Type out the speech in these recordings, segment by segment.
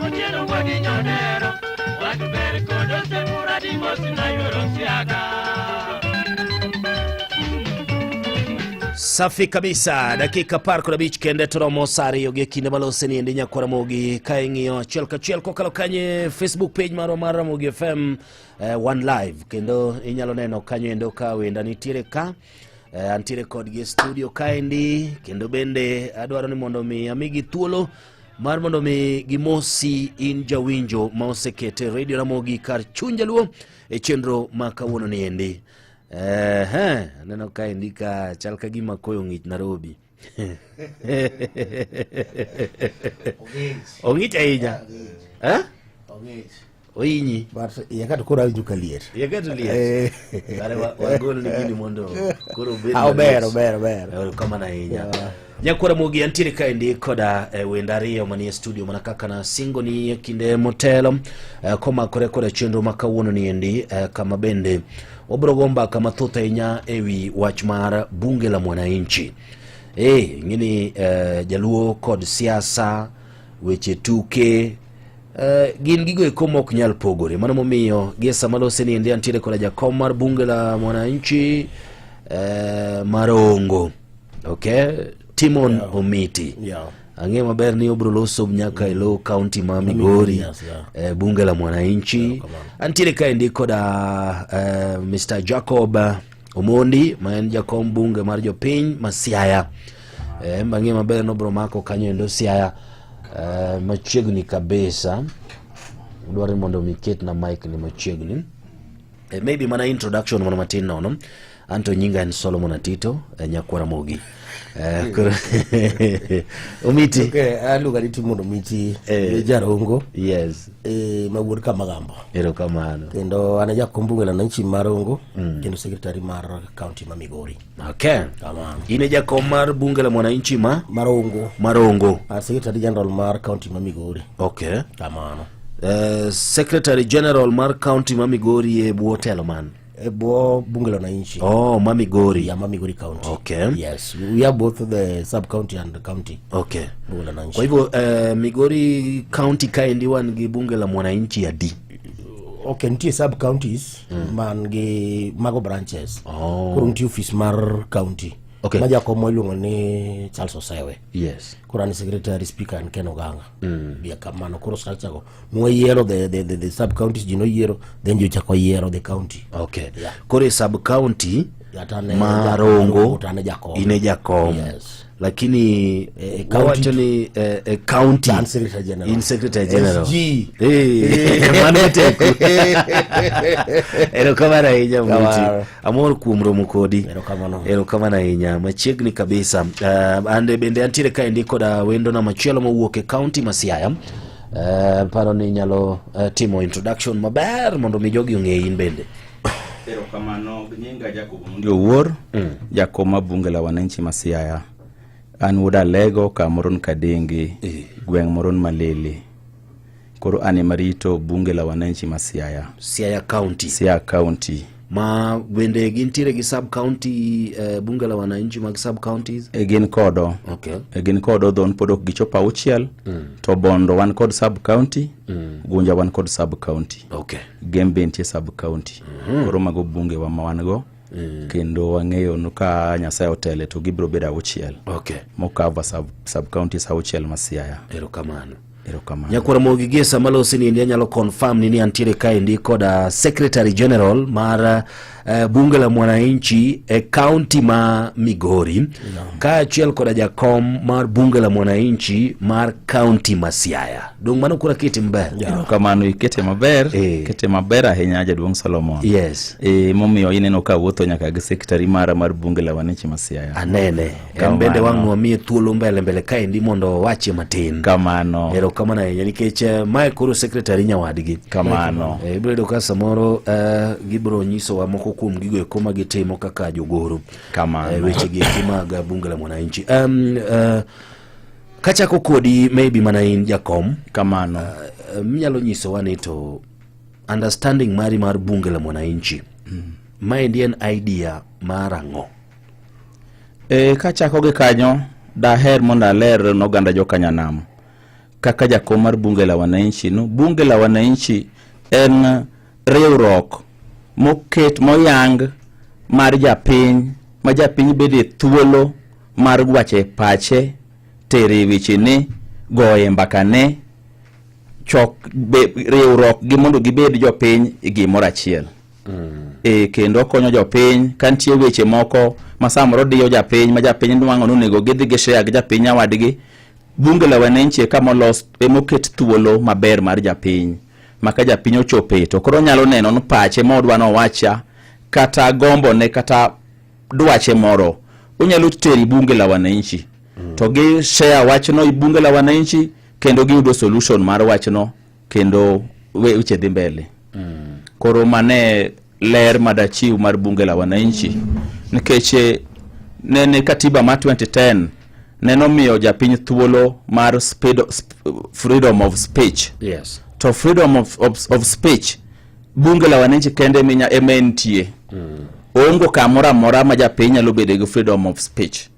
Otieno wuodi nyodero Wach ber kod osemura dimosi na yuoro siaga. Safi kabisa, dakika 15 kende to romo sa 2 gi kinde malose ni endi nyakwar Ramogi ka ing'iyo achiel kachiel kokalo kanye Facebook page marwa mar Ramogi FM One Live, kendo inyalo neno kanyo endo ka wenda nitiere ka antiere kodgi e studio kaendi, kendo bende adwaro ni mondo mi amigi thuolo mar mondo mi gimosi in jawinjo ma osekete Radio Ramogi kar chuny jaluo e chenro ma kawuono ni endi. Ehe, aneno kaendi ka chal ka gima koyo ng'ich Nairobi. Ong'ich ahinya. Eh? Ong'ich. Oinyi. But iye ka to koro awinjo ka liet. Iye ka to liet. Kare wagol ni gini mondo koro obed Ah, ober, maliet. ober, ober. Erokamano ahinya. Nyakwara Mogi antiere kaendi koda wende ariyo manie studio mana kaka nasingo ni e kinde motelo komakore koda chenro ma kawuono ni endi kama bende wabiro go mbaka mathoth ahinya ewi wach mar bunge la mwananchi. Ing'eni jaluo kod siasa, weche tuke gin gigo eko mok nyal pogore. Mano momiyo gie sama lose ni endi antiere koda jakom mar bunge la mwananchi Marongo. Okay, Timon Omiti. Ang'eyo maber ni obro loso nyaka e lo county ma Migori, yes, yeah. Bunge la mwananchi. Antiere kaendi koda Mr. Jacob Omondi ma en jakom bunge mar jopiny ma Siaya. Ang'eyo maber ni obro mako kanyo endo Siaya machiegni kabisa. Dwaro ni mondo mi ketna mic ni machiegni. Maybe mana introduction mana matin nono. Anto nyinga en Solomon Atito, nyakwara Mogi. Koro Omiti. Okay, aluonga ni Timon Omiti, Jarongo. Yes. Ma wuod Kamagambo. Erokamano. Kendo an e jakom bunge la wananchi mar Rongo, kendo secretary mar county ma Migori. Okay. Kamano. In e jakom mar bunge la mwananchi ma? Marongo. Marongo. Secretary general mar county ma Migori. Okay. Kamano. Secretary general mar county ma Migori e bwo telo man? E bwo bunge la wananchi. Oh, ma Migori. Yeah, ma Migori county. Okay. Yes, we are both the sub county and the county. Okay. Bunge la wananchi. Kwa hivyo Migori county kaendi wan gi bunge la mwananchi adi? Okay, nitie sub counties man gi mago branches. Oh. Koro nitie office mar county. Okay. Ma jakom iluongo ni Charles Osewe. Yes. Koro an secretary speaker an Ken Oganga. Ya kamano koro structure go. Nwayiero the sub counties ji noyiero then ji ochako yiero the county. Okay. Yeah. Koro e sub county Atane ma Rongo to an e jakom. in e jakom. Yes. Lakini county- wawacho ni county An secretary general. In secretary general. SG. Mano teko. Erokamano ahinya Omiti. Kamano. Amor kuom romo kodi. Erokamano. Erokamano ahinya machiegni kabisa. Ande bende antiere kaendi koda wendona machielo mowuok e county ma Siaya. Paro ni inyalo timo introduction maber mondo mi jogi ong'e in bende. Erokamano, nyinga Jacob Omondi Owuor, jakom mar bunge la wananchi ma Siaya. An wuod Alego, kamoro ni Kadingi, gweng' moro ni Malili. Koro an ema rito bunge la wananchi ma Siaya. Siaya County. Siaya County. Ma bende gintiere gi sub county, bunge la wananchi mag sub counties? E gin kodo. Okay. E gin kodo, dhon pod ok gichopo 6, to Bondo wan kod sub county, Gunja wan kod sub county. Okay. Gembe nitie sub county. Koro mago bunge wa ma wan go. Kendo wang'eyo ni ka Nyasaye otele to gibiro bedo 6. Okay. Mokava sub counties 6 ma Siaya. Erokamano. Erokamano. Nyakwara Mogi gie sama losi ni anyalo confirm ni antiere kaendi koda Secretary General mar Bunge la Mwananchi e county ma Migori, kaachiel koda jakom mar Bunge la Mwananchi mar county ma Siaya. Dong mano kura kete maber. Erokamano, ikete maber. Ikete maber ahinya jaduong' Solomon. Yes. Momiyo ineno ka awuotho nyaka gi secretary mara mar Bunge la Wananchi ma Siaya. Anene. En bende wang' wamiye thuolo mbele mbele kaendi mondo owachie matin. Kamano. Erokamano ahinya nikech mae koro secretary nyawadgi. Kamano. Ibiro yudo ka samoro gibiro nyisowa moko kuom gigo eko ma gitimo kaka jogoro. Kamano. Weche gi eki mag Bunge la Mwananchi. Kachako kodi maybe mana in jakom. Kamano. Mnyalo nyisowa ni to understanding mari mar Bunge la Mwananchi. Maendi en idea mar ang'o? Kachako gi kanyo, daher mondo aler ne oganda jokanyanam. Kaka jakom mar Bunge la Wananchi no, Bunge la Wananchi en riwruok moket moyang mar japiny ma japiny bede thuolo mar wache pache, tere wechene, goye mbakane, chok riwruok gi mondo gibed jopiny e gimoro achiel. E, kendo okonyo jopiny ka nitie weche moko ma samoro diyo japiny ma japiny nwang'o ni onego gidhi gishare gi japiny wadgi. Bunge la Wananchi e kama olos emoket thuolo maber mar japiny ma ka japiny ochope to koro onyalo neno ni pache ma odwa nowacha kata gombone kata dwache moro onyalo tero e Bunge la Wananchi to gi share wachno e Bunge la Wananchi kendo giyudo solution mar wachno kendo weche dhi mbele. Koro mane ler madachiw mar Bunge la Wananchi nikech nene katiba ma 2010 neno miyo japiny thuolo mar freedom of speech. To freedom of speech Bunge la Wananchi kende ema entie. Ongo kamoro amora ma japiny nyalo bede gi freedom of speech.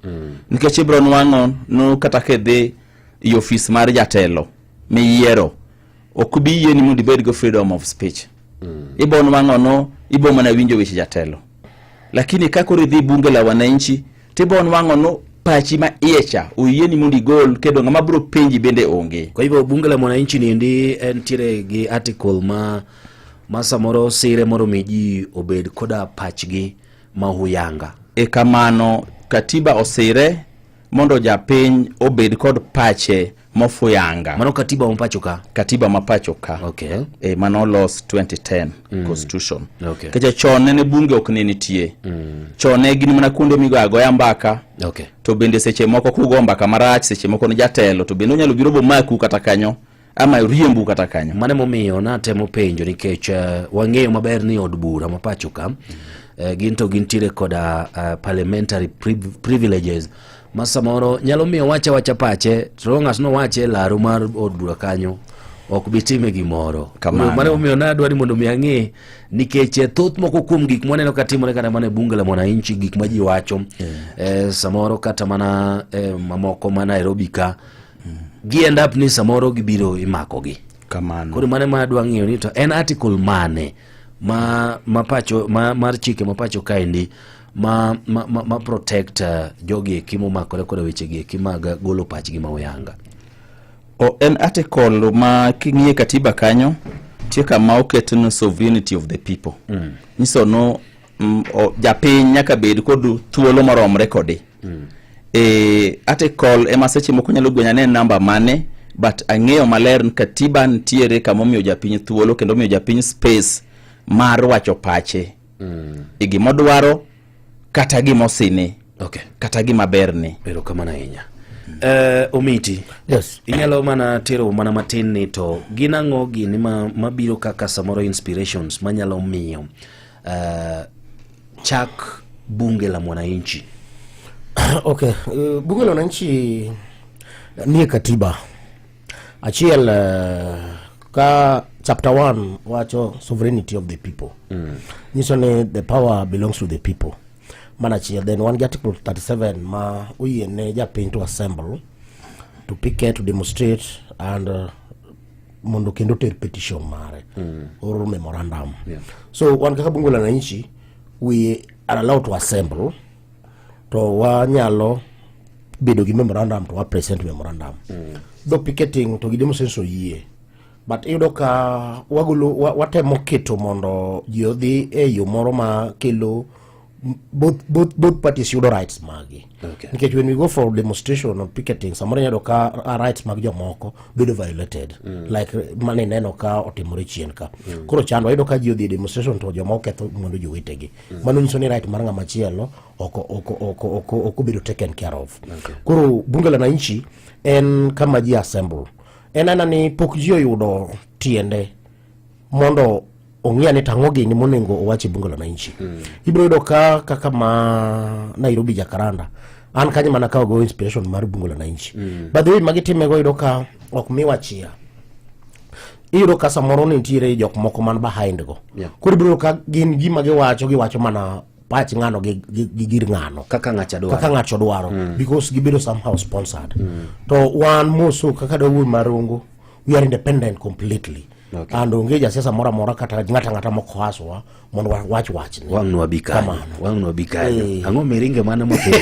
Nikech ibiro nwang'o no kata kidhi e ofis mar jatelo miyiero ok bi yieni mondo ibed gi freedom of speech. Ibo nwang'o no ibo mana winjo weche jatelo. Lakini ka koro idhi Bunge la Wananchi tibo nwang'o no pachi ma iye cha oyieni mondo igol kendo ng'ama biro penji bende onge. Kwa hivyo Bunge la Mwananchi niendi entiere gi article ma samoro sire moro mi ji obed koda pachgi ma huyanga. E kamano katiba osire mondo japiny obed kod pache mofuyanga. Mano katiba ma pacho ka. Katiba ma pacho ka. E, mano olos 2010 constitution. Nikech chon nene bunge ok ne nitie. Chon ne gin mana kuonde migoyo agoya mbaka. To bende seche moko kugo mbaka marach, seche moko ni jatelo, to bende onyalo biro bomaku kata kanyo ama riembu kata kanyo. Mano emomiyo natemo penjo nikech wang'eyo maber ni od bura ma pacho ka gin to gintiere koda parliamentary privileges ma samoro nyalo miyo wacha wacha pache to ng'at no wache e laro mar od bura kanyo ok bi time gimoro. Kamano. Mano emomiyo nadwa ni mondo mi ang'e nikech thoth moko kuom gik mwaneno ka timore kata mana e Bunge la Mwananchi, gik ma ji wacho samoro kata mana mamoko ma Nairobi ka gi end up ni samoro gibiro imakogi. Kamano. Koro mano ema adwa ng'eyo ni to en article mane ma pacho ma mar chike ma pacho kaendi ma protect jogi eki momakore koda weche gi eki mag golo pachgi ma oyanga. O, en article ma king'iye katiba kanyo nitie kama oket ni sovereignty of the people. Nyiso no japiny nyaka bed kod thuolo moromre kode. E, article ema seche moko nyalo gwenya ne namba mane but ang'eyo maler ni katiba nitiere kama omiyo japiny thuolo kendo omiyo japiny space mar wacho pache e gimodwaro kata gimosine kata gima berne. Erokamano ahinya. Omiti. Yes. Inyalo mana tero mana matin ni to gin ang'o gini mabiro kaka samoro inspirations manyalo miyo chak Bunge la Mwananchi? Okay, Bunge la Mwananchi nie katiba achiel ka chapter 1 wacho sovereignty of the people. Nyiso ni the power belongs to the people. Mana achiel. Then wan gi article 37 ma oyie ne japiny to assemble, to picket, to demonstrate and mondo kendo ter petition mare or memorandum. So wan kaka Bunge la Wananchi we are allowed to assemble to wanyalo bedo gi memorandum to wa present memorandum. Though picketing to gi demonstration oyie, but iyudo ka wagolo watemo keto mondo ji odhi e yo moro ma kelo both parties yudo rights magi. Nikech when we go for demonstration or picketing, samoro inyalo ka rights mag jomoko bedo violated. Like mane ineno ka otimore chien ka. Koro chando wayudo ka ji odhi e demonstration to jomoko ketho mondo jowetegi. Mano nyiso ni right mar ng'ama chielo ok obedo taken care of. Koro Bunge la Wananchi en kama ji assemble. En aena ni pok ji oyudo tiende mondo ong'e ni tang'o gini monego owach e Bunge la Wananchi. Ibiro yudo ka kaka ma Nairobi Jacaranda. An kanyo mana kawo go inspiration mar Bunge la Wananchi. By the way, magitimego yudo ka ok miwa chia. Iyudo ka samoro nitiere jok moko man behind go. Koro ibiro yudo ka gin gima giwacho, giwacho mana pach ng'ano gi, gi, gi gir ng'ano kaka ng'acha dwaro kaka ng'ato dwaro because gibedo somehow sponsored to wan moso kaka dawuoyi marungu we are independent completely Okay. and onge jasiasa moro amora kata ng'ata ng'ata mokoaswa mondo wawach wachni wang' nwabi kanyo Kamano. wang' nwabi kanyo Eh. ang'o miringe mana mapiny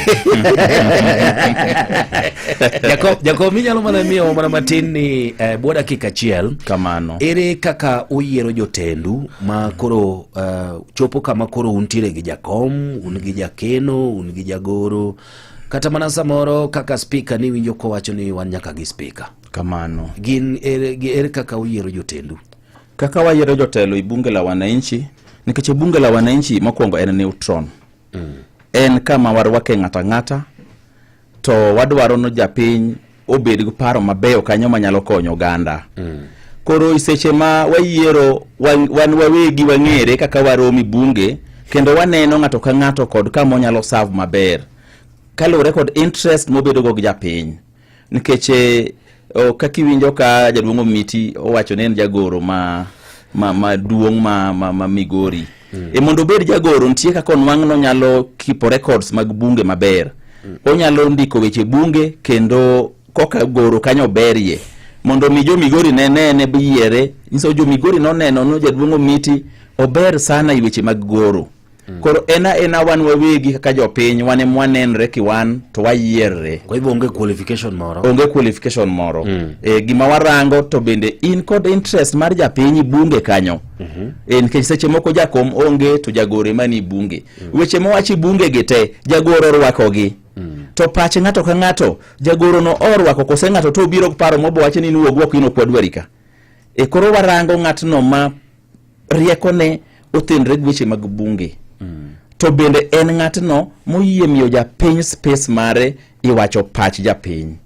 Jakob Jakob inyalo mana miyo mana matin ni eh, bwo dakika achiel Kamano. ere kaka uyiero jotendu ma koro eh, chopo kama koro untiere gi jakom un gi jakeno un gi jagoro kata mana samoro kaka spika niwinjo kowacho ni wan nyaka gi spika Kamano. gin ere, gi- ere kaka uyiero jotendu Kaka wayiero jotelo e bunge la wananchi, nikech e bunge la wananchi mokwongo en neutral. En kama warwake ng'ato ang'ata to wadwaro ni japiny obed gi paro mabeyo kanyo manyalo konyo oganda. Koro e seche ma wayiero wan, wan wawegi wang'ere kaka waromi bunge kendo waneno ng'ato ka ng'ato kod kama onyalo serve maber kaluwore kod interest mobedo go gi japiny nikech eh, o, kaka iwinjo ka jaduong' Omiti owacho ni en jagoro ma ma maduong' ma, ma, ma Migori e mondo obed jagoro nitie kaka onwang' nonyalo keepo records mag bunge maber onyalo ndiko weche bunge kendo koka goro kanyo berie mondo mi jo Migori ne nene biyiere nyiso jo Migori noneno ni jaduong' Omiti ober sana e weche mag goro koro en aena wan wawegi kaka jopiny wan ema wanenre kiwan to wayierre kwa hivyo onge qualification moro onge qualification moro e, gima warango to bende in kod interest mar japiny bunge kanyo e, nikech seche moko jakom onge to jagoro ema ni bunge weche mowachi bunge gi te jagoro orwakogi to pach ng'ato ka ng'ato jagoro no orwako kose ng'ato to obiro paro mobo wacho ni niwuog oko in ok wadwari ka e koro warango ng'atno ma riekone othenre gi weche mag bunge to bende en ng'atno moyie miyo japiny space mare iwacho pach japiny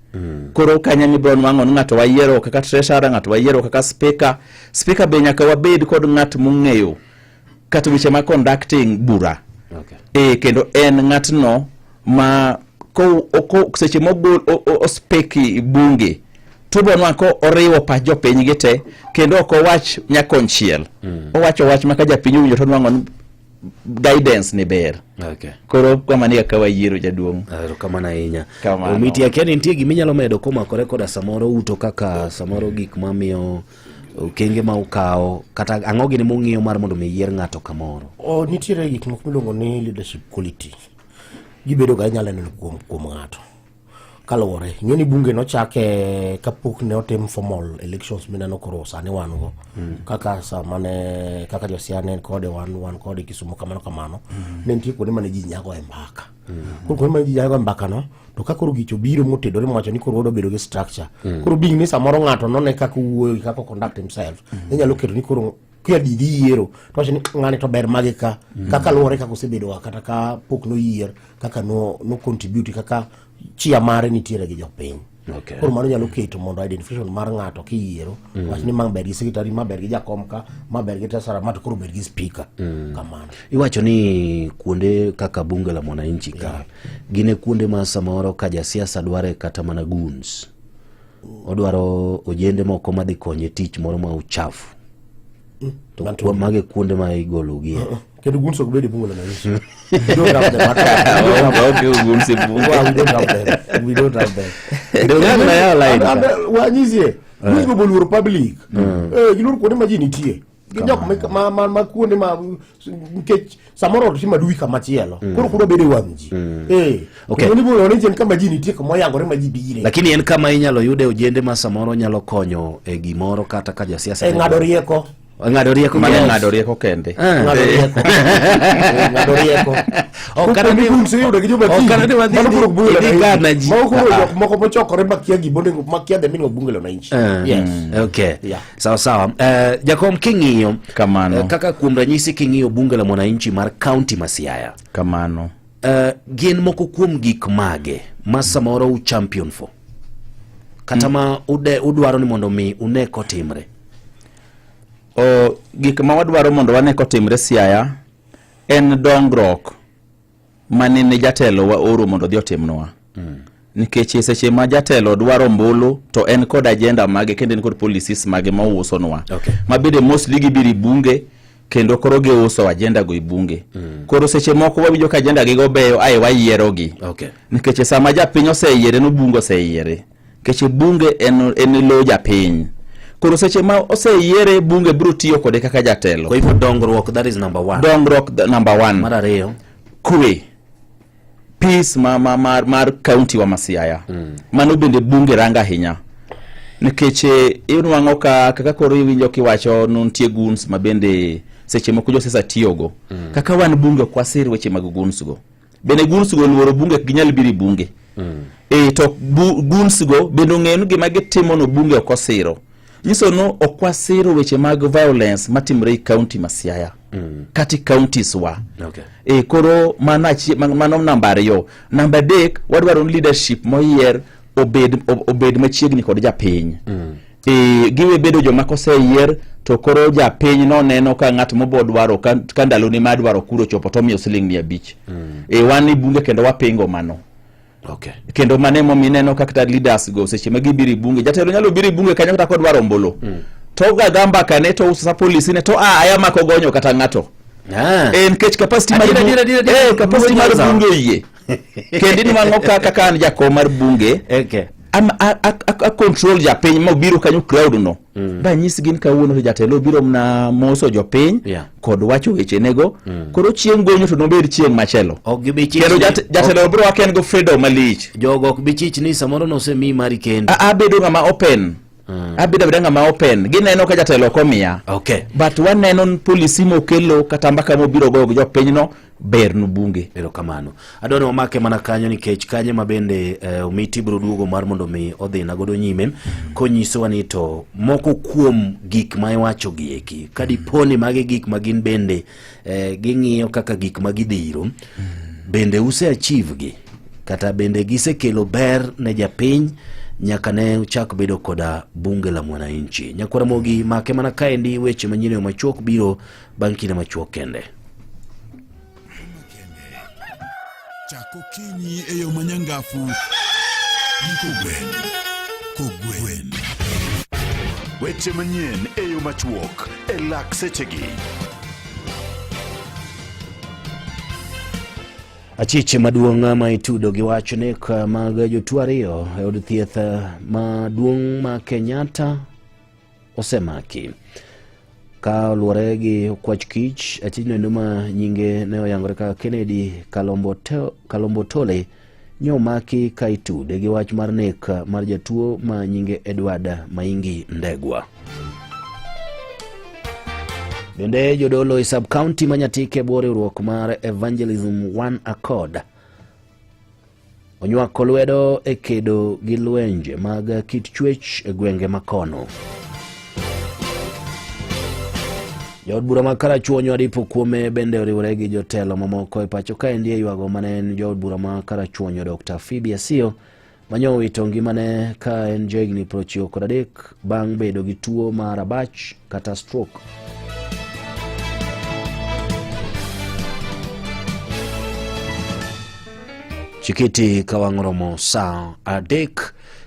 koro kanyo mibiro nwang'o ni ng'ato wayiero kaka treasurer ng'ato wayiero kaka speaker speaker be nyaka wabed kod ng'at mong'eyo kata weche mag conducting bura okay. e kendo en ng'atno ma ko, ko, seche mogol ospeki bunge to ibiro nwang'o ko oriwo pach jopiny gi te kendo ok owach nyakonchiel owacho wach ma ka japiny owinjo to nwang'o ni guidance ni ber Okay. koro kamano e kaka wayiero jaduong' Erokamano ahinya. Kamano. Omiti akia ni nitie gima inyalo medo komakore koda samoro uto kaka samoro gik mamiyo okenge ma ukawo kata ang'o gini mung'iyo mar mondo mi yier ng'ato kamoro. O, nitiere gik moko miluongo ni leadership quality gibedo ga inyalo neno kuom kuom ng'ato kaluwore ing'e ni bunge nochake kapok ne otim formal elections mineno koro sani wan go kaka sama ne kaka josiaya ne kode wan wan kode Kisumu kamano kamano ne nitie kuonde mane ji nyago e mbaka koro kuonde mane ji nyago e mbaka no to ka koro gicho biro motedore mowacho ni koro wadwa bedo gi structure koro being ni samoro ng'ato none kaka owuoyo gi kaka o conduct himself inyalo keto ni koro kia dhi yiero to wacho ni ng'ani to ber mage ka kaka luwore kaka osebedo wa kata ka pok noyier kaka no, no contribute kaka chia mare nitiere gi jopiny Okay. koro mano nyalo keto mondo identification mar ng'ato kiyiero wach ni ma ber gi secretary ma ber gi jakom ka ma ber gi treasurer ma to koro ber gi speaker kamano Iwacho ni kuonde kaka bunge la mwananchi ka gin e kuonde ma samoro ka jasiasa dware kata mana goons odwaro ojende moko madhi konye tich moro ma uchafu to mage kuonde ma igologie kendo goons ok bed e bunge la mwananchi we don't have them at all. Onge goons e bunge. Well, we don't have them we don't have them Donge ng'ato yawo line ka? Wanyisie goons go boluoro public eh giluoro kuonde ma ji nitie gin jok ma, ma, ma kuonde ma nikech samoro ot timo adui kamachielo koro kudwa bedo e wang' ji eh Okay. kendo ni bunge la mwananchi en kama ji nitie kama oyangore ma ji bire lakini en kama inyalo yude ojende ma samoro nyalo konyo e gimoro kata ka jasiasa e ng'ado rieko E ng'ado rieko Mano yes. ng'ado rieko kende ng'ado rieko Eh, ng'ado rieko Ok kata ni- goons iyudo gi joma ok kata ni wadhi- mano koro bunge la idhi mwananchi. gana ji. Mago koro jok moko mochokore makia gimonego makia the meaning of bunge la mwananchi yes Okay. Yeah. Sawa sawa. Eh, Jakom king'iyo Kamano. kaka kuom ranyisi king'iyo bunge la mwananchi mar kaunti ma Siaya kamano gin moko kuom gik mage ma samoro u champion for kata ma ude, udwaro ni mondo mi une kotimre o gik ma wadwaro mondo wane kotimre Siaya en dongruok manene jatelo waoro mondo odhi otimnwa nikech e seche ma jatelo dwaro ombulu to en kod agenda mage kendo en kod policies mage ma ousonwa Okay. ma bende mostly gibiro e bunge Kendo koro giuso agenda go e bunge. Koro seche moko wawinjo ka agenda gigo beyo ae wayierogi. Nikech sama japiny oseyiere no bunge oseyiere. Nikech bunge en lo japiny. Koro seche ma oseyiere bunge biro tiyo kode kaka jatelo. Kwa hivyo dongruok, that is number one. Dongruok number one. Mar ariyo. Kwe. Peace mar county wa ma Siaya. Mano bende bunge rango ahinya. Nikech inwang'o ka kaka koro iwinjo kiwacho ni nitie goons ma bende seche moko josiasa tiyogo. Kaka wan bunge ok wasir weche mag goons go. Bende goons go oluoro bunge ok ginyal biro e bunge. To goons go bende ong'eyo ni gima gitimo no bunge ok osiro. Nyiso no ok wasiro weche mag violence matimore e county ma Siaya. Kata e counties wa. Koro mano namba ariyo. Namba adek, wadwaro ni leadership moyier obed machiegni kod japiny. Giwe bedo joma koseyier to koro japiny noneno ka ng'at mobo dwaro ka ndalone mar dwaro kura ochopo to omiyo siling 500. Wan e bunge kendo wapingo mano. Kendo mano emomiyo ineno ka kata leaders go seche ma gibiro e bunge, jatelo nyalo biro e bunge kanyo kata kodwaro ombulu. To ogaga mbaka ne to ouso sa polisi ne to a aya mako gonyo kata ng'ato. Nikech capacity mar Adier, adier, adier, adier. Capacity mar Nyanza. bunge oyie. Kendo inwang'o ka kaka an jakom mar bunge, a control japiny ma obiro kanyo crowd no. Ba nyisgi ni kawuono to jatelo obiro mana moso jopiny kod wacho wechenego. Koro chieng' gonyo to nobed chieng' machielo. Ok gibi chich Kendo ni- jatelo biro wake en go freedom malich. Jogo ok bi chich ni samoro nosemiyi mari kendo. Abedo ng'ama open. Abedo abeda ng'ama open. Gineno ka jatelo ok omiya. But waneno ni policy mokelo kata mbaka mobiro goyo gi jopinyno ber nu bunge. Erokamano. Adwa ni wamake mana kanyo nikech kanyo ma bende Omiti biro duogo mar mondo mi odhina godo nyime konyisowa ni to moko kuom gik ma iwacho gi eki ka dipo ni magi gik ma gin bende ging'iyo kaka gik ma gidhiro bende use achieve gi kata bende gisekelo ber ne japiny nyaka ne uchak bedo koda bunge la mwananchi. Nyakwara Mogi make mana kaendi weche manyien e yo machuok biro bang' kinde machuok kende. Chak okinyi e yo manyangafu gi kogwen. Kogwen. Weche manyien e yo machuok e lak sechegi. Achich maduong' ma itudo gi wach nek mag jotuo ariyo e od thieth maduong' ma Kenyatta osemaki. Ka oluwore gi okwach kich, achijno endo ma nyinge ne oyangore kaka Kennedy Kalombotole nyo omaki ka itude gi wach mar nek mar jatuo ma nyinge Edward Maingi Ndegwa. Bende jodolo e sub-county ma Nyatike bwo riwruok mar Evangelism One Accord onywako lwedo e kedo gi lwenje mag kit chwech e gwenge makono. Jaod bura ma Karachuonyo Adipo Kuome bende oriwore gi jotelo mamoko e pacho kaendi e ywago mane en jaod bura ma Karachuonyo Dr. Phoebe Asiyo manyo owito ngimane ka en jahigni 93 bang' bedo gi tuo mar abach kata stroke. Chikiti ka wang' romo saa 3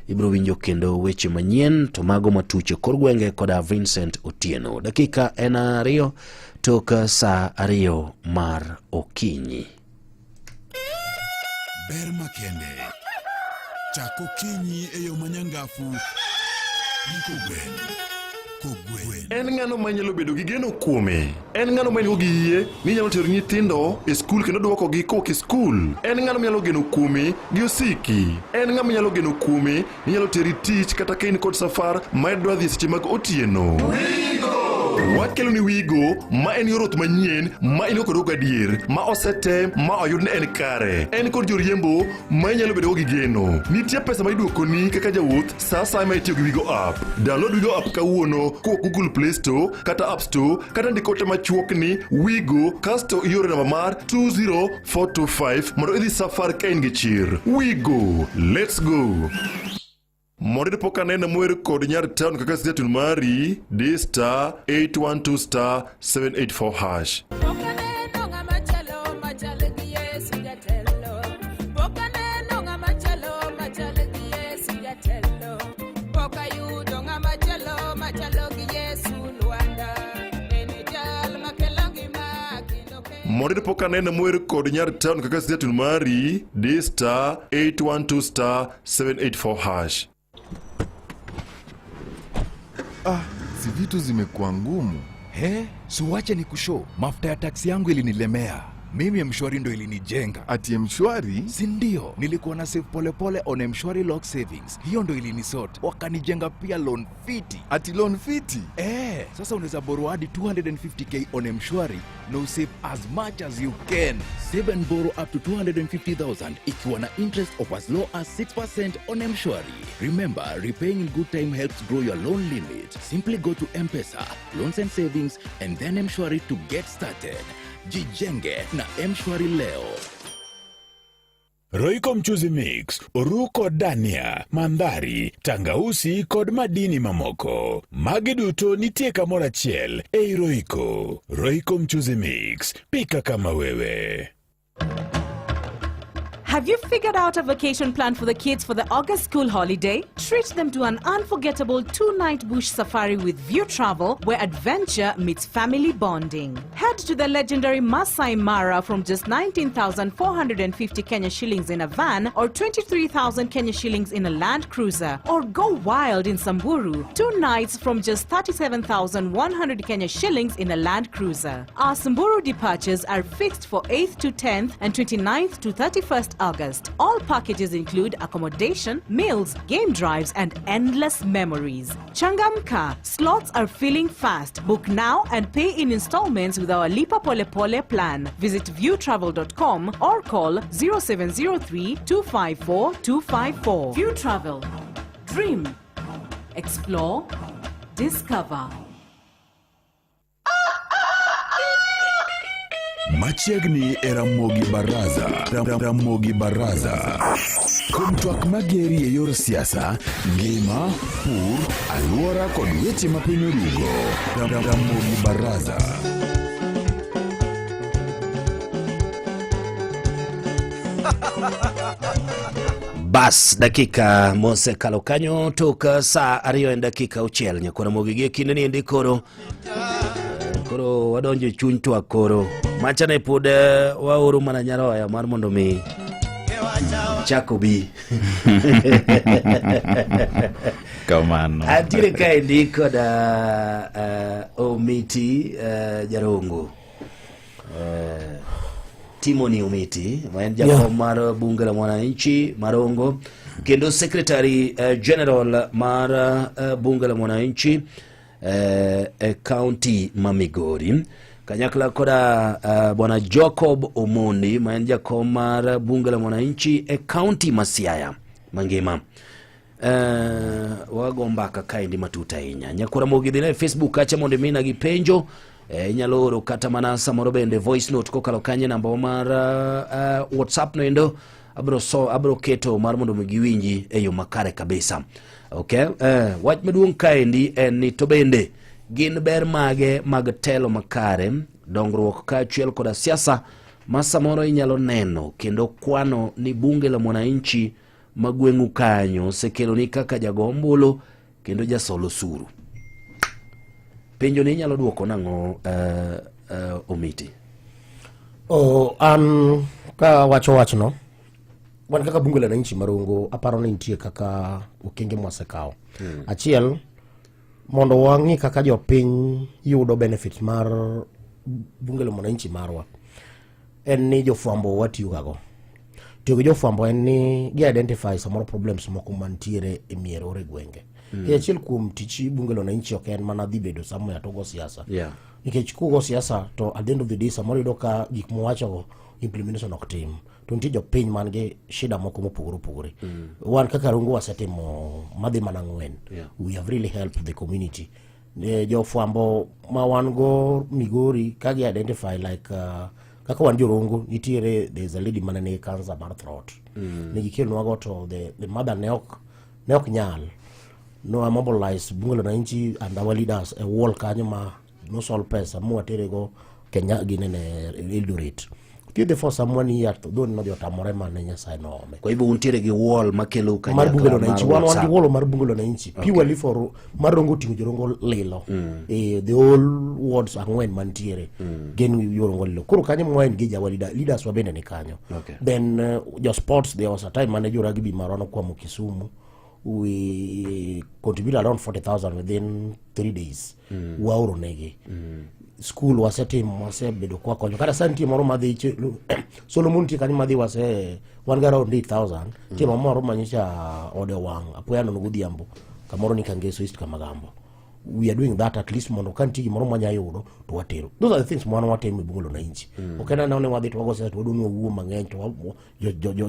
ibiro winjo kendo weche manyien to mago matuch e kor gwenge koda Vincent Otieno. Dakika en 2 tok saa 2 mar okinyi. Ber makende. Chak okinyi e yo manyangafu gi kogwen. Kogwen. En ng'ano manyalo bedo gi geno kuome? En ng'ano ma in-go gi yie ni inyalo tero nyithindo e skul kendo duokogi kowuok e skul? En ng'ano minyalo geno kuome gi osiki? En ng'ama inyalo geno kuome ni nyalo teri tich kata ka in kod safar ma idwa dhi e seche mag otieno? Wakelo ni Wigo, ma en yor wuoth manyien ma in go kod gadier, ma osetem ma oyud ni en kare. En kod joriembo ma inyalo bedogo gi geno. Nitie pesa ma iduokoni kaka jawuoth sa asaya ma itiyo gi Wigo app. Download Wigo app kawuono kowuok Google Play Store kata App Store kata ndik ote machuok ni Wigo kasto ioro namba mar 20425 mondo idhi safar ka in gi chir. Wigo, let's go! Mondo iyud pok aneno mower kod nyar town kaka siatun mari, di star 812 star 784 hash. Pok aneno ng'ama chalo machal gi Yesu jatelo. Pok aneno ng'ama chalo machal gi Yesu jatelo. Pok ayudo ng'ama chalo machalo gi Yesu Lwanda. En e jal makelo Mondo iyud pok aneno mower kod nyar town kaka siatun mari, di star 812 star 784 hash. Ah, si vitu zimekuwa ngumu. He, suwache ni kushow. Mafuta ya taksi yangu ilinilemea. Mimi Mshwari ndo ilinijenga. Ati Mshwari? Si ndio? Nilikuwa na save polepole on Mshwari Lock Savings. Hiyo ndo ilinisort. Wakanijenga pia loan fiti. Ati loan fiti? Eh, sasa unaweza borrow hadi 250k on Mshwari na usave as much as you can. Save and borrow up to 250,000 ikiwa na interest of as low as 6% on Mshwari. Remember, repaying in good time helps grow your loan limit. Simply go to M-Pesa, Loans and Savings and then Mshwari to get started. Jijenge na Mshwari leo. Royco Mchuzi Mix, oru kod dania, mandhari, tangausi kod madini mamoko. Magi duto nitie kamoro achiel ei Royco. Royco Mchuzi Mix, pika kama wewe. Have you figured out a vacation plan for the kids for the August school holiday? Treat them to an unforgettable two-night bush safari with View Travel, where adventure meets family bonding. Head to the legendary Masai Mara from just 19,450 Kenya shillings in a van or 23,000 Kenya shillings in a Land Cruiser. Or go wild in Samburu, two nights from just 37,100 Kenya shillings in a Land Cruiser. Our Samburu departures are fixed for 8th to 10th and 29th to 31st August. All packages include accommodation, meals, game drives, and endless memories. Changamka, slots are filling fast. Book now and pay in installments with our Lipa Pole Pole plan. Visit viewtravel.com or call 0703 254 254. View Travel. Dream. Explore. Discover. Machiegni e Ramogi Baraza. Ramogi Baraza. Kuom twak mageri e yor siasa, ngima, pur, alwora kod weche ma piny orugo. Ramogi Baraza. Bas dakika mosekalo kanyo tok saa ariyo en dakika auchiel nyakora mogi gi e kinde ni endi koro koro wadonjo e chuny twak koro macha ne pod eh, waoro mana nyaroya mar mondo mi chak obi kamano antiere kaendi koda uh, omiti uh, jarongo uh, timoni omiti ma en jakom yeah. mar bunge la mwananchi marongo kendo secretary uh, general mar uh, bunge la mwananchi eh, e kaunti ma Migori kanyakla koda uh, bwana Jacob Omondi ma en jakom mar bunge la mwananchi e kaunti ma Siaya mangima. Uh, wago mbaka kaendi matut ahinya nyakwara mogi dhina e facebook kacha mondo imina gi penjo eh, inyalo oro kata mana samoro bende voice note kokalo kanye namba mar uh, whatsapp noendo abro so abro keto mar mondo mi giwinji e yo makare kabisa okay eh, wach maduong' kaendi en ni to bende gin ber mage mag telo makare dongruok kaachiel koda siasa ma samoro inyalo neno kendo kwano ni bunge la mwananchi ma gweng'u kanyo osekeloni kaka jago ombulu kendo jasol osuru penjo ni inyalo dwoko nang'o uh, uh, omiti Oh, an ka wacho wachno wan kaka bunge la wananchi marongo aparo ni nitie kaka okenge mwasekawo hmm. achiel mondo wang'i kaka jopiny yudo benefit mar bunge la mwananchi marwa en ni jofwambo watiyogago tiyo gi jofwambo en ni gi identify samoro problems moko mantiere e mier or e gwenge mm. achiel kuom tich bunge la wananchi ok en mana dhi bedo somewhere to go siasa yeah. nikech kugo siasa to at the end of the day samoro yudo ka gik mowachogo implementation ok tim to nitie jopiny man gi shida moko mopogore opogore mm. wan kaka Rongo wasetimo madhi mana ang'wen yeah. we have really helped the community e, jofwambo ma wan go Migori ka gi identify like uh, kaka wan jorongo nitiere there is a lady mane nigi cancer mar throat mm. ne gikelonwago to the, the mother ne ok ne ok nyal no mobilize bunge la wananchi and our leaders e wall kanyo ma nosol pesa mwaterego Kenya ginene Eldoret Thiedhe for someone year to dhoni nodhi otamore mane Nyasaye noome. Kwa hivyo untiere gi wall makelo Mar bunge la kanyakla wananchi mar wan wan gi WhatsApp. wall mar bunge la wananchi purely for mar Rongo oting'o jorongo lilo. The whole wards ang'wen mantiere gin jorongo lilo. Koro kanyo mwa engage our leader, leaders wa bende ni kanyo. Okay. Then jo sports there was a time mane jo rugby marwa nokwamo Kisumu we contributed around 40,000 within 3 days. Waoro negi. School wasetimo wasebedo kwakonyo kata sa nitie moro madhi Solomon nitie kanyo madhi wase wan gi around 8000 nitie moro manyocha ode owang' apoya nono godhiambo kamoro ni Kangeso East Kamagambo we are doing that at least mondo ka nitie gimoro mwanya yudo to watero those are the things mwan watimo e bunge la wananchi ok en anena ni wadhi to wago siasa to wadong' ni wawuo mang'eny to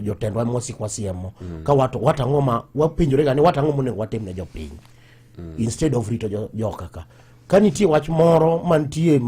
jotendwa mwasik wasiemo ka wato watang'o ma wapenjore ga ni watang'o monego watim ne jopiny instead of rito joka ka ka nitie wach moro mantie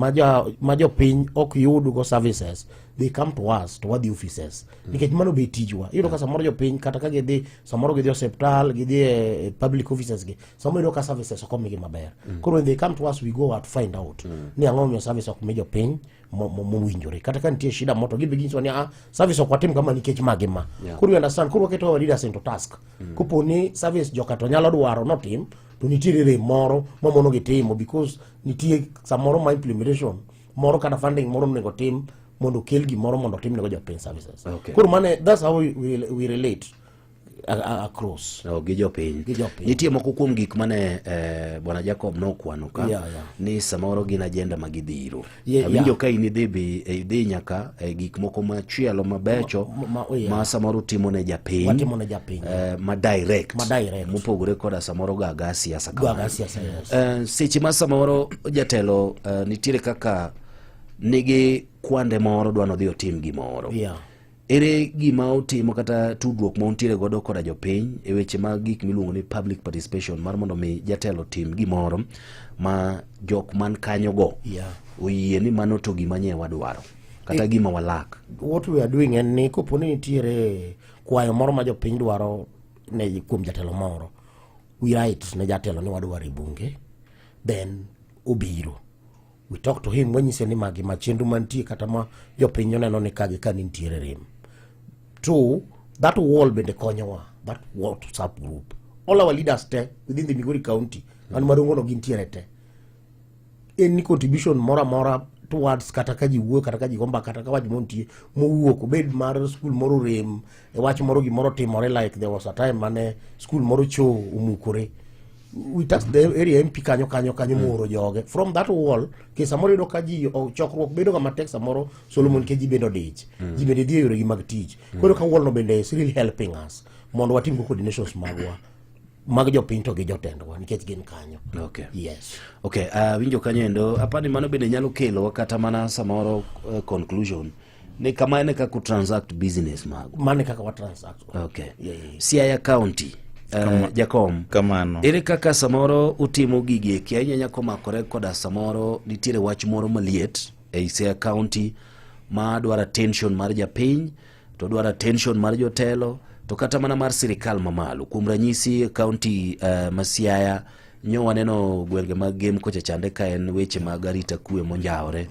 ma jopiny ok yud go services they come to us to wadhi offices nikech mano be tijwa iyudo ka samoro jopiny kata ka gidhi samoro gidhi osiptal gidhi e public offices gi samoro iyudo ka services ok omigi maber koro when they come to us we go out to find out ni ang'o momiyo service ok mi jopiny mowinjore kata ka nitie shida moro to gibiro ginyisowa ni ah, service ok watim kama nikech ma gi ma koro we understand koro waketo our leaders into task kopo ni service joka to nyalo dwaro notim to nitiere rem moro mamono gi timo because nitie samoro ma implementation moro kata funding moro onego tim mondo okel gimoro mondo otim nego jopiny services Okay. koro mane that's how we relate across Oh, gi jopiny. Gi jopiny. Nitie moko kuom gik mane bwana Jacob nokwano ka ni samoro gin agenda ma gidhiro. Awinjo ka in idhi bi idhi nyaka e gik moko machielo mabecho Oh, yeah. ma samoro timo ne japiny. Watimo ne japiny. Ma direct. Ma direct. Mopogore koda samoro gaga siasa Gaga kamano. siasa, yes. Seche ma samoro jatelo nitiere kaka nigi kwande moro dwa nodhi otim gimoro. Ere gima utimo kata tudruok ma untiere godo koda jopiny e weche mag gik miluongo ni public participation mar mondo mi jatelo otim gimoro ma jok man kanyogo oyie ni mano to gima nye wadwaro kata gima walak. What we are doing en ni kopo ni nitiere kwayo moro ma jopiny dwaro ne kuom jatelo moro, we write ne jatelo ni wadwaro e bunge, then obiro. We talk to him, wanyise ni magi ma chenro mantie kata ma jopiny oneno ni kagi ka nitiere rem. Two, that wall bende konyowa, that WhatsApp group. All our leaders te within the Migori County, an marongo no gintiere te. Any contribution moro amora towards kata ka ji wuoyo kata ka ji go mbaka kata ka wach moro nitie mowuok obed mar school moro rem e wach moro gimoro timore like there was a time mane school moro cho omukore we task the area MP kanyo kanyo kanyo mooro joge from that wall ke samoro iyudo ka ji chokruok bedo ga matek samoro Solomon ke ji bende odich ji bende dhi e yoregi mag tich koro ka wall no bende is really helping us mondo watim go coordinations magwa mag jopiny to gi jotendwa nikech gin kanyo. Okay. Yes. Okay, winjo kanyo endo apani mano bende nyalo kelo kata mana samoro conclusion ni kama en kaka transact business mago. Mano e kaka wa transact. Okay. Yeah. Siaya County. Jakom. Kamano. Ere kaka samoro utimo gigi eki ahinya nyako makore koda samoro nitiere wach moro maliet ei Siaya County ma dwaro attention mar japiny to dwaro attention mar jotelo to kata mana mar sirikal mamalo. Kuom ranyisi county ma Siaya nyo waneno gwenge mag Gem kocha chande ka en weche mag arita kwe monjawore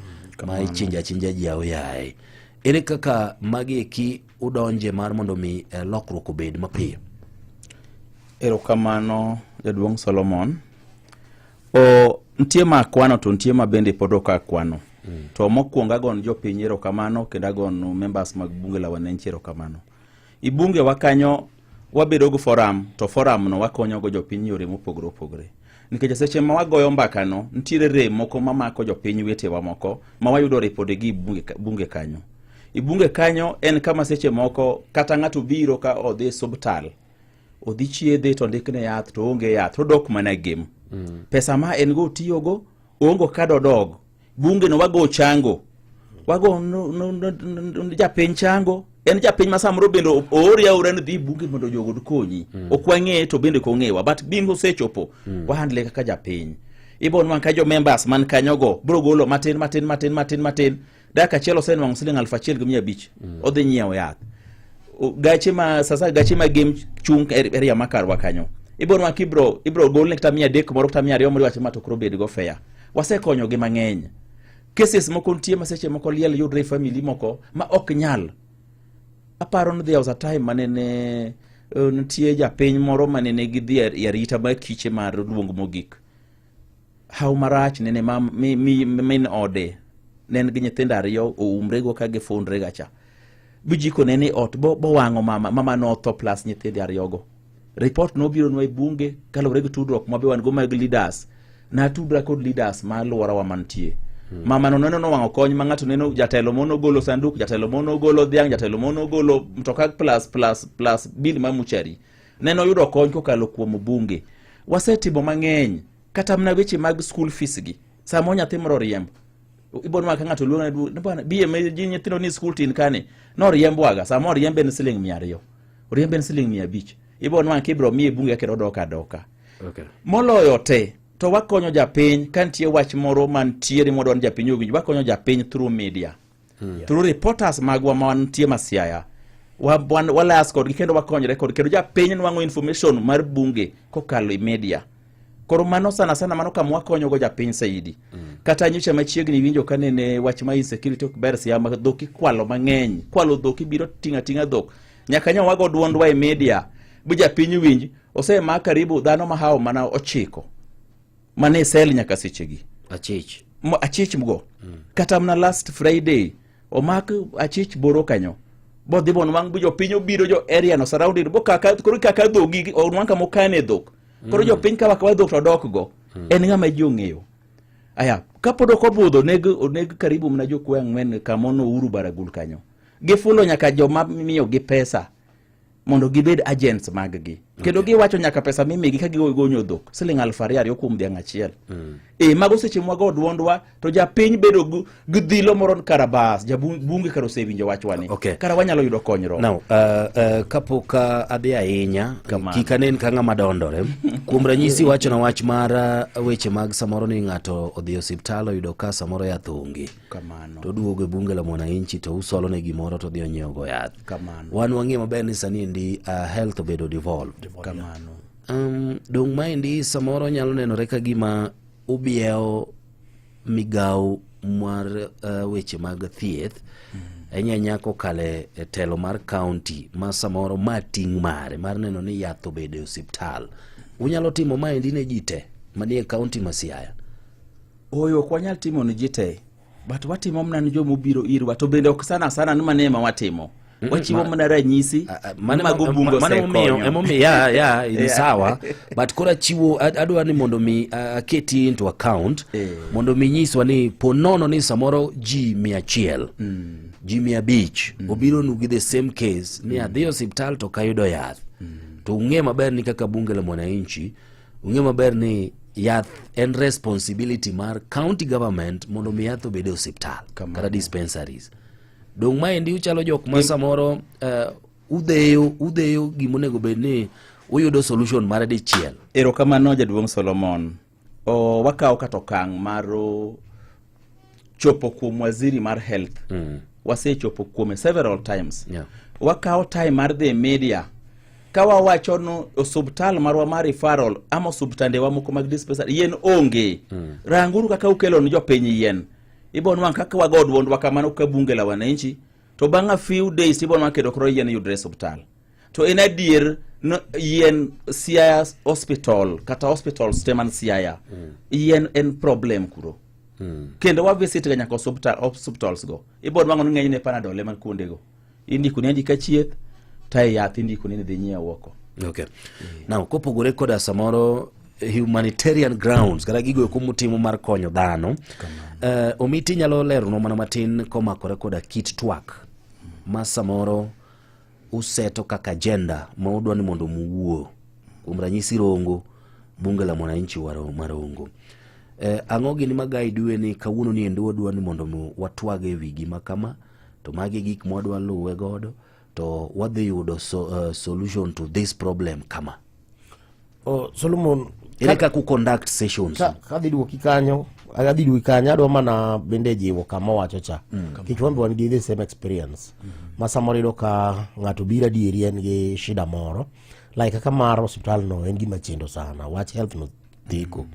ma ichinja achinja ji aoyaye. Ere kaka magi eki udonje mar mondo mi lokruok obed mapiyo? Erokamano jaduong' Solomon. O nitie ma akwano to nitie ma bende pod ok akwano. To mokwongo agon jopiny erokamano kendo agon members mag bunge la wananchi erokamano. I bunge wa kanyo wabedo gi forum to forum no wakonyo go jopiny yore mopogore opogore. Nikech seche ma wagoyo mbaka no nitiere rem moko mamako jopiny wetewa moko ma wayudo ripode gi bunge kanyo. I bunge kanyo en kama seche moko kata ng'ato biro ka odhi subtal odhi chiedhe to ndikne yath to onge yath to odok mana gem. Pesa ma en go otiyogo ongo ka dodog. Bunge no wago chango. Wago no japiny chango. En japiny ma samoro bende oori aora ni dhi bunge mondo jogo okonyi. Ok wang'eye to bende ok ong'ewa but bin osechopo wahandle kaka japiny. Ibo nwang' ka jo members man kanyogo bro golo matin matin matin matin matin. Dakika achiel osenwang'o siling 1500 odhi nyiewo yath. Gache ma sasa gache ma gem chung' e area ma karwa kanyo. Ibo nwang' kibro ibro golne kata 300 moro kata 200 moro iwacho ma to koro bed go fair. Wasekonyo gi mang'eny. Cases moko nitie ma seche moko liel yudre e family moko ma ok nyal. Aparo ni there was a time manene nitie japiny moro manene gidhi e arita mar kiche mar luong mogik. Haw marach nene ma mi, mi, min ode ne en gi nyithindo ariyo oumrego ka gifundre ga cha. Bijiko ne ni ot bo, bowang'o mama, mama notho plus nyithinde ariyogo. Report nobironwa e bunge kaluwore gi tudruok ma be wan go mag leaders. Natudra kod leaders ma alworawa mantie. Mama no neno nowang'o kony ma ng'ato neno jatelo mono golo sanduk, jatelo mono golo dhiang', jatelo mono golo mtoka plus plus plus bill mar muchari. Neno yudo kony kokalo kuom bunge. Wasetimo mang'eny kata mana weche mag school fees gi. Samo nyathi moro oriemb ibonwa ka ng'ato luonga ni bwana biye me ji nyithindo ni school tin kane noriembwaga sama oriembe en siling 200 oriembe en siling 500 ibonwa kibro miye bunge kendo odok adoka Okay. moloyo te to wakonyo japiny ka nitie wach moro mantiere mwadwa ni japiny owinj wakonyo japiny through media through reporters magwa ma wantie ma Siaya walas kodgi kendo wakonyre kodgi kendo japiny nwang'o information mar bunge kokalo e media koro mano sana sana mano kama wakonyogo japiny saidi kata nyocha machiegni winjo ka nene wach ma insecurity ok ber Siaya ma dhok ikwalo mang'eny kwalo dhok ibiro ting'a ting'a dhok nyaka nyo wago duondwa e media bi japiny winj osemak karibu dhano mahawo mana ochiko mane e sel nyaka sechegi Achich. Achich go kata mana last Friday omak achich boro kanyo bodhi bonwang' bu jopiny obiro jo area no surrounded bo kaka koro kaka dhogi onwang' kama okane dhok koro jopiny kawa kawa dhok to dok go en ng'ama ji ong'eyo aya kapod ok obudho oneg oneg karibu mana jokwe ang'wen kamono Uhuru Baragul kanyo gifulo nyaka joma miyogi pesa mondo gibed agents mag-gi kendo giwacho nyaka pesa mimigi ka gigonyo dhok siling 2000 kuom dhiang' achiel e mago seche mwago duondwa to japiny bedo gi dhilo moro ni kara bas jabunge kara osewinjo wachwani Okay. kara wanyalo yudo konyruok Now, kapok adhi ahinya Kamano. kik anen ka ng'ama dondore kuom ranyisi wachona wach mar weche mag samoro ni ng'ato odhi e osiptal oyudo ka samoro yath onge kamano to oduogo e bunge la mwananchi to usolo ne gimoro to odhi onyiewo go yath kamano wan wang'eyo maber ni sani endi health obedo devolved kamano dong' maendi samoro nyalo nenore ka gima ubiewo migawo mar weche mag thieth ahinya ahinya kokalo e telo mar county ma samoro ma ting' mare mar neno ni yath obedo e osiptal unyalo timo maendi ne ji te manie county ma Siaya Oyo ok wanyal timo ne ji te but watimo mana ne joma obiro irwa to bende ok sana sana ni mano ema watimo wachiwo mana ranyisi Mano mago bunge mano emomiyo osekonyo emomiyo ya ya ni sawa but koro achiwo adwa ni mondo mi aketi into account mondo mi nyiswa ni po nono ni samoro ji 100 ji 500 obiro nu gi the same case ni adhi e osiptal to kayudo yath to ung'e maber ni kaka bunge la mwananchi ung'e maber ni yath en responsibility mar county government mondo mi yath obed e osiptal kata dispensaries dong' maendi uchalo jok ma samoro udheyo gimonego bed ni uyudo solution mare dichiel erokamano jaduong' Solomon o, wakawo kata okang' mar chopo kuom waziri mar health wasechopo kuome several times wakawo time mar dhi e media ka wawacho no osuptal marwa mar referral ama osuptandewa moko mag dispensary yien onge ranguru kaka ukelo ne jopiny yien ibonwang' kaka wago duondwa kamano ka bunge la wananchi to bang' a few days ibonwang' kendo koro yien yudre e osuptal to en adier no, yien Siaya hospital kata hospitals te man Siaya yien en problem kuro kendo wa visit ga nyaka hospitals go ibonwang'o ni ng'enyne panadol ema kuondego indiko ni andika chieth tae yath indiko ni dhi nyiew oko okay. Now kopogore koda samoro humanitarian grounds kata gigo eko mutimo mar konyo dhano Omiti nyalo leronwa mana matin komakore koda kit twak ma samoro useto kaka agenda ma udwa ni mondo muwuo kuom ranyisi Rongo bunge la mwananchi wa ma Rongo ang'o gini ma guide ni kawuono ni endi wadwa ni mondo watwag e wi gima kama to magi gik mwadwa luwe godo to wadhi yudo solution to this problem kama Oh, Solomon ere kaka u conduct sessions kadhi duoki kanyo adhi duoki kanyo adwa mana bende jiwo kama owacho cha nikech wan be wan gi the same experience ma samoro iyudo ka ng'ato biro adieri en gi shida moro like kaka mar osiptal no en gima chendo sana wach health no thiko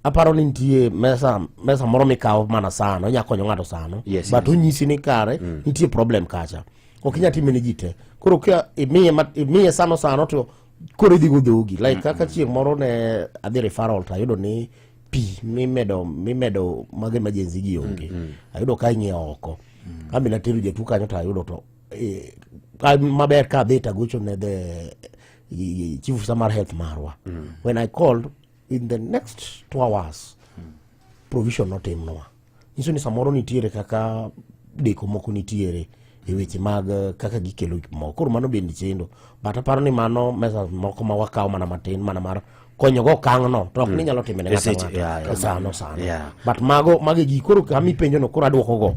Aparo ni nitie mesa, mesa moro mikawo mana sano, inya konyo ng'ato sano. But onyisi ni kare nitie problem kacha. Ok inya time ne ji te. Koro ka imiye, imiye sano sano to koro idhi go dhogi. Like kaka chieng' moro ne adhi referral to ayudo ni pi mimedo mimedo mag emergency gi onge. Ayudo ka ing'iewo oko. Ka be natero jatuo kanyo to ayudo to maber ka adhi to agocho ne the chief officer mar health marwa. When I called in the next 2 hours provision notimnwa. Nyiso ni samoro nitiere kaka deko moko nitiere e weche mag kaka gikelo gik moko. Koro mano bende chendo. But aparo ni mano mesa moko ma wakawo mana matin mana mar konyogo okang'no to ok ni nyalo time ne E ng'ato seche, ang'ata. E sano sano. But mago mago e gik koro kama ipenjono koro aduokogo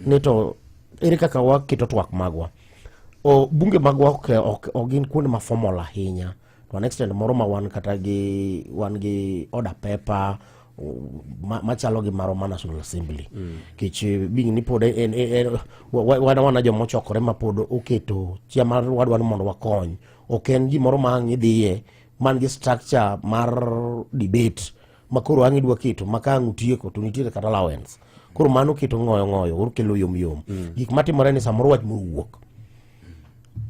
ni to ere kaka waketo twak magwa. O bunge magwa ok gin kuonde ma formal ahinya. To an extent moro ma wan kata gi wan gi order paper machalo gi marwa ma National Assembly. Kech being ni pod en wan wana joma ochokore ma pod oketo chia mar wadwa ni mondo wakony. Ok en gimoro ma ang' idhiye man gi structure mar debate ma koro ang' idwa keto ma ka ang' utieko to nitiere kata allowance. Koro mano keto ng'oyo ng'oyo, koro kelo yom yom. Gik matimore ni samoro wach moro wuok.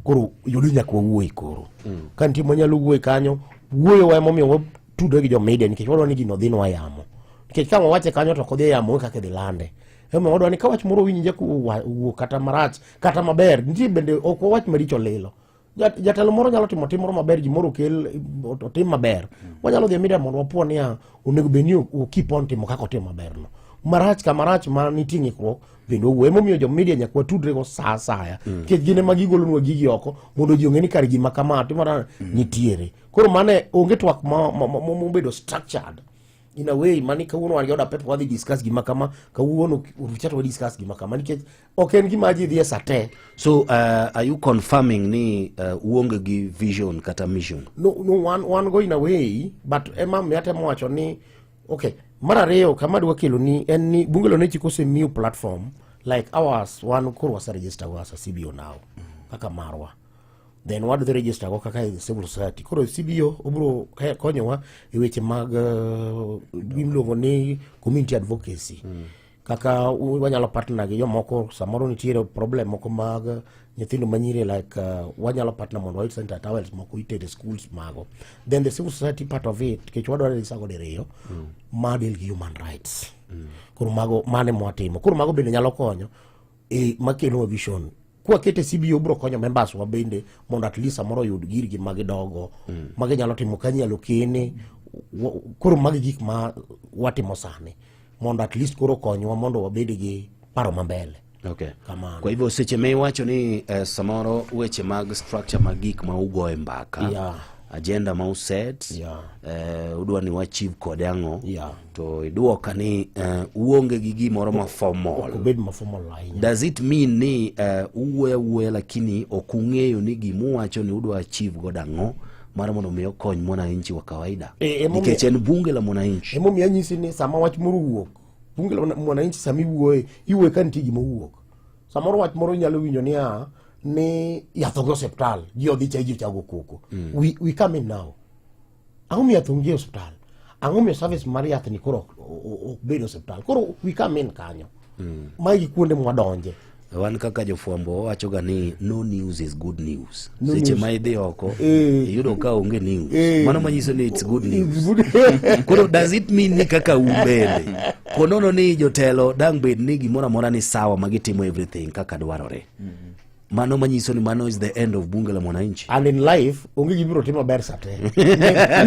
Koro yudo nyaka wawuoye koro. Ka nitie mwanyalo wuoye kanyo, wuoyo wa emomiyo watudore gi jo media nikech wadwa ni gino odhinwa yamo. Nikech ka wawache kanyo to ok odhi e yamo onge kaka idhi lande. Emomiyo wadwa ni ka wach moro winje kowuok kata marach kata maber, nitie bende ok wawach maricho lilo. Jatelo moro nyalo timo tim moro maber, gimoro okel otim maber. Wanyalo dhi e media mondo wapuo niya onego bed ni o keep on timo kaka otimo maber no. Marach ka marach ma nitie ng'ikruok bende owuo. Emomiyo jo media nyaka watudre go sa asaya. Nikech gin ema gigolonwa gigi oko mondo ji ong'e ni kare gima kama timore nitiere. Koro mano onge twak mobedo structured in a way mani kawuono wan gi order paper wadhi discuss gima kama, kawuono orucha to wa discuss gima kama nikech ok en gima ji dhi e sa te. So are you confirming ni uonge gi vision kata mission? No, wan go in a way, but ema miyo atemo wacho ni okay, mar ariyo kama adwa kelo ni en ni bunge la wananchi kosemiyo platform like ours, wan koro wase register go as a CBO now kaka marwa, then wadhi register go kaka civil society. Koro CBO obiro konyowa e weche mag gimiluongo ni community advocacy. Kaka wanyalo partner gi jomoko, samoro nitiere problem moko mag nyithindo manyiri like wanyalo partner mondo wayud sanitary towels moko itere schools mago. Then the civil society part of it, nikech wadwaro register go diriyo ma deal gi human rights. Koro mago mane mwatimo. Koro mago bende nyalo konyo e makelo vision. Kwakete CBO biro konyo members wa bende mondo at least samoro oyud girgi magidogo maginyalo timo kanyalo kene. Koro magi gik ma watimo sani mondo at least koro konywa mondo wabed gi paro mambele. Kamano. Kwa hivyo seche ma iwacho ni samoro weche mag structure mag gik ma ugoye mbaka, agenda ma uset, udwa ni wachieve kode ang'o, to iduoka ni uonge gi gimoro ma formal. Ok obed ma formal ahinya. Does it mean ni uwuoyo awuoya lakini ok ung'eyo ni gimuwacho ni udwa achieve godo ang'o mar mondo mi okony mwananchi wa kawaida? Nikech en bunge la mwananchi. Emomiyo anyisi ni sama wach moro owuok, bunge la mwananchi sama iwuoye, iwuoye ka nitie gima owuok. Samoro wach moro inyalo winjo niya ni yath onge osiptal, ji odhi cha ji ochago koko. We come in now. Ang'o miyo yath onge e osiptal? Ang'o miyo service mar yath ni koro ok bed e osiptal? Koro we come in kanyo. Magi kuonde mwadonje. Wan kaka jofwambo wawacho ga ni no news is good news. No Seche news. ma idhi oko iyudo ka onge news, mano manyiso ni it's good news. Koro does it mean ni kaka un bende ponono ni jotelo dang' bed ni gimoro amora ni sawa ma gitimo everything kaka dwarore, mano manyiso ni mano is the end of bunge la mwananchi? And in life onge gibiro timo maber sa te.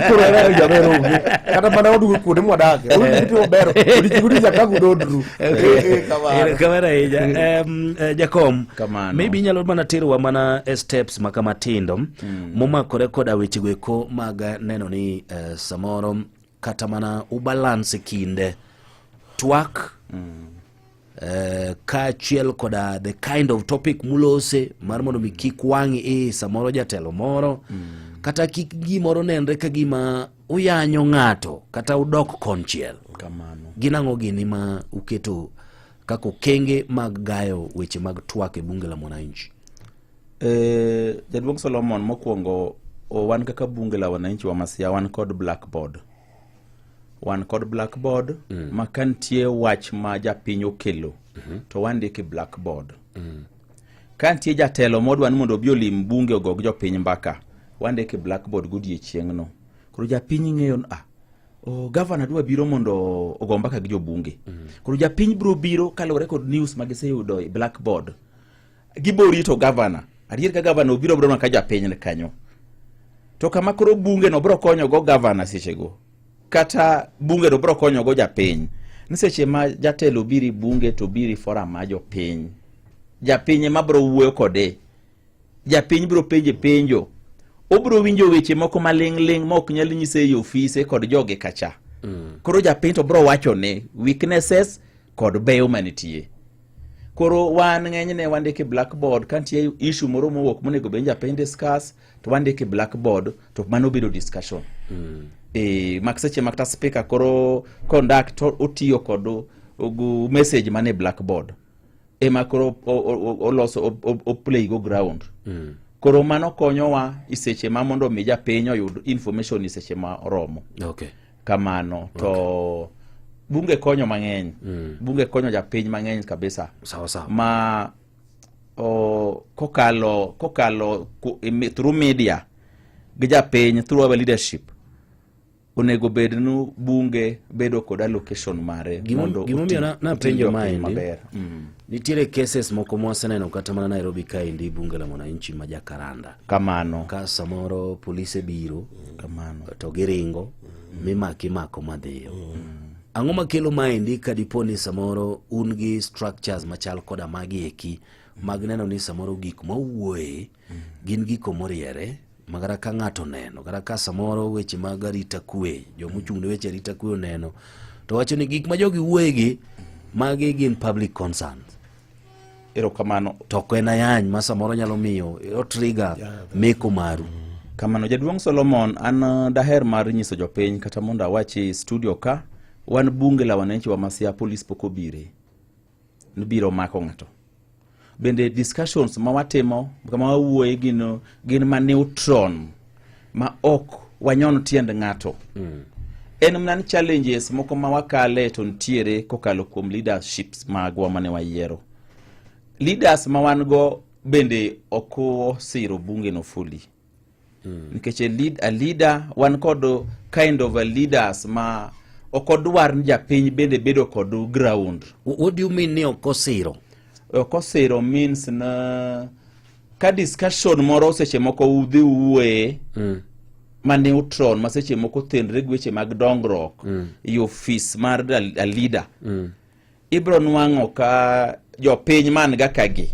Koro ero jaber onge. Kata mana waduogo kuonde mwadake. Onge gibiro timo maber. Odiechieng' odiechieng' kaka udodru. Kamano. Erokamano ahinya. Jakom, Kamano. maybe inyalo mana terowa mana e steps maka matindo momakore koda wechego eko mag neno ni samoro kata mana ubalance kinde twak kaachiel koda the kind of topic mulose mar mondo mi kik wang' i samoro jatelo moro kata kik gimoro nenre ka gima uyanyo ng'ato kata udok konchiel. Kamano. Gin ang'o gini ma uketo kaka okenge mag gayo weche mag twak e bunge la mwananchi? Jaduong' Solomon, mokwongo wan kaka bunge la wananchi wa Masia wan kod blackboard. Wan kod blackboard ma ka nitie wach ma japiny okelo to wandiko e blackboard. Ka nitie jatelo modwa ni mondo obi olim bunge ogo gi jopiny mbaka, wandiko e blackboard godiechieng'no. Koro japiny ng'eyo ni ah, oh, gavana dwa biro mondo ogo mbaka gi jobunge. Koro japiny biro biro kaluwore kod news ma giseyudo e blackboard. Gibo rito gavana. Adier ka gavana obiro biro ka japiny ni kanyo. To kama koro bunge no biro konyo go gavana sechego kata bunge no biro konyo go japiny. Ni seche ma jatelo biro e bunge to biro e forum ma jopiny. Japiny ema biro wuoyo kode. Japiny biro penje penjo. Obiro winjo weche moko maling' ling' ma ok nyal nyise e ofise kod joge kacha. Koro japiny to biro wachone weaknesses kod beyo manitie. Koro wan ng'enyne wandiko e blackboard ka nitie issue moro mowuok monego bed ni japiny discuss to wandiko e blackboard to mano bedo discussion. E, mak seche ma kata speaker koro conduct to otiyo kod gu message mane blackboard ema koro oloso o play go ground. Koro mano konyowa e seche ma mondo mi japiny oyud information e seche ma oromo. Kamano to bunge konyo mang'eny. Bunge konyo japiny mang'eny kabisa. Sawa sawa. Ma o, kokalo kokalo through media gi japiny through our leadership onego bed ni bunge bedo kod allocation mare mondo Gimomiyo napenjo jopiny maendi maber. Nitiere cases moko mwaseneno kata mana Nairobi kaendi bunge la mwananchi ma Jakaranda Kamano. ka samoro polise biro Kamano. to giringo mimaki imako madhiyo. Ang'o makelo maendi ka dipo ni samoro un gi structures machal koda magi eki mag neno ni samoro gik mawuoye gin giko moriere ma kata ka ng'ato oneno kata ka samoro weche mag arita kwe jomochung' ne weche arita kwe oneno to wacho ni gik ma jogi wuoye gi magi gin public concerns. Erokamano. To ok en ayany ma samoro nyalo miyo o trigger meko maru. Kamano jaduong' Solomon, an daher mar nyiso jopiny kata mondo awachi e studio ka wan bunge la wananchi wa Masia polis pok obire nibiro mako ng'ato. Bende discussions ma watimo kama wawuoye gin ma neutral ma ok wanyon tiend ng'ato. En mana ni challenges moko ma wakale to nitiere kokalo kuom leaderships magwa mane wayiero. Leaders ma wan go bende ok osiro bunge no fully. Nikech a leader wan kod kind of a leaders ma ok odwar ni japiny bende bedo kod ground. What do you mean ni ok osiro? Ok osiro means na ka discussion moro seche moko udhi uwuoye ma neutral ma seche moko tenre gi weche mag dongruok e ofis mar a leader. Ibro nwang'o ka jopiny man ga kagi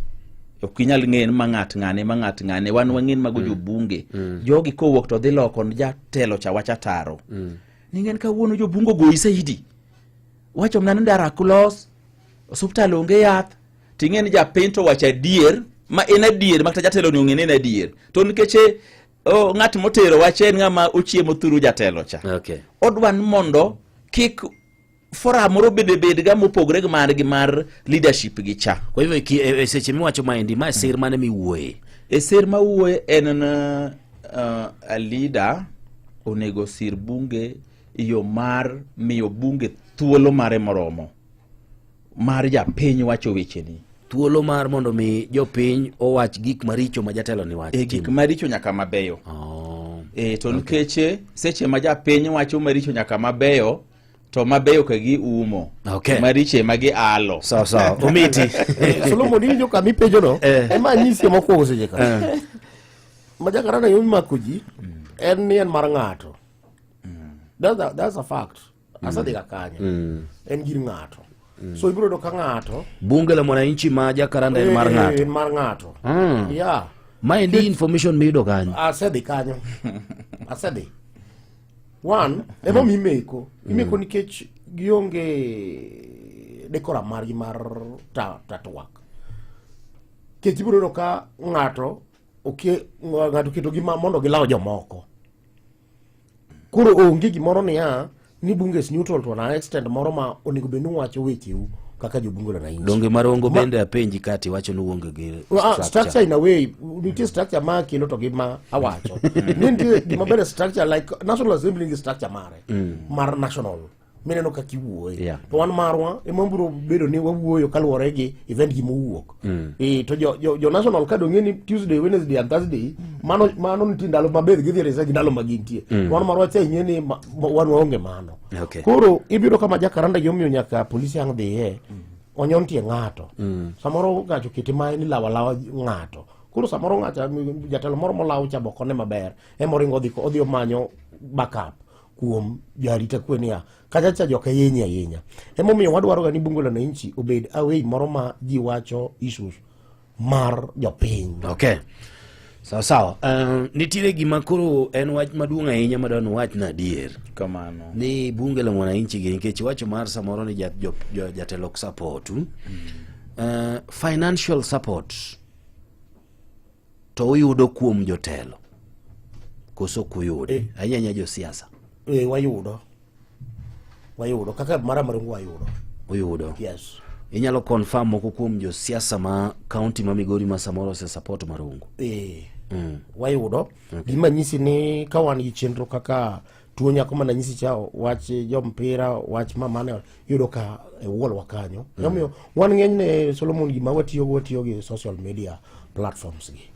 ok inyal ng'eyo ni ma ng'at ng'ane ma ng'at ng'ane wan wang'e ni mago jobunge. Jogi kowuok to dhi loko ni jatelo cha wach ataro. Ning'en kawuono jobunge ogoyi saidi wacho mana ni ndara ok los, osuptal onge yath, ting'e ni japiny to wacho adier ma en adier ma kata jatelo ni ong'e ni en adier to nikech ng'at motero wach en ng'ama ochiemo thuru jatelo cha. Odwa ni mondo kik forum moro bende bed ga mopogore gi margi mar leadership gi cha. Kwa hivyo e seche miwacho maendi ma sir mane miwuoye? E sir mawuoye en na a leader onego sir bunge e yo mar miyo bunge thuolo mare moromo mar japiny wacho wecheni. Thuolo mar mondo mi jopiny owach gik maricho ma jatelo ni wacho. E gik maricho nyaka mabeyo. E, to nikech seche ma japiny wacho maricho nyaka mabeyo to mabeyo ka gi umo. Maricho ema gi alo. Sawa sawa. Omiti. Solomon iwinjo kama ipenjono ema anyisi mokwongo seche ka. Ma Jakaranda yo mako ji en ni en mar ng'ato. That's a fact. Asedhi ga kanyo. En gir ng'ato. So ibiro yudo ka ng'ato Bunge la mwananchi ma Jakaranda en mar ng'ato. En mar ng'ato. Yeah. Maendi information miyudo kanyo. Asedhi kanyo. Asedhi. One, ema omiyo imeko. Imeko nikech gionge decorum margi mar ta twak. Nikech ibiro yudo ka ng'ato ng'ato oketo gi mondo gilaw jomoko. Koro onge gimoro niya ni bunge is neutral to an extent moro ma onego bed ni uwacho wecheu kaka jobunge la wananchi. Donge marongo bende apenji kati wacho ni uonge gi structure. Structure in a way, nitie structure ma kelo to gi ma awacho. Ni nitie gima ber structure like National Assembly nigi structure mare mar national. mineno kaka iwuoye Yeah. to wan marwa ema biro bedo ni wawuoyo kaluwore gi event gi mowuok Eh, to jo, jo, jo national ka dong'e ni Tuesday, Wednesday and Thursday mano mano nitie ndalo maber gidhi resa gi ndalo ma gintie wan marwa cha ing'e ni ma, ma, wan waonge mano Okay. koro ibiro kama jakaranda gi omiyo nyaka polisi ang' dhiye onyon tie ng'ato samoro ng'ato okete ma ni lawa lawa ng'ato koro samoro ng'ato jatelo moro molaw cha bokone maber ema oringo odhi odhi omanyo backup kuom jarita kwe niya kacha cha joka yenyi ahinya emomiyo wadwaro ga ni bunge la wananchi obed away moro ma ji wacho issues mar jopiny okay sawa sawa nitiere gima koro en wach maduong' ahinya madwa ni wachna adier kamano ni bunge la mwananchi gi nikech wacho mar samoro ni jatelo ok support financial support to uyudo kuom jotelo koso ok uyudi ahinya ahinya josiasa e, wayudo wayudo kaka mara marungu wayudo uyudo yes inyalo confirm moko kuom josiasa ma kaunti ma Migori ma samoro ose support Marungu e, wayudo gima nyisi ni ka wan gi chenro kaka tuo nyako mana nyisi cha wach jompira wach mamane yudo ka e wuolwa kanyo emomiyo wan ng'enyne Solomon gima watiyogo watiyo gi social media platforms gi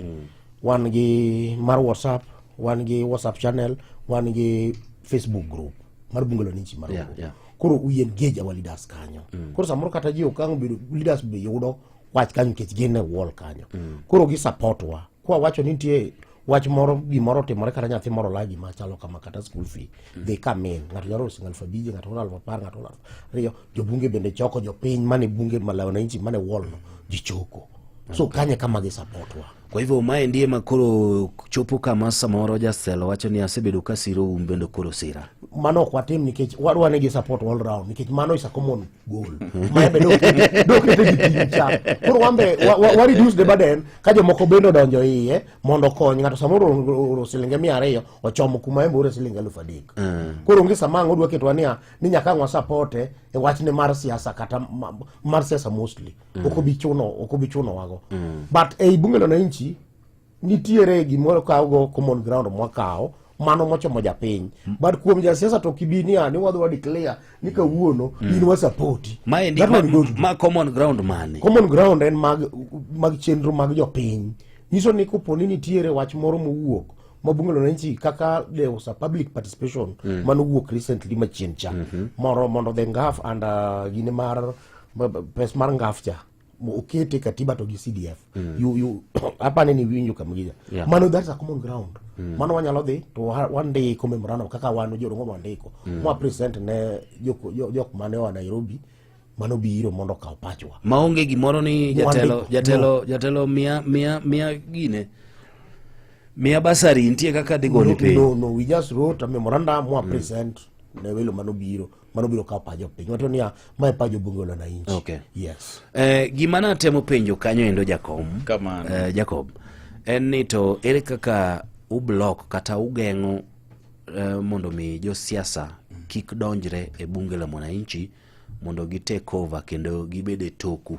wan gi mar WhatsApp wan gi WhatsApp channel wan gi Facebook group mar bunge la wananchi mar Yeah, yeah. koro we engage our leaders kanyo koro samoro kata ji ok ang' bedo leaders be yudo wach kanyo nikech gin e wall kanyo koro gi support wa kwa wacho ni nitie wach moro gimoro otimore kata nyathi moro olal gima chalo kama kata school fee they come in ng'ato nyalo oro siling aluf abich ng'ato oro aluf apar ng'ato oro aluf ariyo jobunge bende choko jopiny mane bunge ma wananchi mane wall no ji choko so kanye kama gi support wa kwa hivyo maendi ema koro chopo kama samoro jatelo wacho ni asebedo ka siro un bende koro sira mano ok watim nikech wadwa ni gi support all round nikech mano is a common goal maembe dokete dokete gi piny cha koro wan be wa, wa, wa reduce the burden ka jomoko bende odonjo iye mondo okony ng'ato samoro oro oro silinge mia ariyo ochomo kuma embe ore silinge eluf adek koro onge sama ang' odwa ketwa niya ni nyaka ang' wasapote e wachne mar siasa kata ma, mar siasa mostly ok obi chuno ok obi chuno wago but ei bunge la wananchi nitiere gimoro kawogo common ground mwakawo mano mochomo japiny but kuom jasiasa to kibi niya ni wadhi wa declare ni kawuono in wasapoti maendi That ma, one we don't do. ma common ground mane common ground en mag, mag chenro mag jopiny nyiso ni kopo ni nitiere wach moro mowuok ma bunge la wananchi kaka there was a public participation manowuok recently machien cha moro mondo the ngaf and gine mar pes mar ngaf cha mo- okete katiba to gi CDF you you apani ni winjo kamgija Yeah. mano that's a common ground mano wanyalo dhi to wandiko memorandum kaka wan jorongo wandiko mwa present ne jok jok mane oa Nairobi mano biro mondo okaw pachwa maonge gimoro ni jatelo Wandiko. jatelo jatelo miya miya miya gine miya basari nitie kaka dhi goni no, piny no, no, we just wrote a memorandum mwa present ne welo manobiro manobiro kawo pach jopiny wacho niya mae pach jobunge la wananchi Okay. yes gima natemo penjo kanyo endo jakom Kamano. Jacob en ni to ere kaka ublock kata ugeng'o mondo mi josiasa kik donjre e bunge la mwananchi mondo gi take over kendo gibed e toku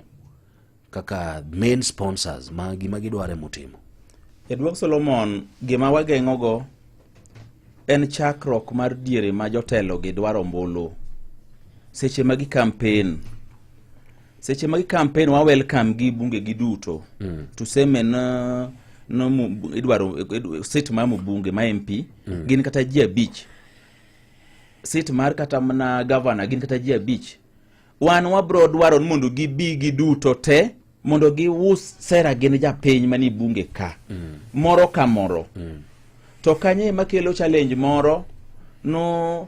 kaka main sponsors ma gima gidwaro emutimo Jaduong' Solomon, gima wageng'ogo en chakruok mar diere ma jotelo gi dwaro ombulu. Seche ma gi campaign. Seche ma gi campaign wa welcome gi bunge gi duto. Tuseme no, no idwaro seat mar mbunge ma MP gin kata ji abich. Seat mar kata mana governor gin kata ji abich. Wan wabro dwaro ni mondo gibi giduto te mondo gius sera gin japiny manie bunge ka moro ka moro to kanye ema kelo challenge moro no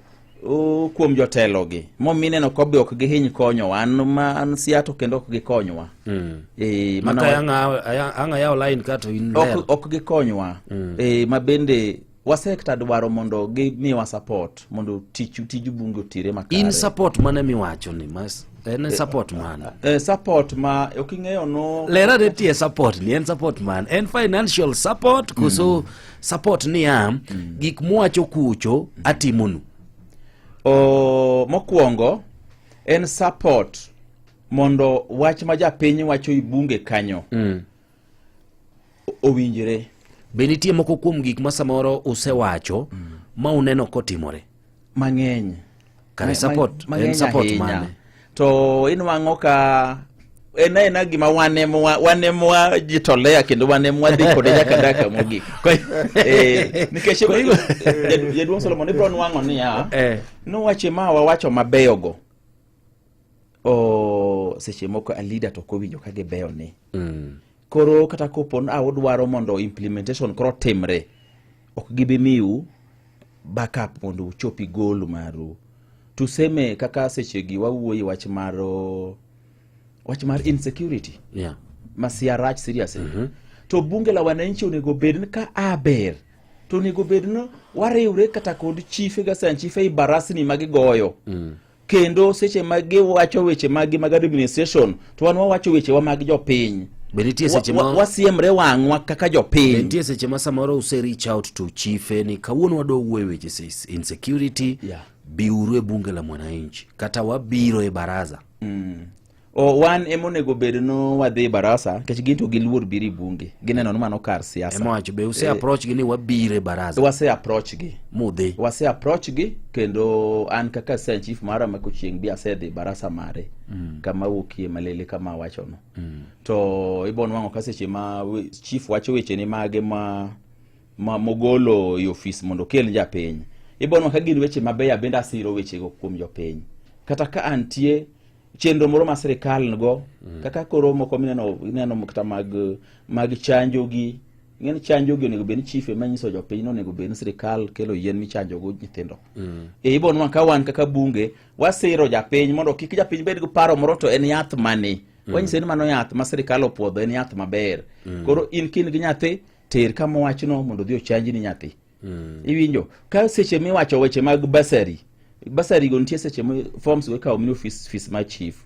kuom jotelo gi momineno kobe ok gihiny konyowa an ma an siato kendo ok gikonywa e, mana maka ang' ayawo line ka to in ler ok, ok gikonywa e, ma bende wasekta dwaro mondo gimiwa support mondo tich tij bunge otire makare in support mane miwacho ni mas en support mane support ma ok ing'eyo no lera ne tie support ni en support man en financial support koso support niya gik muwacho kucho atimonu o, mokwongo en support mondo wach ma japiny wacho i bunge kanyo owinjre be nitie moko kuom gik ma samoro usewacho ma uneno kotimore mang'eny Kare support, en mang'eny support ahinya. mane? To inwang'o ka en aena gima wan emwa wan emwa jitolea kendo wan emwa dhi kode nyaka daka mogik. Eh, nikech jaduong' Solomon ibro nwang'o niya Eh. nowache ma wawacho mabeyogo o seche moko a leader to ok owinjo ka gibeyo ni koro kata kopo ni udwaro mondo implementation koro timre ok gibi miu backup mondo uchopi goal maru tuseme kaka sechegi wawuoye wach mar wach mar insecurity Yeah. masia rach seriously to bunge la wananchi onego bed ni ka a ber to onego bed ni wariwre kata kod chife ga sanchife i barasni ma gigoyo kendo seche ma giwacho weche maggi mag administration to wan wawacho wechewa mag jopiny Be nitie seche Wa- ma wa- wasiemre wang'wa kaka Be jopiny nitie seche ma samoro use reach out to chife ni kawuono wadwa wuoyo weche insecurity Yeah. biuru e bunge la mwananchi kata wabiro e baraza O, wan ema onego bed no wadhi e barasa nikech gin to giluor biro e bunge gineno ni mano kar siasa ema wacho be use approach gi ni wabiro e baraza wase approach gi mudhi wase approach gi kendo an kaka sen chief mara ma kochieng' bi asedhi barasa mare kama wuokie malele kama awachono to ibo nwang'o ka seche ma chief wacho wechene mage ma, ma mogolo e ofis mondo okel japiny ibo nwang'o ka gin weche mabeyo bende asiro wechego kuom jopiny kata ka antie chenro moro ma sirikal nigo kaka koro moko mineno ineno kata mag mag chanjo gi ing'eni chanjo gi onego bed ni chief ema nyiso jopiny ni onego bed ni sirikal kelo yien michanjo go nyithindo e ibo nwang' ka wan kaka bunge wasiro japiny mondo kik japiny bed gi paro moro to en yath mane wanyise ni mano yath ma sirikal opuodho en yath maber koro in kin gi nyathi ter kama wachno mondo odhi ochanjni nyathi iwinjo ka seche miwacho weche mag basari basari go nitie seche ma forms go ikawo mini ofis fees mar chief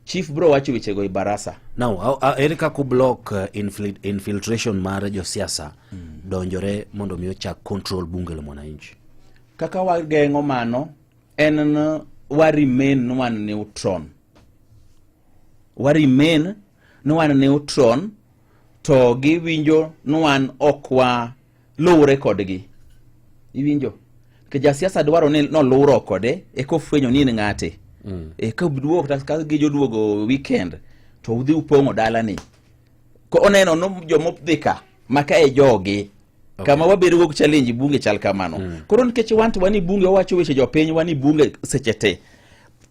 chief bro wacho wechego e barasa now ere kaka ublock infiltration mar josiasa donjore mondo mi ochak control bunge la mwananchi kaka wageng'o mano en ni wa remain ni wan neutron wa remain ni wan neutron to giwinjo ni wan ok wa luwre kodgi iwinjo nikech jasiasa dwaro ni noluwro kode eka ofwenyo ni in ng'ate eka oduogo kata ka gijoduogo weekend to udhi upong'o dalani ko oneno no jomodhi ka maka e jogi okay. kama wabedo go challenge bunge chal kamano koro nikech wan to wan bunge wawacho weche jopiny wan bunge seche te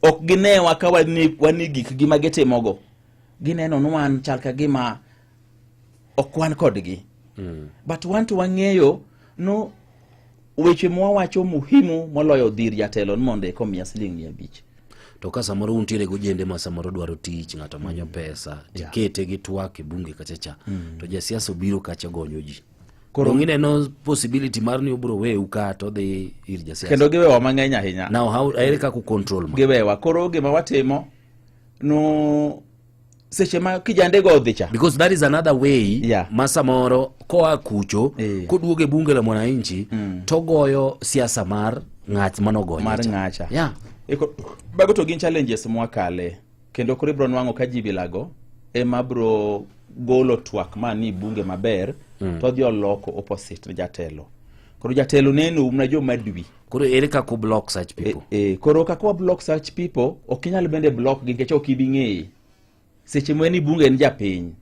ok ginewa ka wan wan gikgi ma gitimogo gineno ni wan chal ka gima ok wan kodgi but wan to wang'eyo no weche mwawacho muhimu moloyo dhir jatelo ni mondo eka omiya siling 500 to ka samoro untiere gojende ma samoro dwaro tich ng'ato manyo pesa tikete gi twak e bunge kacha cha to jasiasa obiro kacha gonyo ji koro ineno possibility mar ni obiro weu ka to odhi ir jasiasa kendo giwewa mang'eny ahinya now how ere kaka u control ma giwewa koro gima watimo no seche ma kijande go odhi cha because that is another way Yeah. ma samoro koa kucho Eh. koduogo e bunge la mwananchi togoyo siasa mar ng'at manogonye mar cha. ng'acha yeah. Eko, mago to gin challenges mwakale kendo koro ibro nwang'o ka ji bilago ema bro golo twak ma ni bunge maber to odhi oloko opposite ne jatelo koro jatelo neno mana joma dwi koro ere kaka u block such people e, e, koro kaka wa block such people ok inyal bende block gi nikech ok ibi ng'eye seche ma en i bunge en japiny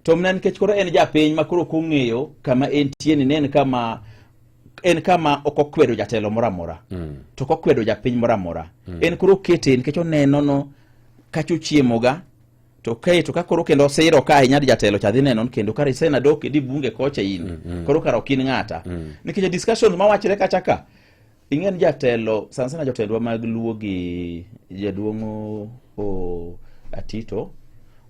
to mana nikech koro en japiny ma koro ok ong'eyo kama entie ni ne en kama en kama ok okwedo jatelo moro amora to ok okwedo japiny moro amora en koro okete nikech oneno no kacha ochiemoga to kae to ka koro kendo osiro ka ahinya jatelo cha dhi neno ni kendo kare isena dok di bunge kocha in koro kara ok in ng'ata nikech discussions mawachre kacha ka ing'e ni jatelo sana sana jotendwa mag luo gi jaduong' o Atito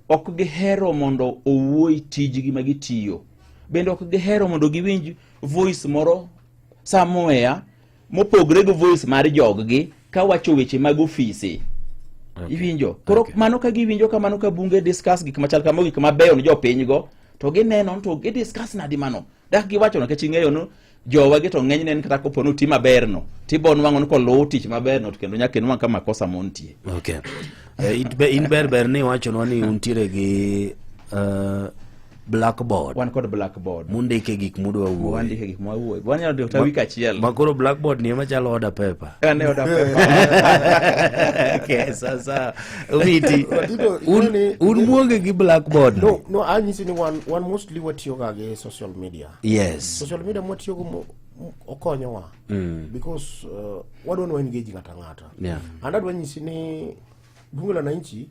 ok gihero mondo owuoyi tijgi ma gitiyo bende ok gihero mondo giwinj voice moro somewhere mopogre gi voice mar joggi kawacho weche mag ofise iwinjo koro mano ka giwinjo kamano ka bunge discuss gik machal kama gik mabeyo ne jopiny go to gineno ni to gidiscuss nadi mano dak giwacho no nikech ing'eyo ni jowa gi to ng'enyne en kata kopo ni oti maber no tibo nwang'o ni koluw tich maber no to kendo nyaka inwang' ka makosa montie okay. Eh, in ber ber ni iwachonwa ni untiere gi blackboard wan kod blackboard mundike gik mudwa wuoye wandike gik mwawuoye wanyalo ndiko kata wik achiel ma koro blackboard ni ema chalo order paper ane order paper okay, sasa Omiti Watito, un, ing'eni- un muonge gi blackboard no no anyisi ni wan wan mostly watiyoga gi social media yes social media mwatiyogo okonyowa because wadwa ni wa engage ng'ato ang'ata Yeah. and adwa nyisi ni bunge la wananchi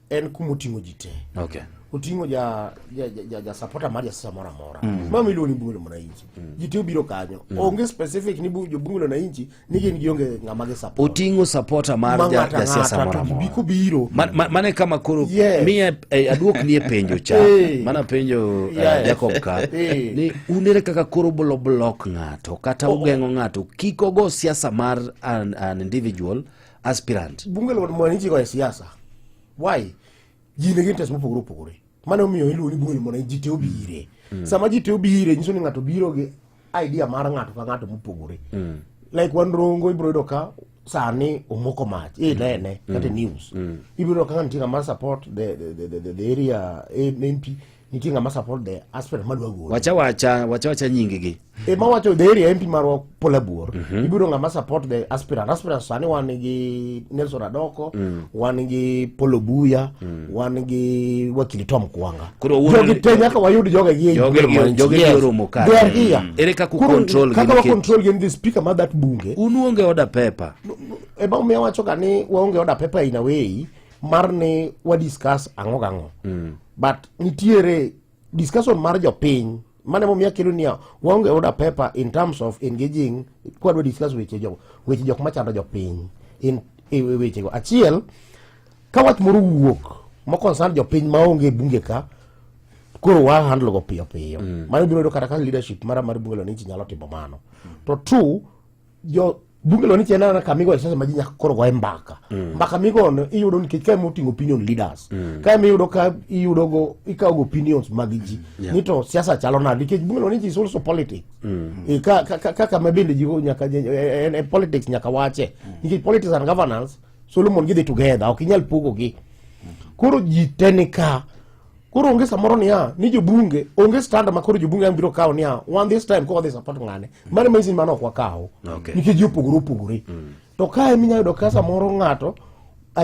en kuma oting'o ji te okay oting'o ja, ja, ja, ja, ja supporter mar jasiasa moro amora mm. ma miluongo ni bunge la mwananchi mm. ji te obiro kanyo mm. onge specific ni jo bunge la wananchi ni gin gionge ng'ama gi support oting'o supporter mar Ma ja- ng'ato jasiasa ang'ata moro to amora gibi kobiro Mane kama koro Yes. miye aduokni e penjo cha Eh. mana penjo Yes. Jacob ka Eh. ni un ere kaka koro bolo block ng'ato kata ugeng'o ng'ato kik ogo siasa mar an individual aspirant bunge la mwananchi go e siasa why ji nigi interest mopogore opogore mano omiyo iluongo ni bunge la mwananchi ji te obire sama ji te obire nyiso ni ng'ato biro gi idea mar ng'ato ka ng'ato mopogore like wan rongo ibiro yudo ka sani omoko mach inene kata e news ibiro yudo ka nitie ng'ama support the area MP nitie ng'ama support the aspirant madwa golo wacha wacha wacha wacha nying gi e mawacho the area MP marwa Polabuor ibiro ng'ama support the aspirant aspirant sani wan gi Nelson Adoko wan gi Polo Buya wan gi wakili Tom Kwanga Koro wuono jogi te nyaka wayud joge gi e Joge bunge gi- mwananchi. joge gi Yes. oromo kae. They are here. Ere kaka u Koro control gi kaka wa nikech- control gi the speaker mar that bunge un uonge order paper ema omiyo awacho ga ni waonge order paper in a way mar ni wa discuss ang'o gang'o but nitiere discussion mar jopiny mane momiyo akelo niya waonge order paper in terms of engaging kwadwa discuss weche jo weche jok machando jopiny in e wechego achiel ka wach moro wuok mo concern jopiny maonge e bunge ka koro wa handle go piyo piyo mano biro yudo kata ka leadership mara mar bunge la wananchi nyalo timo mano to two jo bunge la wananchi en mana kama igoye siasa ma ji nyaka koro goye mbaka mbaka migono iyudo nikech ka ema oting'o opinion leaders ka ema iyudo ka iyudo go ikawo go opinions mag ji ni to siasa chalo nade nikech bunge la wananchi is also politics Eh, ka kama bende ji go nyaka en politics nyaka wache nikech politics and governance Solomon gidhi together ok inyal pogogi koro ji te ni ka koro onge samoro niya ni jobunge onge stand ma koro jobunge ang' biro kawo niya one this time ko wadhi support ng'ane mano manyiso ni mano ok wakaw nikech ji opogore opogore to kae minya yudo ka samoro ng'ato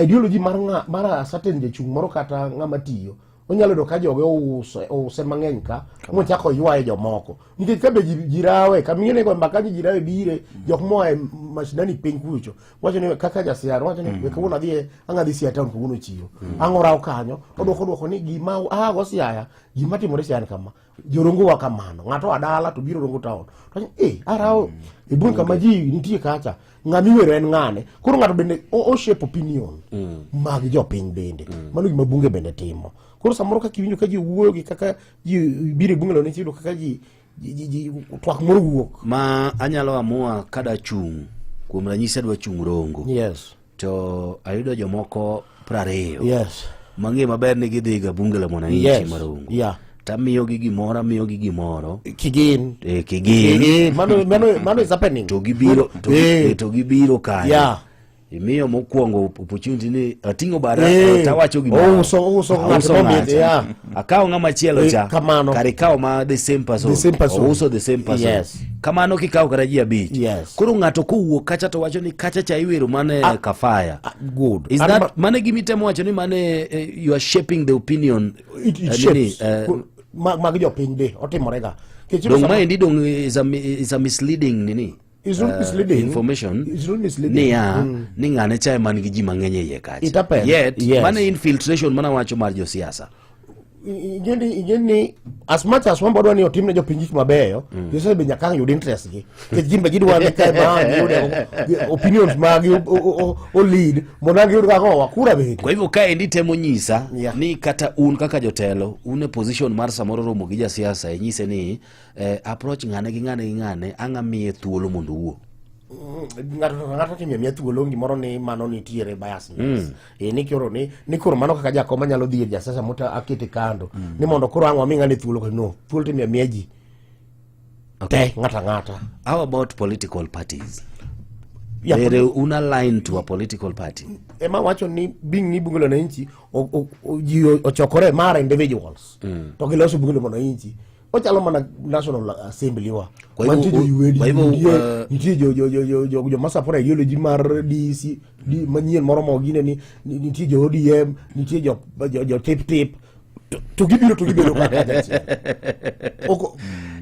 ideology mar ng'a, mar a certain jachung' moro kata ng'ama tiyo onyalo yudo ka joge ouse ouse mang'eny ka mochako ywaye jomoko nikech ka be ji rawe kama go mbaka ji rawe bire jok moa e mashinani piny kucho wacho ni kaka jasiara wacho ni we kawuono adhi e- ang' adhi Siaya town kawuono chiro ang' oraw kanyo odwoko odwoko ni gima ago Siaya gima timore Siaya ni kama jorongo wa kamano ng'ato oa dala to biro Rongo town to wacho, eh arawo e bunge kama ji nitie kacha ng'ama iwero en ng'ane koro ng'ato bende o shape opinion mag jopiny bende mano gima bunge bende timo koro samoro kaka iwinjo ka ji wuoyo gi kaka ji biro e bunge lo iyudo kaka ji twak moro wuok ma anyalo amua kada chung' kuom ranyisi adwa chung' Rongo yes to ayudo jomoko 20 yes mang'e maber ni gidhi ga bunge la mwananchi yes ma Rongo yeah tamiyogi gimoro amiyogi gimoro kigin kigin Eh, mano is happening to gibiro to gibiro kanyo Yeah. imiyo mokwongo opportunity ni ating'o bada tawacho gimoro Ouso ng'ato Auso momit, ng'acha. yeah. akawo ng'ama chielo cha kamano. kar ikawo ma the same person The same person. ouso the same person Yes. kamano kikawo kata ji abich Yes. koro ng'ato kowuok kacha to wacho ni kacha cha iwero mane kafaya good is And that mane gimitemo wacho ni mane you are shaping the opinion it nini, shapes mag jopiny be otimore ga Nikech iyudo dong sama- maendi dong is a misleading nini It's not misleading. information It's not misleading. niya ni ng'ane cha ema nigi ji mang'eny e iye kacha It happens. yet Yes. mane infiltration mana wacho mar josiasa Ingeni as much as wan wadwa ni otim ne jopiny gik mabeyo josiasa be nyaka ang' yud interest gi nikech gin be gidwa ni kae ma ang' giyud opinions magi o lead mondo ang' giyud kaka owa kura bende kwa hivyo kaendi temo nyisa Yeah. ni kata un kaka jotelo un e position mar samoro romo gi jasiasa inyise ni approach ng'ane gi ng'ane gi ng'ane ang' amiye thuolo mondo owuo Ng'ato to ng'ato timo miya thuolo gimoro ni mano nitiere biasness ni koro ni koro mano kaka jakoma nyalo dhi ir jasiasa mota akete kando ni mondo koro ang' wami ng'ane thuolo no thuolo timiyo miya ji te ng'ato ang'ata how about political parties Yeah, Bere un align to a political party. Ema wacho ni being ni bunge la wananchi ji ochokore mar individuals to giloso bunge la wananchi ochalo mana National Assembly wa. Kwa hivyo Mantie jo UAD, kwa hivyo, nitie joma support ideology mar DC D, manyien moro mogine ni nitie jo ODM, nitie jo tip tip to gibiro to gibedo kaka achiel.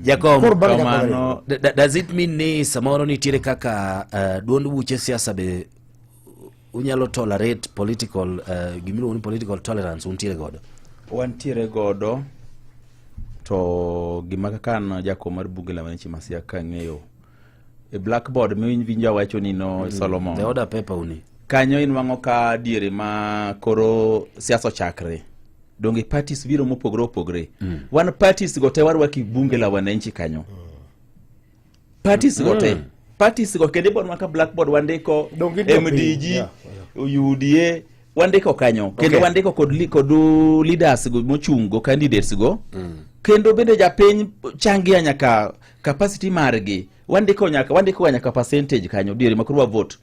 Jakom, Koro bang' Kamano- does it mean ni samoro nitiere kaka duond buche siasa be unyalo tolerate political gimiluongo ni political tolerance untiere godo? Wantiere godo to gima kaka an jakom mar bunge la wananchi ma Siaya kang'eyo e blackboard miwinjo awacho ni no Solomon The order paper uni. Kanyo inwang'o ka diere ma koro siasa ochakre donge parties biro mopogore opogore. Wan parties go te warwaki bunge la wananchi kanyo, parties go te, parties go kendo ibonwa ka blackboard wandiko Donge gin jopiny, MDG, UDA wandiko kanyo kendo wandiko kod leaders go mochung' go, candidates go, kendo bende japiny changia nyaka capacity margi wandiko nyaka, wandiko nyaka percentage kanyo diere ma koro wa vote.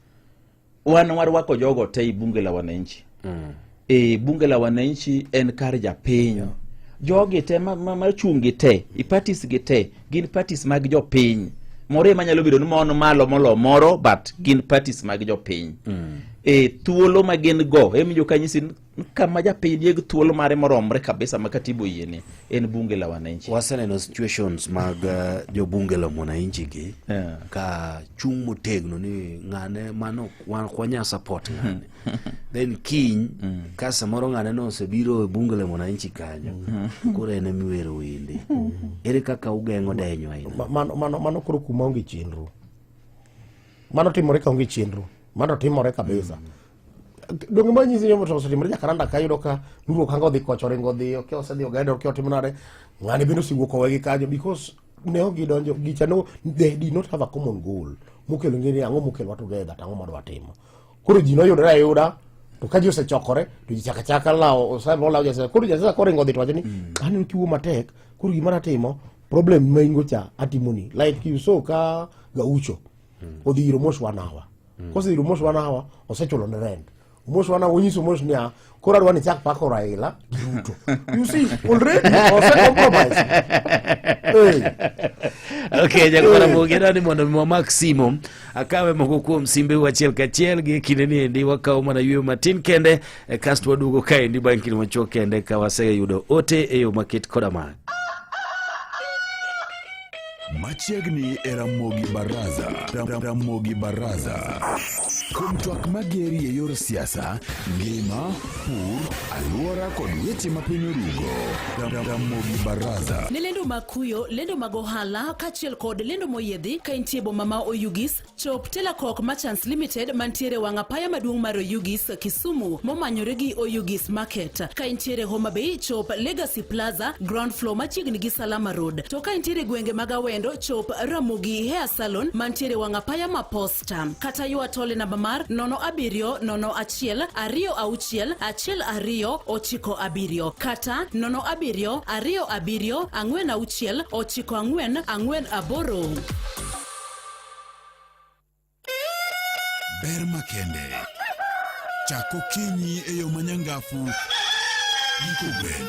Wan warwako jogo te i bunge la wananchi. E bunge la wananchi en kar japiny. Jogi te machung' gi te i parties gi te gin parties mag jopiny. Moro ema nyalo bedo ni mon malo molo moro, but gin parties mag jopiny. E thuolo ma gin go emiyo kanyisi ni kama japiny nieg thuolo mare moromre kabisa ma katiba oyiene en bunge la wananchi. Waseneno situations mag jobunge la mwananchi gi ka chung' motegno ni ng'ane mano wan ok wanyal support ng'ane, then kiny ka samoro ng'ane no osebiro e bunge la mwananchi kanyo koro en emiwero wende. Ere kaka ugeng'o denyo aina? Mano koro kuma onge chenro. Mano timore ka onge chenro. Mano timore kabisa. Donge ma nyisi ni to osetimore Jakaranda ka yudo ka Nuru Okanga odhi kocha, oringo odhi, okia osedhi Oganda, okia otimo nade, ng'ane bende osewuok owegi kanyo because ne ok gidonjo gicha no, they did not have a common goal mokelo ng'e ni ang'o mokelowa together to ang'o madwa timo. Koro ji noyudore ayuda to ka ji osechokore to ji chaka chaka lawo osema olawo jasiasa. Koro jasiasa koringo odhi to wacho ni aneno kiwuo matek, koro gima natimo problem ma ingo cha atimoni, like you saw ka Gaucho odhi ir Omosh one hour. Kosedhi ir Omosh one hour, osechulo ne rent Omosh one hour, onyiso Omosh niya, koro adwa ni chak pako Raila gi Ruto. You see, already ose compromise. Hey. Okay, jakwara Ramogi, adwa ni mondo mi wamak simo akawe moko kuom simbeu achiel kachiel gi e kinde ni endi wakawo mana yweyo matin kende kasto waduogo kaendi bang' kinde machuok kende ka waseyudo ote e yo maket koda mak. Machiegni e Ramogi Baraza. Ramogi Baraza. Kuom twak mageri e yor siasa, ngima, pur, alwora kod weche ma piny orugo. Ramogi Baraza. Ne lendo mag kuyo, lendo mag ohala kaachiel kod lendo moyiedhi ka intie boma ma Oyugis, chop Telakok Merchants Limited mantiere wang' apaya maduong' mar Oyugis, Kisumu, momanyore gi Oyugis Market. Ka intiere Homa Bay, chop Legacy Plaza, ground floor machiegni gi Salama Road. To ka intiere gwenge mag Awendo, chop Ramogi Hair Salon mantiere wang' apaya ma Posta. Kata ywa tole namba mar 07 01 26 12 97 kata 07 27 46 94 48. Ber makende. Chak okinyi e yo manyangafu gi kogwen.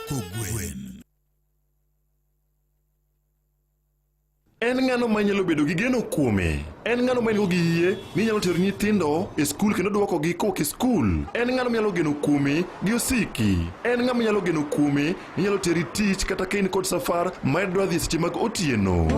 Kogwen. En ng'ano ma inyalo bedo gi geno kuome? En ng'ano ma in-go gi yie ni inyalo tero nyithindo e skul kendo dwokogi kowuok e skul? En ng'ano minyalo geno kuome gi osiki? En ng'ama inyalo geno kuome ni nyalo teri tich kata ka in kod safar ma idwa dhi e seche mag otieno?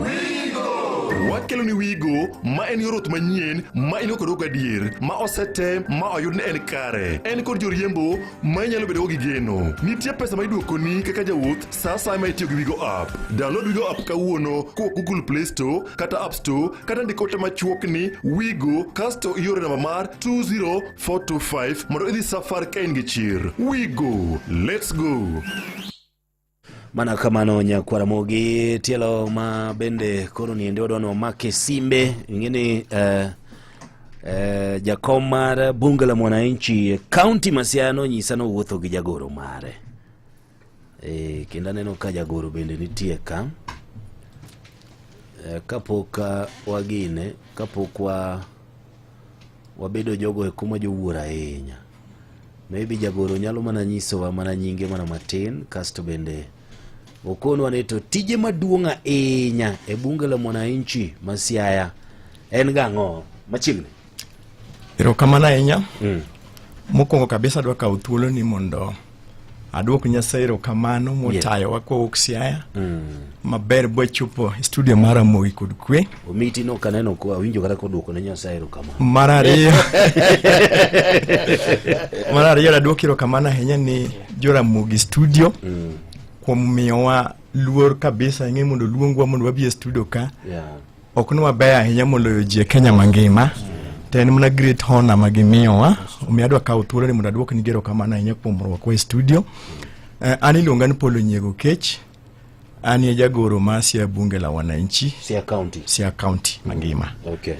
Wakelo ni Wigo ma en yor wuoth manyien ma in go kod gadier ma osetem ma oyud ni en kare. En kod joriembo ma inyalo bedogo gi geno. Nitie pesa ma iduokoni kaka jawuoth sa asaya ma itiyo gi Wigo app. Download Wigo app kawuono kowuok Google Play Store kata App Store kata ndik ote machuok ni Wigo kasto ioro namba mar 20425 mondo idhi safar ka in gi chir. Wigo, let's go! Mana kamano nyakwara Ramogi tielo ma bende koro niende wadwa ni wamake simbe ing'e ni jakom mar bunge la mwananchi e kaunti ma Siaya nonyisa nowuotho gi jagoro mare kendo aneno ka jagoro bende nitie ka kapok wagine kapok wa. Wabedo jogo eko ma jowuor ahinya. Maybe jagoro nyalo mana nyisowa mana nyinge mana matin kasto bende okonwa ni to tije maduong' ahinya e bunge la mwananchi ma Siaya en gang'o machiegni. Erokamano ahinya. Mokwongo kabisa adwa kawo thuolo ni mondo aduok Nyasaye erokamano motayowa kowuok Siaya maber bwachopo e studio mar Ramogi kod kwe. Omiti no kaneno ko awinjo kata koduoko ne Nyasaye erokamano. Mar ariyo mar ariyo aduok erokamano ahinya ni jo Ramogi studio kuom miyowa luor kabisa ing'e mondo luongwa mondo wabi e studio ka Yeah. ok ni wabeyo ahinya moloyo ji e Kenya mangima to en mana great honor ma gimiyowa omiyo adwa kawo thuolo ni mondo aduok nigi erokamano ahinya kuom rwakwa e studio an iluonga ni Paul Onyiego Kech an e jagoro mar Siaya Bunge la Wananchi Siaya County Siaya County mangima Okay.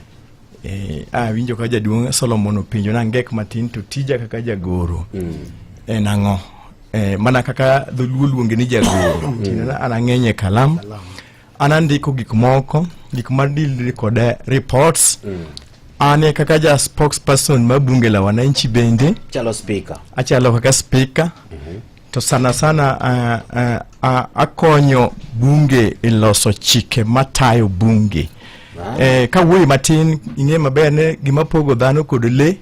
Awinjo ka jaduong' Solomon openjo na ngek matin to tija kaka jagoro en ang'o mana kaka dholuo luonge ni jagoro tiende ni an ang'eny e kalam an andiko gik moko gik ma deal kod reports an e kaka ja spokesperson mar bunge la wananchi bende Chalo speaker. achalo kaka speaker to sana sana akonyo bunge e loso chike matayo bunge kawuoyo matin ing'e maber ni gima pogo dhano kod lee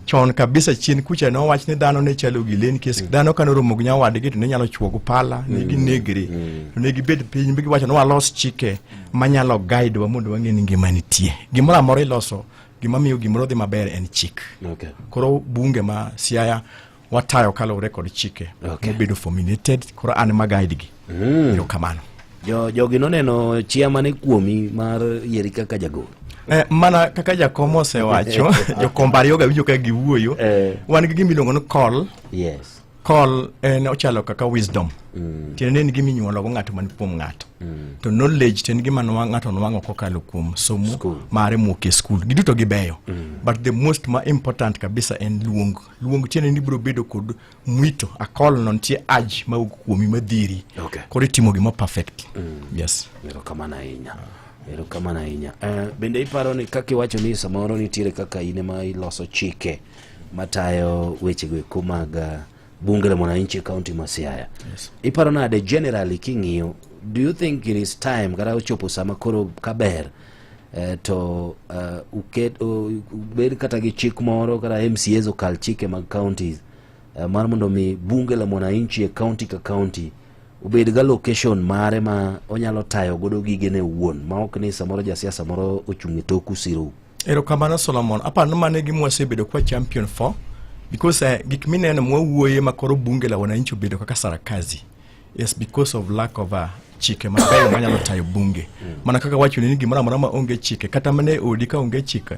chon kabisa chien kucha nowach ni dhano ne chalo gi lee nikech dhano ka noromo gi nyawadgi to ne nyalo chuo gi pala ne ginegre to ne gibed piny mi giwacho ni walos chike manyalo guide wa mondo wang'e ni ngima nitie gimoro amora iloso gima miyo gimoro dhi maber en chik Okay. koro bunge ma Siaya watayo kaluwore kod chike Okay. mobedo formulated koro an ma guide gi erokamano Jo jogi noneno chia mane kuomi mar yieri kaka jagoro. Mana kaka jakom osewacho jokombe ariyo ga winjo ka giwuoyo wan gi gima iluongo ni call Yes. call en ochalo kaka wisdom tiende ni en gima inyuolo go ng'ato man kuom ng'ato to knowledge to en gima ng'ato nwang'o kokalo kuom somo mare mowuok e school giduto gibeyo but the most ma important kabisa en luong luong tiende ni ibiro bedo kod mwito akol no nitie urge mawuok kuomi madhiri Okay. koro itimo gima perfect yes Erokamano ahinya. Erokamano ahinya. Bende iparo ni kaka iwacho ni samoro nitiere kaka in ema iloso chike matayo wechego eko mag bunge la mwananchi e county ma Siaya. Yes. Iparo nade generally king'iyo, do you think it is time kata ochopo sama koro kaber to uket ubed kata gi chik moro kata MCAs okal chike mag counties mar mondo mi bunge la mwananchi e county ka county obed ga location mare ma onyalo tayo godo gigene owuon ma ok ni samoro jasiasa moro ochung' e toku sirou. Erokamano Solomon. Aparo ni mano e gima wasebedo kwa champion for because gik mineno mwawuoye ma koro bunge la wananchi obedo kaka sarakazi is because of lack of chike mabeyo manyalo tayo bunge. Mana kaka wachoni ni gimoro amora ma onge chike kata mana e odi ka onge chike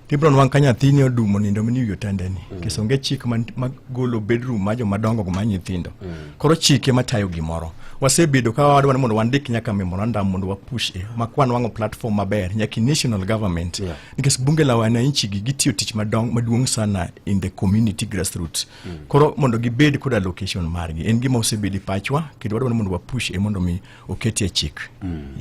tibiro nwang' ka nyathini odumo nindo mani wi otandani nikech onge chik magolo bedroom ma jomadongo go mar nyithindo koro chike matayo gimoro wasebedo ka wadwa ni mondo wandik nyaka memorandum mondo wapush e ma kwanwang'o platform maber nyaka national government nikech bunge la wananchi gi gitiyo tich maduong' sana in the community grassroots koro mondo gibed kod allocation margi en gima osebedo e pachwa kendo wadwa ni mondo wapush e mondo mi oketie chik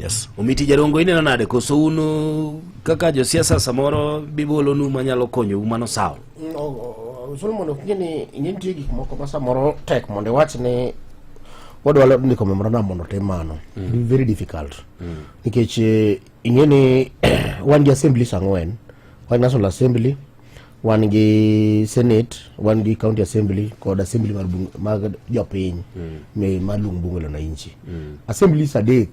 yes Omiti Jarongo ineno nade koso un kaka josiasa samoro bibolonu manyalo konyou mano sawa? Solomon ok ing'e ni ing'e nitie gik moko ma samoro tek mondo iwach ni wadwa ndiko memorandum mondo otim mano mm. very difficult nikech ing'e ni wan gi assemblies ang'wen wan National Assembly wan gi Senate wan gi County Assembly kod assembly mar mag jopiny maluong bunge la wananchi assemblies adek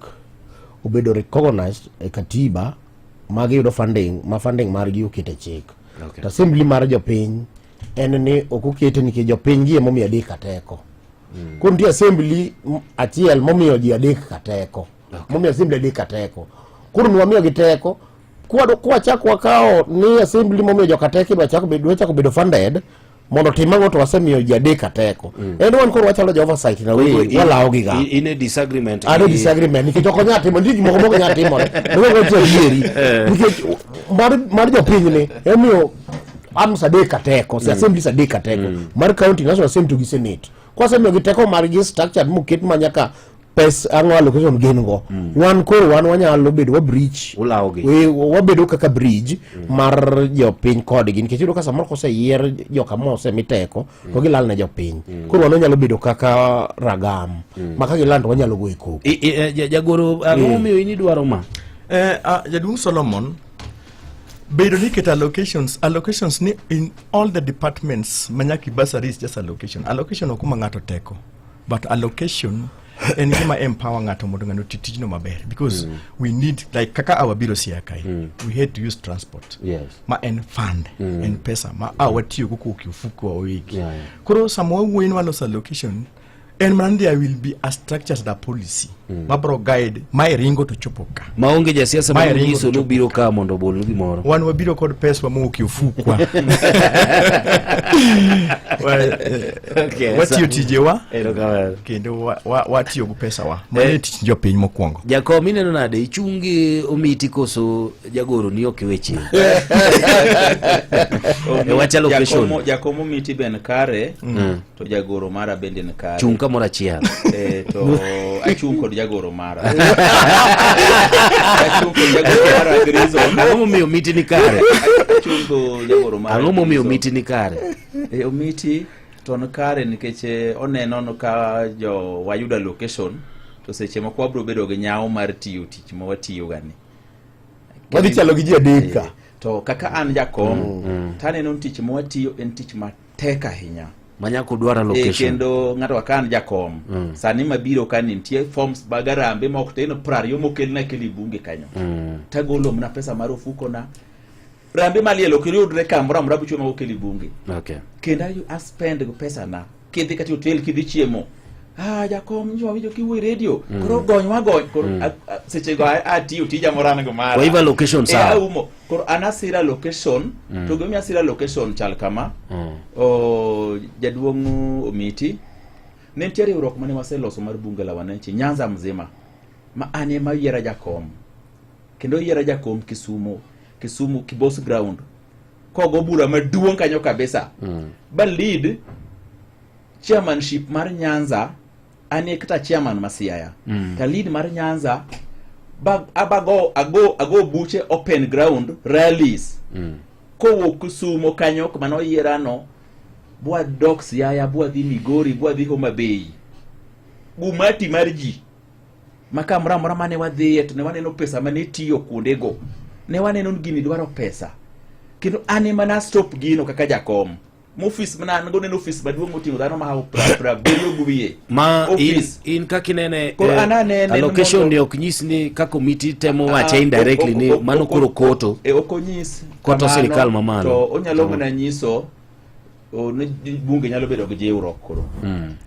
obedo recognized e katiba ma giyudo funding ma funding margi oket e chik Okay. to assembly mar jopiny en ni ok okete nikech jopiny gi emomiyo adek ka teko koro nitie assembly achiel momiyo ji adek ka teko momiyo assembly adek ka teko koro nwamiyogi teko kwachak wakawo ni assembly momiyo joka teko idwa chak bedo dwa chako bedo funded mondo tim ang'o to wasemiyo ji adek ka teko en wan koro wachalo jo oversight na we walawo gi ga In a disagreement. Ano disagreement nikech ok onyal timo nitie gik moko mok onyal timore Nogo wacho adieri nikech mar jopiny ni emomiyo arms adek ka teko assemblies adek ka teko mar county national assembly to gi senate kwasemiyogi teko margi structured moket ma nyaka pes ang'o allocation gin go wan koro wan wanyalo bedo wa bridge Ulawogi. We- wabedo kaka bridge mar jopiny kodgi nikech iyudo ka samoro koseyier jokama osemi teko to gilal ne jopiny koro wan wanyalo bedo kaka ragam ma ka gilal to wanyalo goyo koko I- i- eh, ja- Jagoro, ang'o momiyo in idwaro ma? Eh, ah, jaduong' Solomon bedo ni keto allocations allocations ni in all the departments manyaka bursary is just allocation allocation ok uma ng'ato teko but allocation en gima empower ng'ato mondo ng'ano oti tijno maber because mm. we need like kaka awabiro Siaya kae mm. we had to use transport Yes. ma en fund mm. en pesa ma a watiyogo kowuok e ofuko wa wawegi Yeah, yeah. koro sama wawuoyo ni waloso allocation en mana ni there will be a structure to the policy mm. mabro guide mae ringo to chopo ka Maonge jasiasa Mae ma ringo nyiso to chopo nobiro ka mondo obolnu gimoro. wan wabiro kod peswa mowuok e ofukwa Wa- eh, Okay, watiyo sa- tijewa Erokamano. kendo wa- wa- watiyo gi pesawa mano e tich jopiny mokwongo Jakom ineno nade ichung' gi omiti koso jagoro ni ok iwe chien? E wach allocation. Jakomo- Jakomo miti ben kare to jagoro mara bende ni kare. Chung' kamoro achiel. Eh, to achung' kod jagoro mara. Achung' kod jagoro mara gi reason. Ang'o momiyo omiti ni kare? Achung' kod jagoro mara. Ang'o gi momiyo reason. omiti ni kare? Eh, omiti to ni kare nikech eh, oneno no ka jo wayudo allocation to seche moko wabiro bedo gi nyawo mar tiyo tich ma watiyo gani. wadhi chalo gi ji adek ka Eh, to kaka an jakom to aneno ni tich ma watiyo en tich matek ahinya Manyaka udwar Eh, allocation. kendo ng'ato kaka an jakom sani mabiro ka ni nitie forms mag arambe ma ok tin 20 mokelna kelo e bunge kanyo tagolo mana pesa mar ofukona rambe maliel ok yudre kamoro amora buchwe ma okel e bunge Okay. kendo ayu- a spend go pesa na kidhi kata e hotel kidhi chiemo ah jakom nyo awinjo kiwuoyo e radio koro gony wagony koro a- a- sechego a- atiyo tija moro an go mara Kwa hivyo allocation Eh, sawa. aumo koro an asira location to gimomiyo asira location chal kama o jaduong' Omiti ne nitie riwruok mane waseloso mar bunge la wananchi Nyanza mzima ma an ema oyiera jakom kendo oyiera jakom Kisumu Kisumu Kibos ground kogo bura maduong' kanyo kabisa ba lead chairmanship mar Nyanza an e kata chairman ma Siaya ta lead mar Nyanza ba abago ago ago buche open ground rallies kowuok Kisumo kanyo kuma noyierano bwadok Siaya bwadhi Migori bwadhi Homa Bay umati mar ji ma kamoro amora mane wadhiye to ne waneno pesa mane tiyo kuondego ne waneno ni gini dwaro pesa kendo an ema na stop gino kaka jakom mofis mana an go neno ofis maduong' moting'o dhano mahawo 70 gi wiye Ma in, Office. in kaka inene Koro an anene ni allocation mondo- ni ok nyis ni kaka omiti temo wache Ah, indirectly ok- ni ok- mano ok- koro koto. eh, ok onyis Koto kamano, sirikal mamalo. to onyalo mana nyiso o, ni bunge nyalo bedo gi jiwruok koro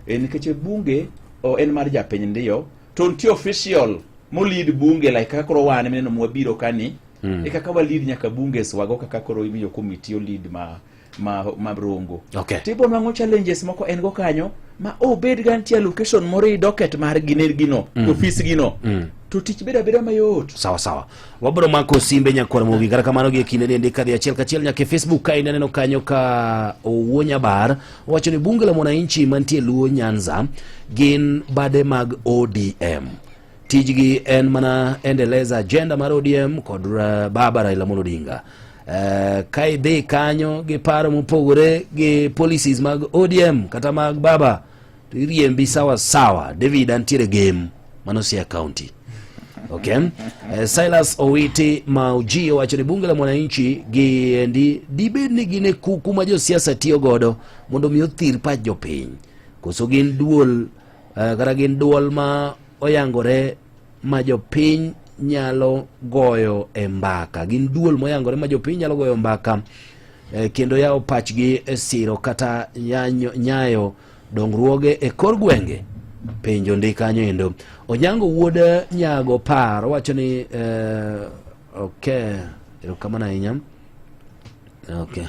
Eh, nikech e bunge o, en mar japiny ndiyo to nitie official molid bunge like kaka koro wan mineno mwabiro kani mm. e kaka walid nyaka bunges wago kaka koro imiyo komiti olid ma ma ma Rongo Okay. tibo nwang'o challenges moko en go kanyo ma obed ga nitie allocation moro i docket mar gine gino mm. ofis gino mm. to tich bedo abeda mayot sawa sawa wabro mako simbe nyakwar mogi kata kamano gi e kinde ni endi kadhi achiel kachiel nyaka e facebook ka ineneno kanyo ka owuo nyabar owacho ni bunge la mwananchi mantie luo nyanza gin bade mag odm tijgi en mana endeleza agenda mar odm kod uh, baba raila amolo odinga Uh, ka idhi kanyo gi paro mopogore gi policies mag odm kata mag baba to iriembi sawa sawa david antiere game mano Siaya county Okay. Eh, Silas Owiti Mauji owacho ni bunge la mwananchi giendi dibed ni gin e kuku ma josiasa tiyo godo mondo mi othir pach jopiny koso gin duol eh, kata gin duol ma oyangore ma jopiny nyalo goyo e mbaka gin duol moyangore ma jopiny nyalo goyo mbaka eh, kendo yawo pachgi e siro kata nyanyo, nyayo dongruoge e kor gwenge penjo ndi kanyo endo onyango wuod nyago par owacho ni eh, okay erokamano ahinya okay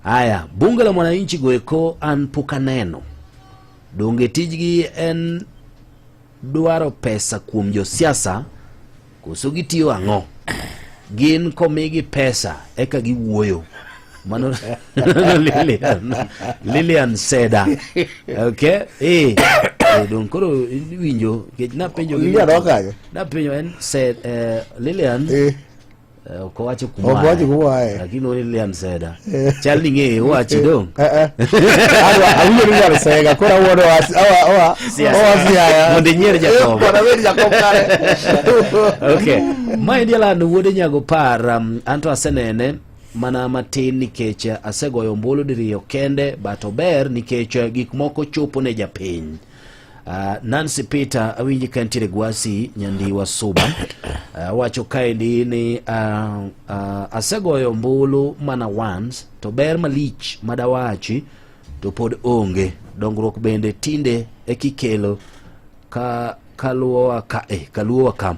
haya bunge la mwananchi goeko an pok aneno donge tijgi en dwaro pesa kuom josiasa koso gitiyo ang'o gin komigi pesa eka giwuoyo Mano Lilian, Lilian Seda. Okay. Eh. Dong koro iwinjo nikech napenjo gi Lilian okayo. Napenjo en said Lilian Eh. Ok owacho kuma Ok owacho kuma oaye. Lakini o Lilian Seda. Chal ni ng'eye owachi dong. Eh, eh. Awinjo ni Lilian Sega koro awuono oa Siasa. oa Siaya. Mondo inyier jakom. Mondo abed jakom kare. Okay. Maendi Alan wuode Nyago Par, anto asenene mana matin nikech asegoyo ombulu diriyo kende but ober nikech gik moko chopo ne japiny. Nancy Peter awinji ka nitiere Gwasi Nyandiwa Suba wacho kaendi ni asegoyo ombulu mana once to ber malich madawachi to pod onge dongruok bende tinde ekikelo ka kaluowa ka kaluowa ka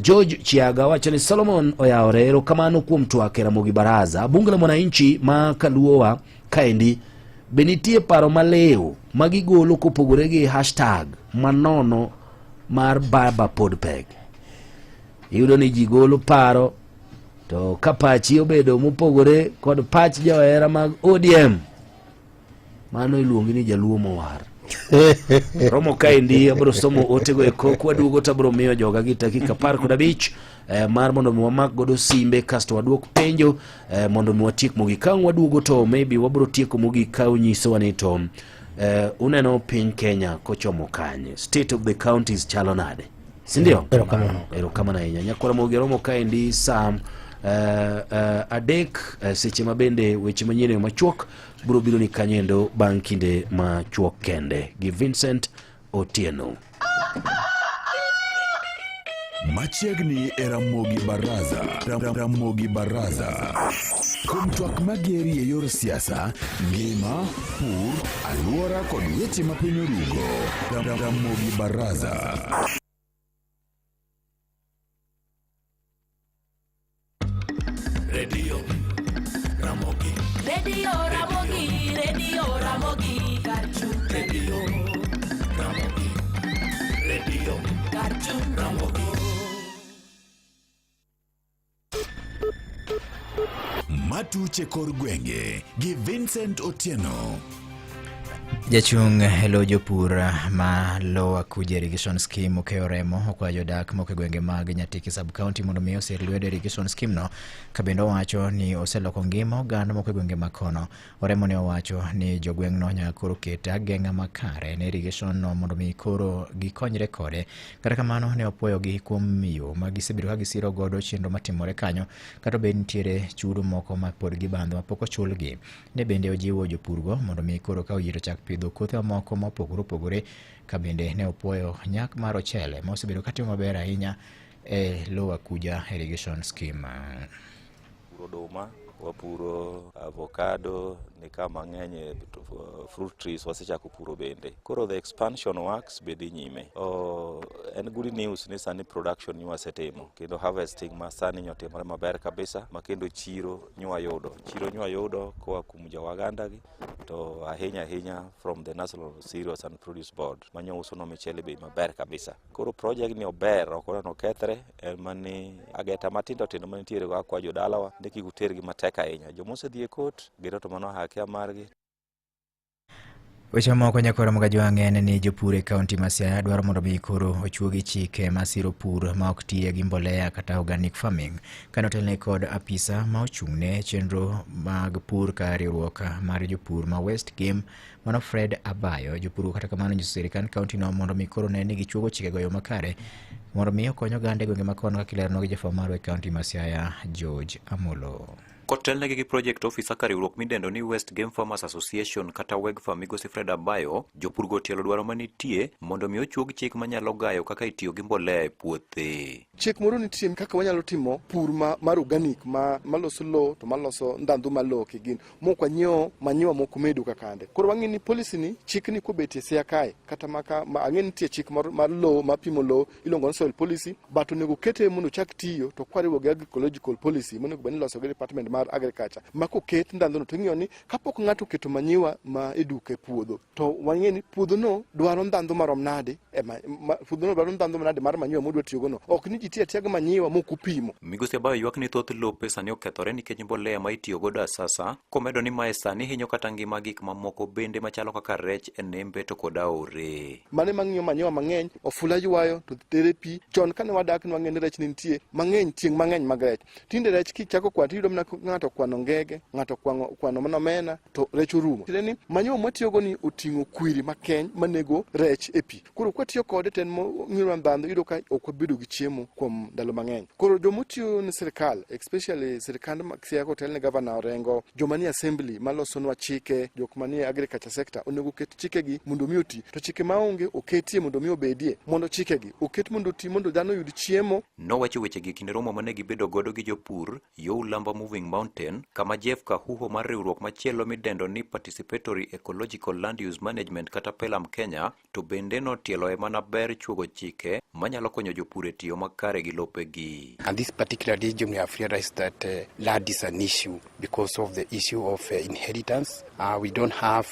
George Chiaga wacho ni Solomon oyawore erokamano kuom twak e Ramogi Baraza. Bunge la Mwananchi ma kaluowa kaendi be nitie paro maliw ma gigolo kopogore gi hashtag manono mar baba pod pek. Iyudo ni ji golo paro to ka pachi obedo mopogore kod pach johera mag ODM mano iluongi ni jaluo mowar. Romo kaendi abiro somo otego e kok waduogo to abiro miyo joga gi dakika 15 mar mondo mi wamak godo simbe kasto waduok penjo mondo mi watiek mogik. Ka ang' waduogo to maybe wabiro tieko mogik ka unyisowa ni to uneno piny Kenya kochomo kanye, state of the counties chalo nade, sindio? Erokamano. Erokamano ahinya nyakwara Mogi. Romo kaendi sa 3 seche ma bende weche manyien e yo machuok biro biro ni kanyo endo bang' kinde machuok kende gi Vincent Otieno. Machiegni e Ramogi Baraza. Ramogi Baraza. Kuom twak mageri e yor siasa, ngima, pur, alwora kod weche ma piny orugo. Ramogi Baraza. Radio Ramogi. Radio Ramogi, Radio Ramogi, Karchu. Radio Ramogi. Radio Karchu. Ramogi. Matuche kor gwenge gi Vincent Otieno. Jachung' e lo jopur ma Lower Kuja Irrigation Scheme okeyo remo okwayo jodak moko e gwenge mag Nyatike sub-county mondo mi osir lwedo irrigation scheme no, ka bende owacho ni oseloko ngima oganda moko e gwenge ma kono. Oremo ne owacho ni jogweng'no nyaka koro ket ageng'a makare ne irrigation no mondo mi koro gikonyre kode. Kata kamano ne opuoyogi kuom yo ma gisebedo ka gisiro godo chenro matimore kanyo, kata obed nitiere chudo moko ma pod gibandho mapok ochulgi. Ne bende ojiwo jopurgo mondo mi koro ka oyie to chak pidho kothe mamoko mopogore opogore, ka bende ne opuoyo nyak mar ochele ma osebedo katimo maber ahinya e Lower Kuja Irrigation Scheme. Puro oduma, wapuro avocado, ni kama ng'eny fruit trees wasechako puro bende. Koro the expansion works be dhi nyime. En good news ni sani production ni wasetimo kendo harvesting ma sani nyotimore maber kabisa ma kendo chiro nywayudo. Chiro nywayudo koa kuom jo Waganda gi to ahinya ahinya from the National Cereals and Produce Board manyo uso no michele bei maber kabisa. Koro project ni ober, ok oneno kethre, en mani ageta matindo tindo manitiere go akwa jodalawa ni kik utergi matek ahinya. Joma osedhi e court gino to mano hakia margi. Weche mamoko nyakwara Mogajwang' en ni jopur e kaunti ma Siaya dwaro mondo mi koro ochuogi chike masiro pur ma ok tiye gi mbolea kata organic farming. Kane otelne kod apisa ma ochung'ne chenro mag pur ka riwruok mar jopur ma West Game mano Fred Abayo, jopur kata kamano nyiso sirikand kaunti no mondo mi koro ne ni gichuogo chikego e yo makare mondo mi okony oganda e gwenge ma kono kaka ileronwa gi jafwambo marwa e kaunti ma Siaya George Amolo. Kotelnegi gi project officer ka riwruok midendo ni West Game Farmers Association kata WEGFA migosi Fred Abayo, jopurgo otielo dwaro manitie mondo mi ochuog chik manyalo gayo kaka itiyo gi mbolea e puothe. Chik moro nitie kaka wanyalo timo pur mar organic maloso lowo to maloso ndhandhu mar lowo kigin mok wanyiewo manyiwa moko medo kakande. Koro wang'e ni policy ni chik ni kobetie Siaya kae kata maka ma, ang'e nitie chik mar lowo mapimo lowo iluongo ni soil policy, but onego kete mondo ochak tiyo to kwariwo gi agriecological policy monego bed ni iloso gi department mar mar agriculture ma koket ndhandhuno to ing'iyo ni kapok ng'ato oketo manyiwa ma e duka e puodho to wang'e ni puodhono dwaro ndhandhu marom nade e puodhono dwaro ndhandhu manade mar manyiwa modwa tiyogono. Ok ni ji tiyo atiya gi manyiwa mok opimo. Migosi Abayo ywak ni thoth lope sani okethore nikech mbolea ma itiyo godo asasa, komedo ni mae sani hinyo kata ngima gik mamoko bende machalo kaka rech e nembe to kod aore. Mano ema ng'iyo manyiwa mang'eny, ofula ywayo to tere pi. Chon kane wadak ne wang'eyo ni rech ne nitie mang'eny, tieng' mang'eny mag rech. Tinde rech kichako kwano tiyudo mana ng'ato okwano ngege, ng'ato okwano mana omena to rech orumo. Tiende ni manyiwa mwatiyogo ni oting'o kwiri makeny manego rech e pi. Koro kwatiyo kode to en mong'iyo ndhandhu, iyudo ka ok wabedo gi chiemo kuom ndalo mang'eny. Koro jomotiyo ne sirikal, especially sirikand Siaya kotel ne gavana Orengo, joma nie assembly malosonwa chike, jok manie agriculture sector onego oket chikegi mondo mi oti. To chike maonge oketie mondo mi obedie, mondo chikegi oket mondo oti mondo dhano oyud chiemo. Nowacho wechegi e kinde romo mane gibedo godo gi jopur yo Ulamba Moving Mountain, kama Jeff Kahuho mar riwruok machielo midendo ni Participatory Ecological Land Use Management kata PELUM Kenya to bende notieloe mana ber chuogo chike manyalo konyo jopur e tiyo makare gi lopegi. And this particular region we have realized that land is an issue because of the issue of inheritance. We don't have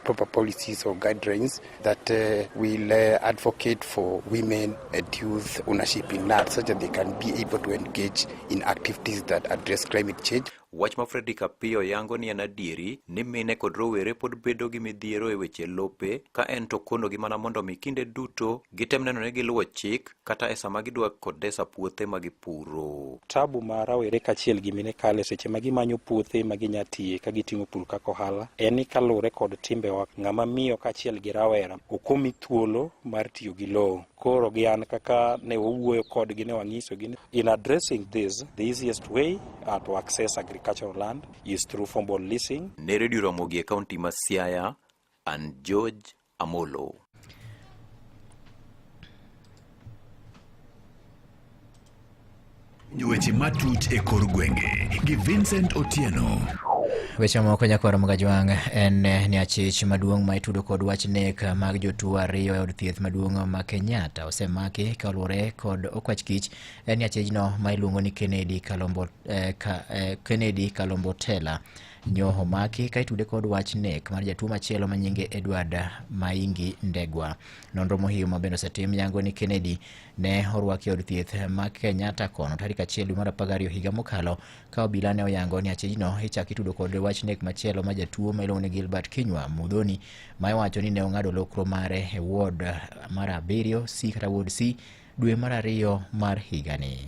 proper policies or guidelines that will advocate for women and youth ownership in land such that they can be able to engage in activities that address climate change. Wach ma Fredrick Apiyo yango ni en adieri ni mine kod rowere pod bedo gi midhiero e weche lope ka en to konogi mana mondo mi kinde duto gitem neno ni giluwo chik kata e sama gidwa kodesa puothe ma gipuro. Tabu ma rawere kaachiel gi mine kale seche ma gimanyo puothe ma ginya tiye ka gitimo pur kaka ohala en ni kaluwore kod timbewa, ng'ama miyo kaachiel gi rawera ok omi thuolo mar tiyo gi lowo. Koro gi an kaka ne wawuoyo kodgi ne wang'isogi ni in addressing this, the easiest way to access agricultural land is through formal leasing. Ne Radio Ramogi e kaunti ma Siaya, an George Amolo. Weche matut e kor gwenge gi Vincent Otieno. Weche moko nyakwar Mgajwang' en ni achich maduong' ma itudo kod wach nek mag jotuo ariyo e od thieth maduong' ma Kenyatta osemaki kaluwore kod okwach kich. En ni achijno ma iluongo ni Kennedy Kalombo, Kennedy Kalombotela nyo omaki ka itude kod wach nek mar jatuo machielo ma nyinge Edward Maingi Ndegwa. Nonro mohiu ma bende osetim yango ni Kennedy ne orwaki e od thieth ma Kenyatta kono tarik 1 dwe mar 12 higa mokalo ka obila ne oyango ni achijno ichak itudo kod wach nek machielo ma jatuo ma iluongo ni Gilbert Kinywa Mudhoni ma iwacho ni ne ong'ado lokro mare e ward mar 7 C kata ward C dwe mar 2 mar higani.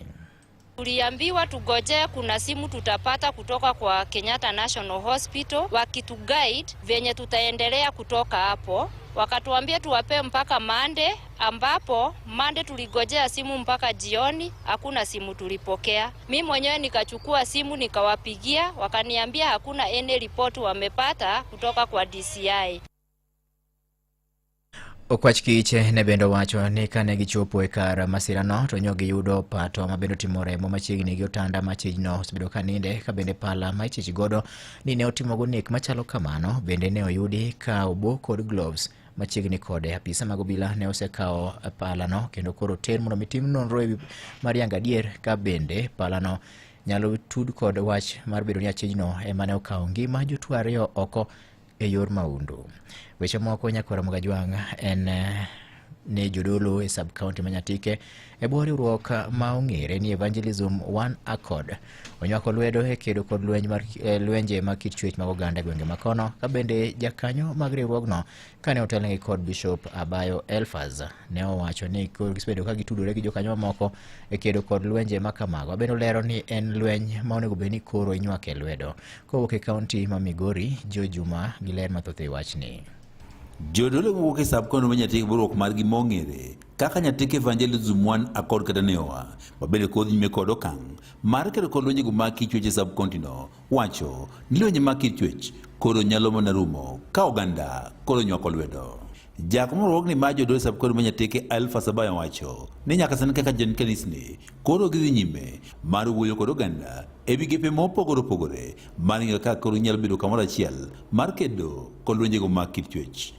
Tuliambiwa tugoje, kuna simu tutapata kutoka kwa Kenyatta National Hospital wakituguide venye tutaendelea kutoka hapo. Wakatuambia tuwape mpaka Monday, ambapo Monday tuligojea simu mpaka jioni, hakuna simu tulipokea. Mi mwenyewe nikachukua simu nikawapigia, wakaniambia hakuna any report wamepata kutoka kwa DCI. Okwach kich ne bende owacho ni kane gichopo e kar masirano to nyo giyudo pato ma bende otimo remo machiegni gi otanda ma achijno osebedo ka ninde, ka bende pala ma ichich godo ni ne otimogo nek machalo kamano bende ne oyudi ka obo kod gloves machiegni kode. Apisa mag obila ne osekawo palano kendo koro ter mondo mi tim nonro ewi mar yango adier ka bende palano nyalo tud kod wach mar bedo ni achijno ema ne okawo ngima jotuo ariyo oko e yor maundu. Weche moko nyakwar Mgajwang' en ni jodolo e sub county ma Nyatike e bwo riwruok ma ong'ere ni Evangelism One Accord onywako lwedo e kedo kod lweny mar lwenje mag kit chwech mag oganda e gwenge makono, ka bende jakanyo mag riwruogno kane otelnegi kod Bishop Abayo Elfaz ne owacho ni koro gisebedo ka gitudore gi jokanyo mamoko e kedo kod lwenje ma kamago. Bende olero ni en lweny ma onego bed ni koro inywake lwedo. Kowuok e kaunti ma Migori, Joe Juma gi ler mathoth e wachni. Jodolo mowuok e sub county ma Nyatike riwruok margi mong'ere kaka Nyatike Evangelism One Accord kata NEOA mabende kodhi nyime kod okang' mar kedo kod lwenjego mag kit chwech e sub county no wacho ni lwenje mag kit chwech koro nyalo mana rumo ka oganda koro nywako lwedo. Jakom riwruogni mar jodolo e sub county ma Nyatike Alpha Sabaya wacho ni nyaka sani kaka jotend kanisni koro gidhi nyime mar wuoyo kod oganda e migepe mopogore opogore mar ng'eyo kaka koro ginyalo bedo kamoro achiel mar kedo kod lwenjego mag kit chwech.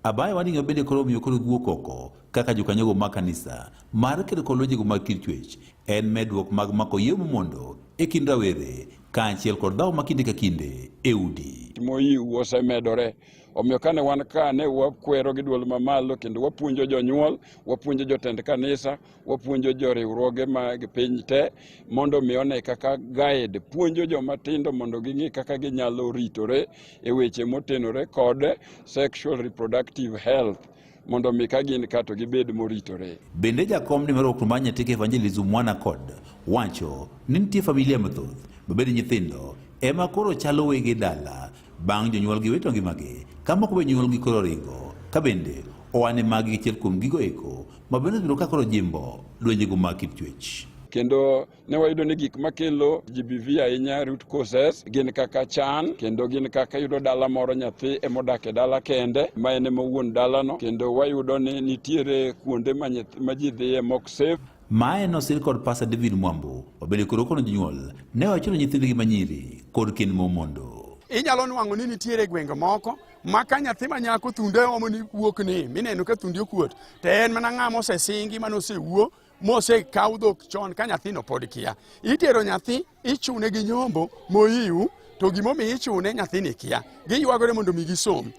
Abaya waning'o bende koro omiyo koro giwuok oko kaka jokanyogo mag kanisa mar kedo kod lwenjego mag kit chwech en medruok mag mako yiemo mondo e kind rawere kaachiel kod dhawo ma kinde ka kinde e udi. Moyiu osemedore. Omiyo kane wan ka ne wakwero gi duol mamalo kendo wapuonjo jonyuol, wapuonjo jotend kanisa, wapuonjo joriwruoge mag piny te mondo mi one kaka guide puonjo joma tindo mondo ging'e kaka ginyalo ritore e weche motenore kod sexual reproductive health mondo mi ka gin ka to gibed moritore. Bende jakom ni mar riwruok mar Nyatike Evangelism Mwana kod wacho ni nitie familia mathoth mabende nyithindo ema koro chalo wege dala bang' jonyuolgi wito ngimagi ka moko be jonyuolgi koro ringo ka bende owane magi achiel kuom gigo eko ma bende osebedo ka koro jimbo lwenjego mag kit chwech. Kendo ne wayudo ni gik makelo GBV ahinya root causes gin kaka chan kendo gin kaka yudo dala moro nyathi emodak e dala kende ma en ema wuon dalano kendo wayudo ni nitiere kuonde ma ji dhiye mok safe. Mae nosir kod Pasa David Mwambo mabende koro okono jonyuol ne ochuno nyithindgi manyiri kod kend momondo. Inyalo nwang'o ni nitiere gwenge moko ma ka nyathi ma nyako thunde omo ni wuok ni mineno ka thundi okuot to en mana ng'ama osesingi mane osewuo mosekaw dhok chon ka nyathino pod kia. Itero nyathi ichune gi nyombo moyiu to gimomiyo ichune nyathini kia. Giywagore mondo mi gisom.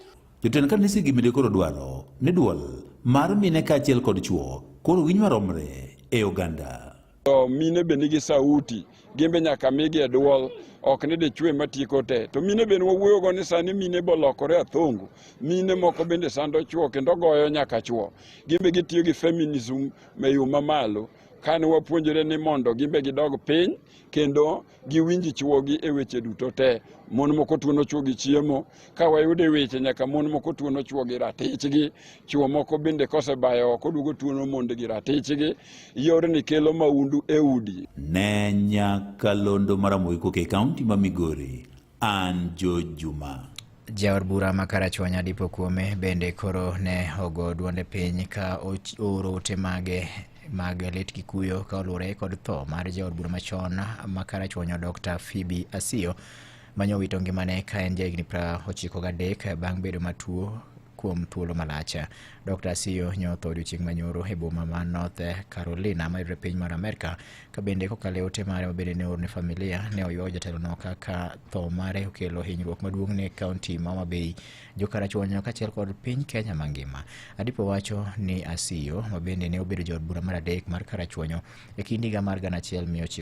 Jotend kanise gi bende koro dwaro ni duol mar mine kaachiel kod chwo koro winj maromre e oganda. To mine be nigi sauti, gin be nyaka migi e duol, ok ni dichwe matieko te. To mine be wawuoyogo ni sani mine bolokore athongo. Mine moko bende sando chwo kendo goyo nyaka chwo. Gin be gitiyo gi feminism e yo mamalo. Kane wapuonjore ni mondo gin be gidog piny kendo giwinj chwogi e weche duto te. Mon moko tuono chwogi chiemo, ka wayudo e weche nyaka mon moko tuono chwogi ratichgi, chwo moko bende kosebayo oko duogo tuono mondgi ratichgi. Yorni kelo maundu e udi. Ne nyakalondo mar Ramogi koka e kaunti ma Migori, an George Juma. Jaod bura ma Karachuonyo Adipo Kuome bende koro ne ogo duonde piny ka ooro ote mage mag lit gi kuyo ka oluwore kod tho mar jaod bura machon ma Karachuonyo Dr. Phoebe Asiyo mane owito ngimane ka en jahigni 93 bang' bedo matuo kuom thuolo malach. Dr. Asiyo ne otho odiochieng' manyoro e boma ma North Carolina mayudore piny mar Amerka ka bende kokalo e ote mare mabende ne oor ne familia ne oywago jatelono kaka tho mare okelo hinyruok maduong' ne kaunti ma Homa Bay, jo-Karachuonyo kaachiel kod piny Kenya mangima. Adipo wacho ni Asiyo mabende ne obedo jaod bura mar adek mar Karachuonyo e kind higa mar 1980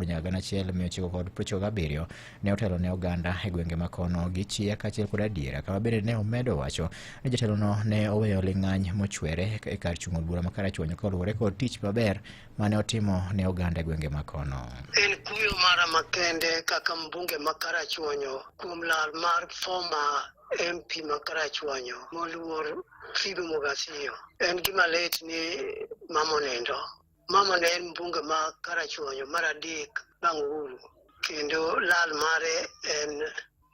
nyaka 1997 ne otelo ne oganda e gwenge ma kono gi chia kaachiel kod adiera kama bende ne omedo wacho ni jatelono ne oweyo ling'any mochwere e kar chung' od bura ma Karachuonyo kaluwore kod tich maber mane otimo ne oganda e gwenge ma kono. En kuyo mara makende kaka mbunge ma Karachuonyo kuom lal mar former MP ma Karachuonyo moluor Phoebe Mugasiyo. En gima lit ni mama onindo. Mama ne en mbunge ma Karachuonyo mar adek bang' Uhuru kendo lal mare en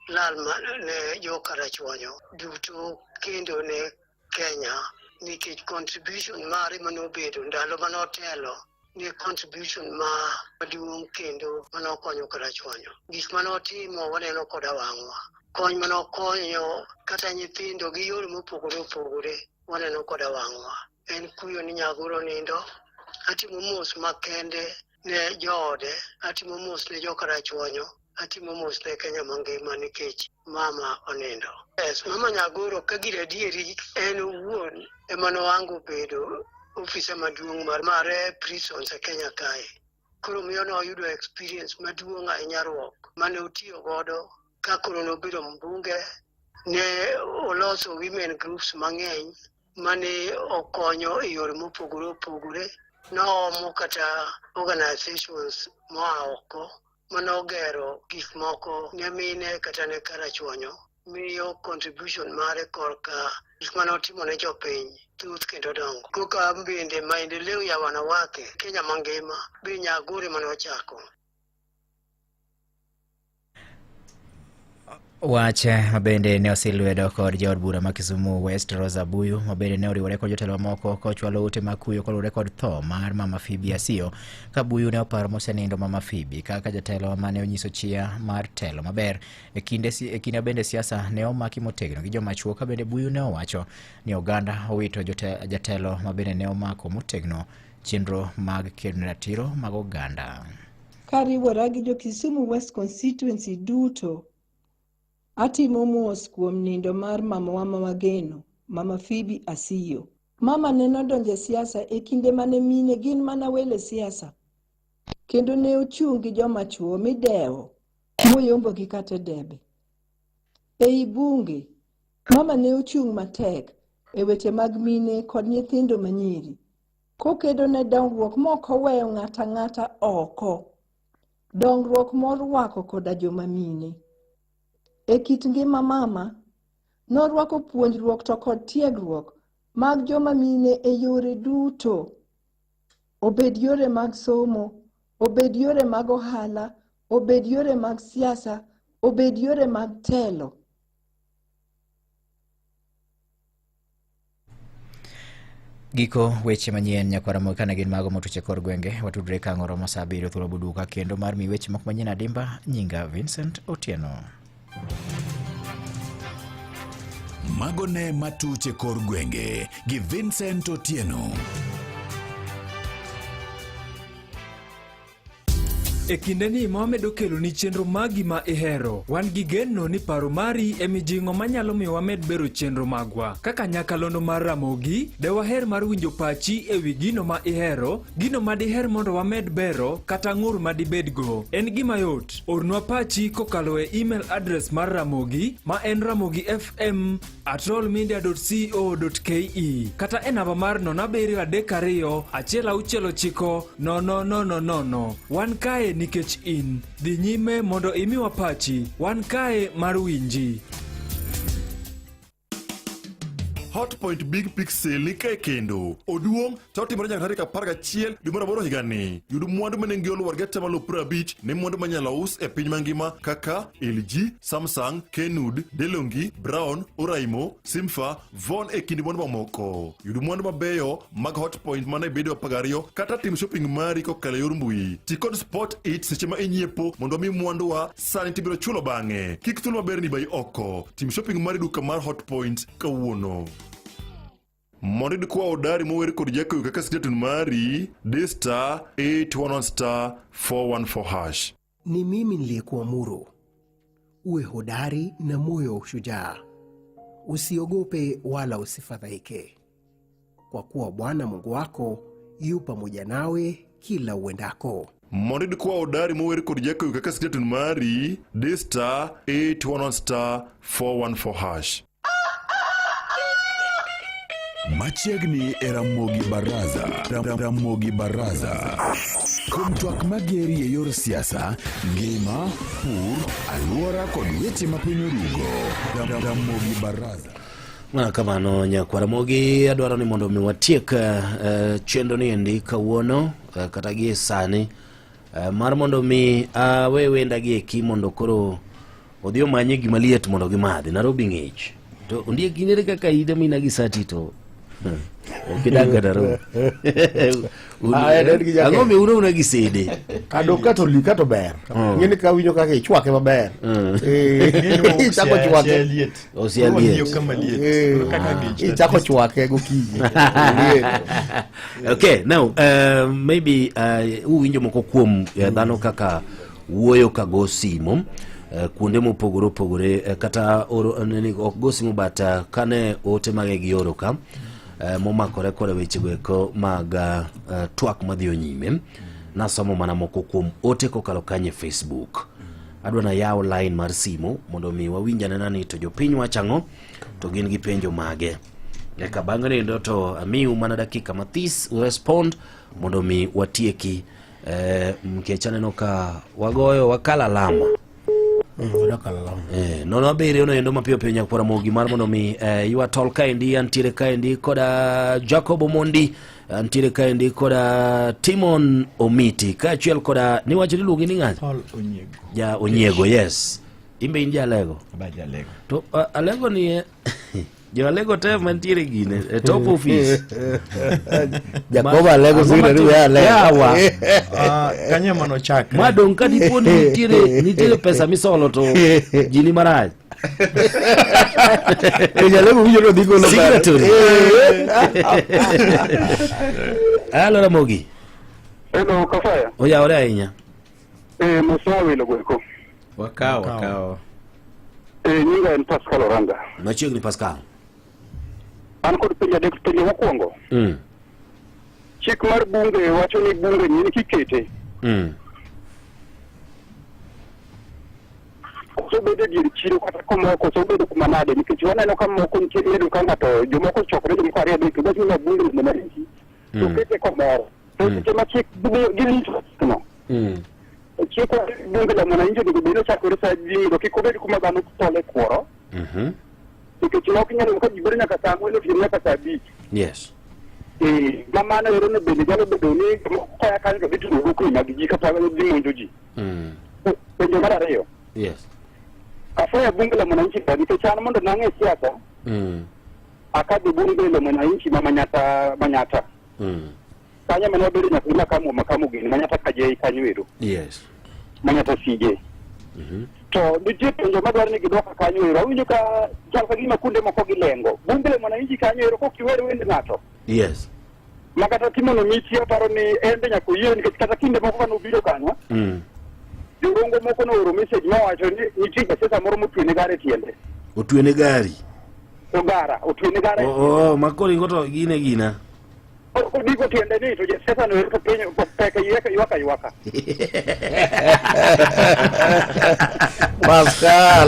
lal ne jo Karachuonyo duto kendo ne Kenya nikech contribution mare manobedo ndalo manotelo ne contribution ma maduong' kendo manokonyo Karachuonyo. Gik manotimo waneno koda wang'wa. Kony manokonyo kata nyithindo gi yore mopogore opogore waneno koda wang'wa. En kuyo ni Nyagoro nindo. Atimo mos makende ne joode, atimo mos ne jo Karachuonyo, atimo mos ne Kenya mangima nikech mama onindo. Yes, mama Nyagoro ka gir adieri en owuon ema nohango bedo ofisa maduong' mar prisons e Kenya kae. Koro miyo noyudo experience maduong' ahinya ruok mane otiyo godo ka koro nobedo mbunge ne oloso women groups mang'eny mane okonyo e yore mopogore opogore. Noomo kata organizations moa oko manogero gik moko ne mine kata ne Karachuonyo miyo contribution mare korka gik manotimo ne jopiny thoth kendo dongo. Koka bende maendeleo ya wanawake Kenya mangima be Nyagoro ema nochako. Wach mabende ne osil lwedo kod jaod bura ma Kisumu West Rosa Abuyu mabende ne oriwore kod jotelo mamoko kochwalo ote mag kuyo kaluwore kod tho mar mama Phoebe Asiyo ka Buyu ne oparo mosenindo mama Phoebe kaka jatelo mane onyiso chia mar telo maber e kinde bende siasa ne omaki motegno gi joma chuo ka bende Buyu ne owacho ni oganda owito jatelo mabende ne omako motegno chenro mag kedo ne ratiro mag oganda. Kariwora gi jo Kisumu West Constituency duto, atimo mos kuom nindo mar mamawa ma wageno, Mama Phoebe Asiyo. Mama ne nodonjo e siasa e kinde mane mine gin mana wele siasa, kendo ne ochung' gi joma chwo midewo moyombogi kata e debe. Ei bunge, mama ne ochung' matek e weche mag mine kod nyithindo manyiri, kokedo ne dongruok mok oweyo ng'ato ang'ata oko. Dongruok morwako koda joma mine. E kit ngima mama, norwako puonjruok to kod tiegruok mag joma mine e yore duto. Obed yore mag somo, obed yore mag ohala, obed yore mag siasa, obed yore mag telo. Giko weche manyien nyakwara Ramogi kane gin mago motuch e kor gwenge watudre ka ang' oromo saa abiriyo thuolo boduoka kendo mar mi weche moko manyien adimba nyinga Vincent Otieno. Mago ne matuch e kor gwenge gi Vincent Otieno. E kindeni ma wamedo keloni chenro magi ma ihero, wan gi geno ni paro mari e mijing'o manyalo miyo wamed bero chenro magwa. Kaka nyakalondo mar Ramogi, de waher mar winjo pachi e wi gino ma ihero, gino ma diher mondo wamed bero, kata ng'ur ma dibedgo. En gima yot, ornwa pachi kokalo e email address mar Ramogi ma en ramogifm at rollmedia.co.ke kata e namba mar 0732 169 0000. Wan kae nikech in. Dhi nyime mondo imiwa pachi. Wan kae mar winji. Hotpoint Big Pixel ni kae kendo. Oduong' to otimore nyaka tarik 11 dwe mar aboro higani. Yud mwandu ma nengogi olwar gi atamalo 50 ne mwandu manyalo us e piny mangima kaka LG, Samsung, Kenwood, Delonghi, Brown, Oraimo, Simfa, Von e kind mwandu mamoko. Yud mwandu mabeyo mag Hotpoint mana e bedo 12 kata tim shopping mari kokalo e yor mbui. Ti kod Spot It seche ma inyiepo mondo omi mwanduwa sani tibiro chulo bang'e. Kik thuolo maber ni bayi oko. Tim shopping mari duka mar Hotpoint kawuono. Mondo iyud kwa odari mower kod Jakoyo kaka sitatun mari, di star 811 star 414 hash. Ni mimi niliyekuamuru uwe hodari na moyo wa ushujaa, usiogope wala usifadhaike, kwa kuwa Bwana Mungu wako yu pamoja nawe kila uendako. Mondo iyud kwa odari mower kod Jakoyo kaka sitatun mari, di star 811 star 414 hash. Machiegni e Ramogi Baraza. Ramogi Baraza. Kuom twak mageri e yor siasa, ngima, pur, alwora kod weche ma piny orugo. Ramogi Baraza. Mana kamano nyakwar Ramogi, adwaro ni mondo mi watiek uh, chenro ni endi kawuono uh, kata gie sani uh, mar mondo mi awe uh, wenda gi eki mondo koro odhi omanye gima liet mondo gimadhi Nairobi ng'ich to ondiek gin ere kaka ida mina gi sati to ok idag ga Nairobi Ah, en gi jacket. ang'o miyo una gi sede Kado kato li kato ber. Ng'eni ka winjo kaka ichwake maber. Eh, Ichako chwake. Osia liet. Eh, Ichako chwake gokinyi. Liet. okay now maybe uwinjo moko kuom dhano kaka wuoyo ka go simo eh, kuonde mopogore opogore eh, kata oro, eh, nini, ok go simo but eh, kane ote mage gioro ka eh, momakore koda wechego eko mag eh, twak madhiyo nyime nasomo mana moko kuom ote kokalo kanyo e facebook adwa nayaw line mar simu mondo mi wawinj anena ni to jopiny wacho ang'o to gin gi penjo mage eka bang'e nindo to amiu mana dakika mathis urespond mondo mi watieki Eh, nikech aneno ka wagoyo wakala alama Eh, 07 noendo mapiyo piyo nyakwara mogi mar mondo mi eh, ywa tol kaendi antiere kaendi koda Jacob Omondi antiere kaendi koda Timon Omiti kaachiel koda niwacho ni iluongi ni ng'a Paul Onyiego. ja Onyiego yes imbe in ja Alego Ba ja Alego. to Alego ni Jo Alego te mantiere gine e top office. Jakobo Alego secretary we Alego. Yawa. Ah, kanyo ema nochakre. Ma dong' ka dipo ni nitiere nitiere pesa misolo to ji ni marach. To Jalego winjo ni odhi golo pesa. Secretary. Halo Ramogi. Hello, Kafaya. Oyawore ahinya. Eh, Musa welo goeko. Wakawo, wakawo. Eh, nyinga en Pascal Oranga. Machiegni Pascal. An kod penjo adek penjo mokwongo. Mm. Chik mar bunge wacho ni bunge nyien kikete Mm. koso bedo e dier chiro kata kumoro koso bedo kuma nade nikech waneno ka moko nitie iyudo ka ng'ato jomoko ochokore jomoko ariyo adek to giwacho ni bunge ni mwananchi to kete komoro to seche ma chik girito no Mm. chik wacho ni bunge la mwananchi onego bed ni ochakore sa adi mondo kik obed kuma dhano thole kuoro Mhm. nikech moko inyalo yudo ka ji bedo nyaka saa ang'wen otieno nyaka saa abich Yes. Eh, ma mano ero no bende nyalo bedo ni jomoko koya kanyo to dhi tudo dukni mag ji kata dhi monjo ji Mm. penjo mar ariyo Yes. afweyo bunge la mwananchi ka nikech an mondo nang'e siasa Mm. akadhi bunge la mwananchi ma Manyata Manyata Mm. kanyo mane wabedo nyaka gi makamu makamu gini Manyata kajei kanyo ero Yes. Manyata CJ Mhm. to nitie penjo madwaro ni gidwoka kanyo ero awinjo ka chal ka gima kuonde moko gilengo bunge la mwananchi kanyo ero kok iwer wend ng'ato Yes. ma kata Timon Michi aparo ni en be nyaka oyie nikech kata kinde moko kane obiro kanyo Mm. jorongo moko nooro message mowacho ni nitie jasiasa moro motwene gara e tiende Otwene gari. ogara otwene gara e Oh, oh, ma koro ingo to gine gina. Kodiko tiende ni to jasiasa no ero to piny peke ywak ywaka ywaka. Pascal.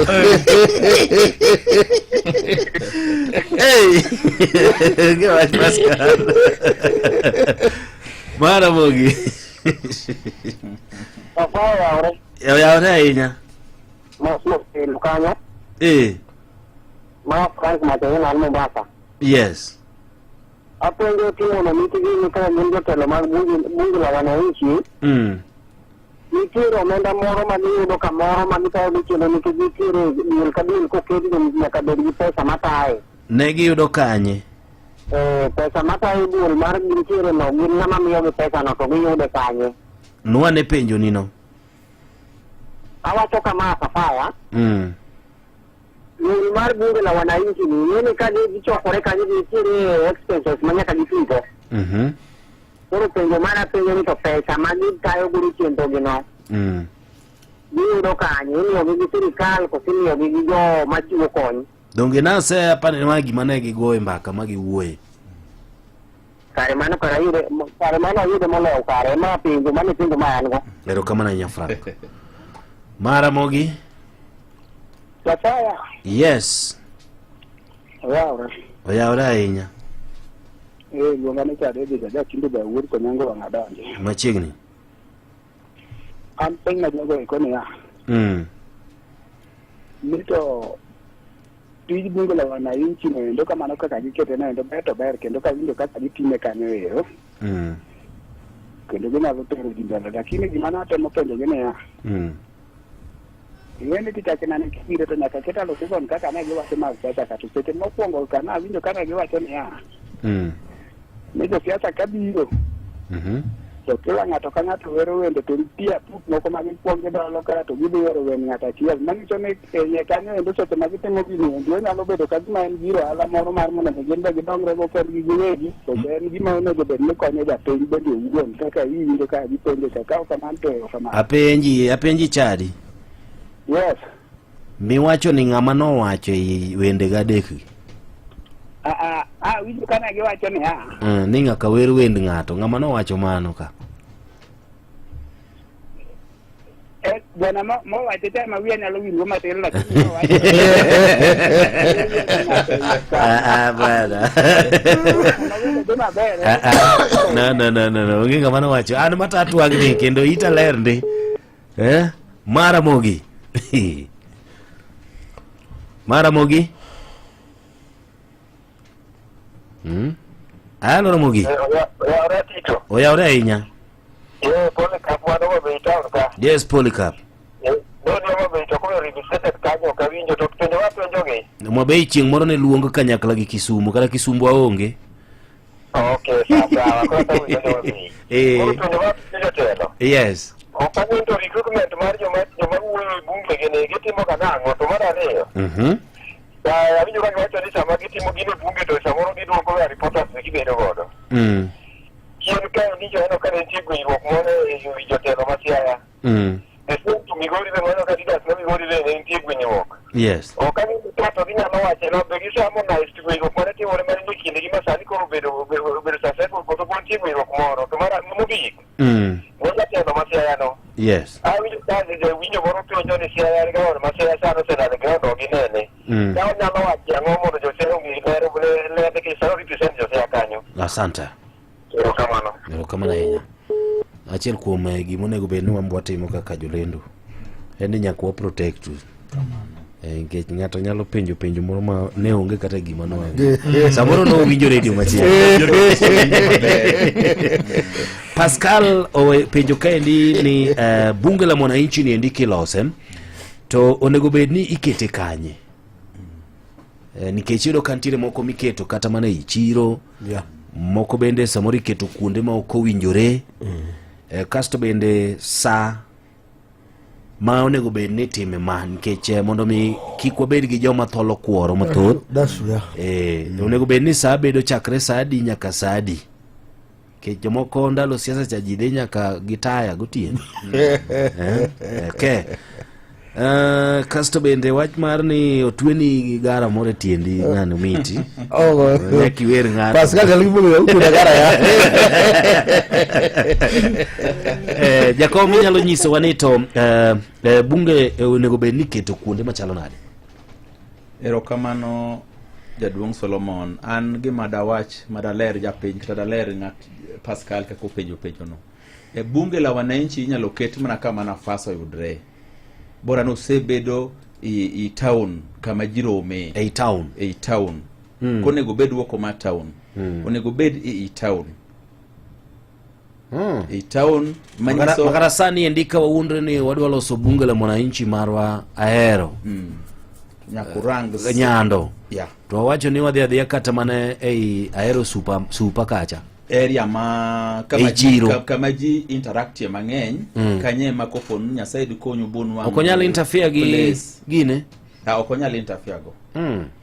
Hey! Ge wach Pascal. Mara mogi. Papa oyawre. Oyawre ahinya. Mos mos kendo kanyo. Eh, Ma Frank Machaina an Mombasa. yes. Apenjo Timono mitigi ni kaka gin jotelo mag bunge bunge la wananchi Mm. nitiere omenda moro ma giyudo kamoro ma gitayo gichulo nikech nitiere duol ka duol koket to nyaka bed gi pesa mataye. Ne giyudo kanye? Eh, pesa matayo duol mar gintiere no gin ng'ama miyogi pesa no to giyude kanye. Nwane penjo nino. Awacho kama Safaya, Mm. duol mar bunge la wananchi ni ing'e ni ka gichokore kanyo nitiere expenses ma nyaka gitigo. Mhm. Koro penjo mar apenjo ni to pesa ma gitayo godo chenro gi no Mm. giyudo kanye imiyogi gi sirikal koso imiyogi gi jo machiwo kony Donge nase apani ma gima ne gigoye mbaka ma giwuoye. kare mano kare ayude kare mano ayude moloyo kare ma penjo mano e penjo ma an go Erokamano ahinya Frank. Mara mogi. Jasaya Yes. Oyawre. Oyawre ahinya. Eh, luonga ni Chadede jaja kinde ba wuod Konyango wang' adonje. Machiegni. An piny ma jogo eko niya, Mm. ni to tij bunge la wananchi no endo kamano kaka gikete no endo ber to ber kendo kawinjo kaka gitime kanyo ero Mm. kendo ginyalo tero ji mbele lakini gima natemo penjogi niya Mm. ing'e ni tich akinani kibiro to nyaka ket allocation kaka ne giwacho mag pesa ka to seche mokwongo ka nawinjo kaka giwacho niya Mm. ni josiasa kabiro Mhm. to kila ng'ato ka ng'ato wero wende to nitie aput moko ma gikwongo gidolo ka to gidhi wero wend ng'ato achiel manyiso ni e iye kanyo endo seche ma gitimo gini endi onyalo bedo ka gima en gir ohala moro mar mondo mi gin be gidongrego kendgi giwegi to en gima onego bed ni konyo japiny bende owuon kaka iwinjo ka gipenjo cha ka ok kamano to erokamano Apenji, apenji chadi. yes Miwacho ni ng'ama nowacho ei wendega adekgi. Ah, ah, ah, winjo ka ne giwacho niya Mm, ni ng'aka wer wend ng'ato. Ng'ama nowacho mano ka. Eh, bwana mowacho cha ma wiya nyalo winjo matin lakini mowacho Ah, ah, bwana. dhi maber Ah, ah. No, no, no, no, no. Onge ng'ama nowacho. An mata twagni kendo ita ler ndi. Eh? Mara mogi. Mara mogi. Hmm? Alo Ramogi. Oyawre Tito. Oyawre ahinya. Eh, Polycarp wan Homa Bay town ka. Yes, Polycarp. Eh, Dodi Homa Bay to koro registered kanyo ok awinjo to penjo wapenjogi. Mwabei chieng' moro ne luong kanyakla gi Kisumu kata Kisumu aonge. Okay, sawa sawa. Koro awinjo Homa Bay. Eh. Koro penjo wapenjo jotelo. Yes. Ok ang'eyo to recruitment mar joma joma wuoyo e bunge gini gitimo ga nang'o to mar ariyo. Mhm. Ah, awinjo ka giwacho ni sama gitimo gino e bunge to samoro giduoko ga reporters ne gibedo godo. Chien kae ndicho aneno ka ne nitie gwenyruok moro e wi jotelo ma Siaya. Yes. Ok ang'e ni ka to ginyalo wache no be gise harmonized winjruok mane timore mane ni kindgi ma sani koro obedo obedo obedo successful koso pod nitie winjruok moro to mar mogik ne jatelo ma Siaya no Yes. awinjo ka jawinjo moro penjo ni Siaya ground ma Siaya sani oselal e ground ok ginene ka onyalo wacho ang'o mondo jo Siaya ong'e ler ler nikech sani represent jo Siaya kanyo Asante. erokamano Erokamano ahinya. Achiel kuom eh, gima onego bed ni wan watimo kaka jolendo en ni nyaka wa protect Eh, nikech ng'ato nyalo penjo penjo moro ma ne onge kata gima nowinjo. Samoro nowinjo redio machielo. Pascal owe penjo kaendi ni eh, bunge la mwananchi ni endi kilose to onego bed ni ikete kanye? Eh, nikech iyudo ka nitiere moko miketo kata mana ei chiro Yeah. moko bende samoro iketo kuonde ma ok owinjore eh, kasto bende sa ma onego bed ni itime ma nikech eh, mondo mi kik wabed gi joma tholo kuoro mathoth That's yeah. eh, onego bed ni sa bedo chakre sa adi nyaka sa adi nikech jomoko ndalo siasa cha ji dhi nyaka gi taya gotieno eh, okay. Uh, kasto bende wach mar ni otweni gi gara moro e tiendi ng'ano miti Oh, nyaka iwer ng'ato Pascal chal gi bugo ukuna gara ya. eh, jakom inyalo nyisowa ni to eh, eh, bunge eh, onego bed ni keto kuonde machalo nade Erokamano jaduong' Solomon. An gima dawach madaler japiny kata daler ng'at Pascal kaka openjo penjono. E bunge la wananchi inyalo ket mana kama nafas oyudre. Bora ni osebedo i, i town kama ji rome. Ei town. Ei town. Konego obed oko mar town. Onego obed i, i town. I town manyiso Makata sani endi ka wawuondre ni wadwa loso bunge la mwananchi marwa ahero nyaka urang nyando Yeah. to wawacho ni wadhi adhiya kata mana ei ahero supa, supa kacha area ma kama Ei ji, chiro. ka, kama ji interactie mang'eny kanye ema kopo ni Nyasaye dikonyu bonwang'o ok onyal interfere gi place. gine Ah, ok onyal interfere go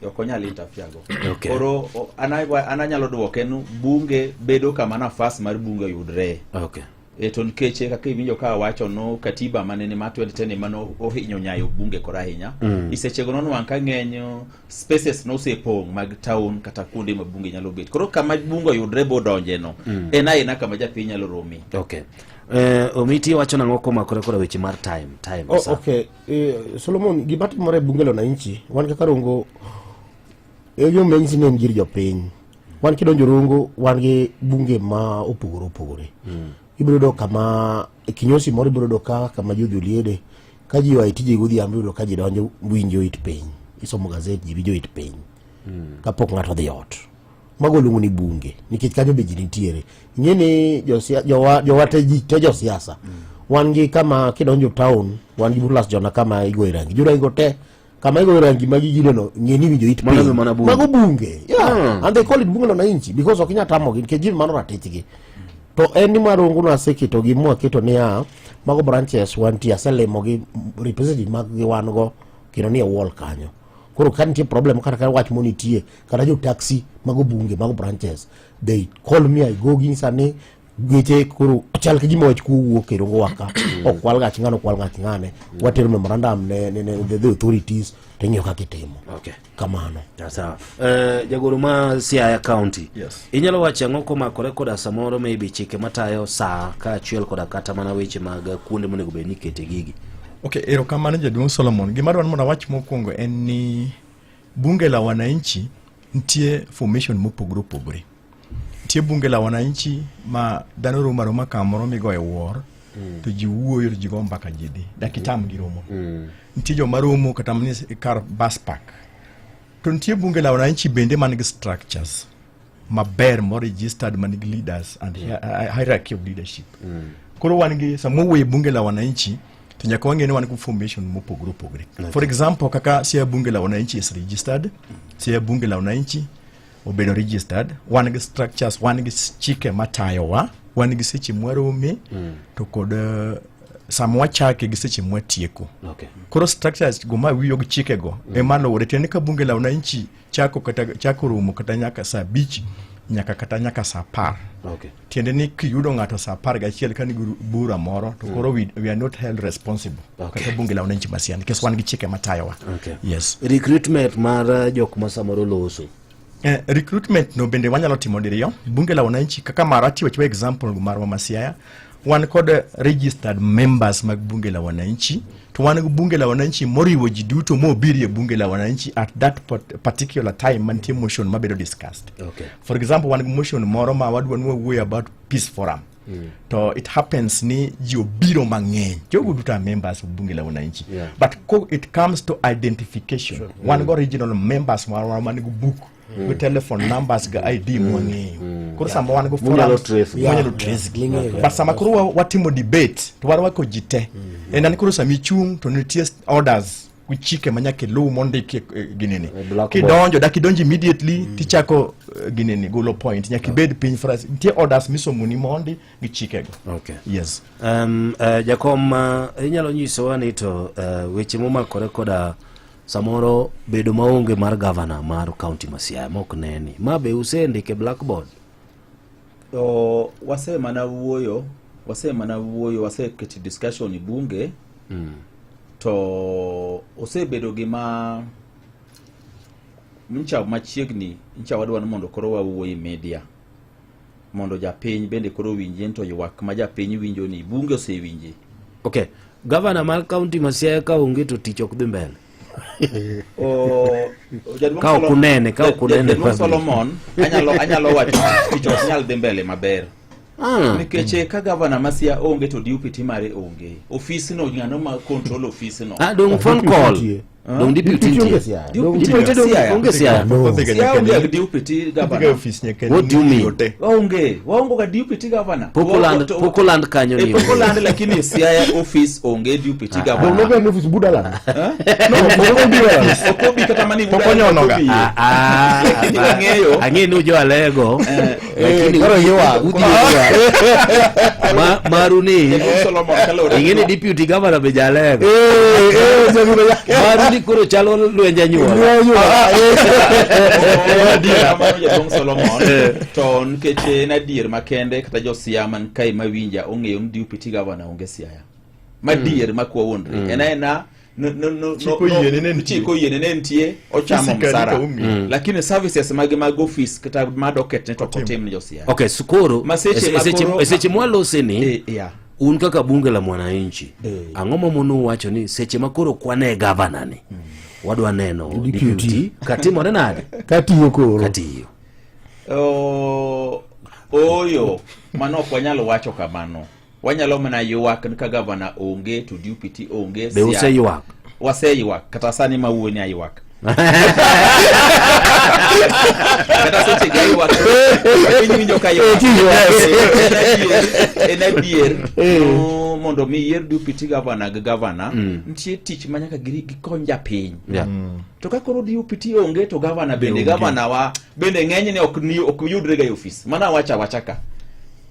ok onyal interfere go Okay. koro an an anyalo duoke ni bunge bedo kama nafas mar bunge oyudre okay. e to nikech eh, kaka iwinjo ka awacho no katiba mane ni mar 2010 ema no ohinyo nyayo bunge koro ahinya mm. isechego nonwang' ka ng'eny spaces nosepong' mag town kata kuonde ma bunge nyalo bet koro kama bunge oyudre bodonje no en aena kama japiny nyalo romi okay. Eh, omiti wacho nang'o komakore koda weche mar time time Oh, sa. okay. Eh, Solomon, gima timore e bunge la wananchi, wan kaka Rongo, e yo manyisi ni en gir jopiny. Wan kidonjo Rongo, wan gi bunge ma opogore opogore. Ibiro yudo kama e kinyosi moro ibiro yudo ka kama ji odhi oliede, ka ji oa e tije godhiambo ibiro yudo ka ji donjo winjo it piny. Isomo gazet ji winjo it piny. Kapok ng'ato odhi ot. Mago luongo ni bunge nikech kanyo be ji nitiere. Ing'e ni jowa jowa te ji te josiasa. Wan gi kama kidonjo town, wan gi Burlas Jona kama igoye rangi. Jorangi go te kama igoye rangi magi gineno ng'e ni winjo it Mano piny. be mana bunge. Mago bunge. Yeah. And they call it bunge la wananchi because ok inyal tamogi nikech ji mano ratichgi. To en ni marungu naseketo gi mwaketo niya mago branches wantie aselimo gi representative mag gi wan go kendo ni e wall kanyo. Koro ka nitie problem kata ka wach mo nitie kata jo taxi mago bunge mago branches they call me I go ginyisa ni geche koro chal ka gima wach kuo wuok e Rongo waka okwal gach ng'ano okwal gach ng'ane watero memorandum ne, ne, ne the, the authorities to ing'iyo kaka itimo okay. kamano sawa eh, jagoro ma Siaya County Yes. inyalo wacho ang'o komakore koda samoro maybe chike matayo saa kaachiel koda kata mana weche mag kuonde monego bed ni ikete gigi Okay, erokamano jaduong' Solomon. Gima adwaro mondo awach mokwongo en ni bunge la wananchi nitie formation mopogore opogore. Nitie bunge la wananchi ma dhano romo aroma kamoro migoye wuor to ji wuoyo to ji go mbaka ji dhi. Dak itamgi romo. Nitie joma romo kata mana e kar bus park. To nitie bunge la wananchi bende man gi structures maber mo registered man gi leaders and hierarchy of leadership. Koro wan gi sama wawuoyo e bunge la wananchi to nyaka wang'e ni wan gi formation mopogore opogore. For example kaka Siaya bunge la wananchi is registered, Siaya bunge la wananchi obedo registered, wan gi structures, wan gi chike matayowa, wan gi seche mwarome to kod sama wachake gi seche mwatieko. Okay. Koro structures go ma wiyo gi chike go ema luwore. Tiende ni ka bunge la wananchi chako kata chako romo kata nyaka saa abich nyaka kata nyaka saa apar. Okay. Tiende ni kiyudo ng'ato saa 11 ka nigi bura moro to koro we are not held responsible. Okay. Kata bunge la wananchi ma Siaya nikech wan gi chike matayowa. Okay. Yes. Recruitment mar jok ma samoro loso. Recruitment no bende wanyalo timo diriyo. Bunge la wananchi kaka mara atiyo chiwo example marwa ma Siaya. Wan kod registered members mag bunge la wananchi to wan gi bunge la wananchi moriwo ji duto mobiro e bunge la wananchi at that particular time mantie motion mabedo discussed. Okay. For example, wan gi motion moro ma wadwa ni wawuoyo about peace forum. To it happens ni ji obiro mang'eny. Jogo duto are members of bunge la wananchi. Yeah. But it comes to identification. Wan go regional members marwa man gi book gi telephone numbers gi ID mwang'eyo. Koro sama wan go Munyalo forums, trace gi. mwanyalo trace gi. Ming'eyo. But sama koro watimo debate to warwako ji te. En an koro sama ichung' to nitie orders gi chike ma nyaka iluw mondiki e ginene. Blackboard. Kidonjo dak idonjo immediately tichako ginene golo point nyaka ibed piny for us. Nitie orders misomoni mondi gi chikego. Okay. Yes. Jakom, inyalo nyisowa ni to weche momakore koda samoro bedo maonge mar gavana mar kaunti ma Siaya mok neni ma be usendike blackboard? To wase mana wuoyo, wase mana wuoyo, waseketo discussion e bunge. To osebedo gima ncha machiegni ncha wadwa ni mondo koro wawuo e media mondo japiny bende koro winji to ywak ma japiny winjo ni bunge osewinje. Okay. Gavana mar kaunti ma Siaya ka onge to tich ok dhi mbele. Jaduong' Ka ok unene, ka ok unene Jaduong' public. Solomon, anyalo wacho tich ok nyal dhi mbele maber. Nikech ka gavana ma Siaya onge to deputy mare onge. Ofisno ng'ano ma control ofisno? Ah, dong phone call. Dong deputy nitie. Deputy Deputy dong Siaya. onge Siaya. Siaya onge gi deputy governor. What do you mean? Onge, waonge ga deputy governor. Pokoland kanyo ni. Pokoland lakini Siaya office onge deputy governor. Dong nobe office Budaland. No, Okobi kata mani Pok onyonoga. Lakini wang'eyo. Ang'e ni ujo Alego. Lakini koro ywak. udhi ywak. Maru ni Jaduong' Solomon kaluwore ing'e ni deputy governor be jalego. Maru ni koro chalo lwenj anyuola. Kamano jaduong' Solomon to nikech en adier makende kata jo Siaya man kae mawinja ong'eyo ni deputy governor onge Siaya madier ma kwa wuondre en aena Chik oyiene ne nitie. chik oyiene ne nitie ochamo Physically msara to onge. Lakini services mage mag office kata madoket ne to ok otim ne jo Siaya. Okay, so koro Ma seche ma koro- e seche mwalose ni yeah. un kaka bunge la mwananchi ang'o mamono wacho ni seche ma koro kwane gavana ni wadwa neno deputy katimore nade Katiyo koro. Katiyo. Oyo mano ok wanyal wacho kamano. Wanyalo mana ywak ni ka gavana onge to deputy onge. Be useywak? Waseywak kata sani ma wuoyi ni aywak. Kata seche gi aywak. Piny winjo ka ywak. En adier. No, mondo mi yier deputy governor gi governor, nitie tich ma nyaka gikony japiny. To ka koro deputy onge to governor bende, Onge. governor wa bende ng'enyne ok ni ok yudre ga e ofis. Mana wacha wacha ka.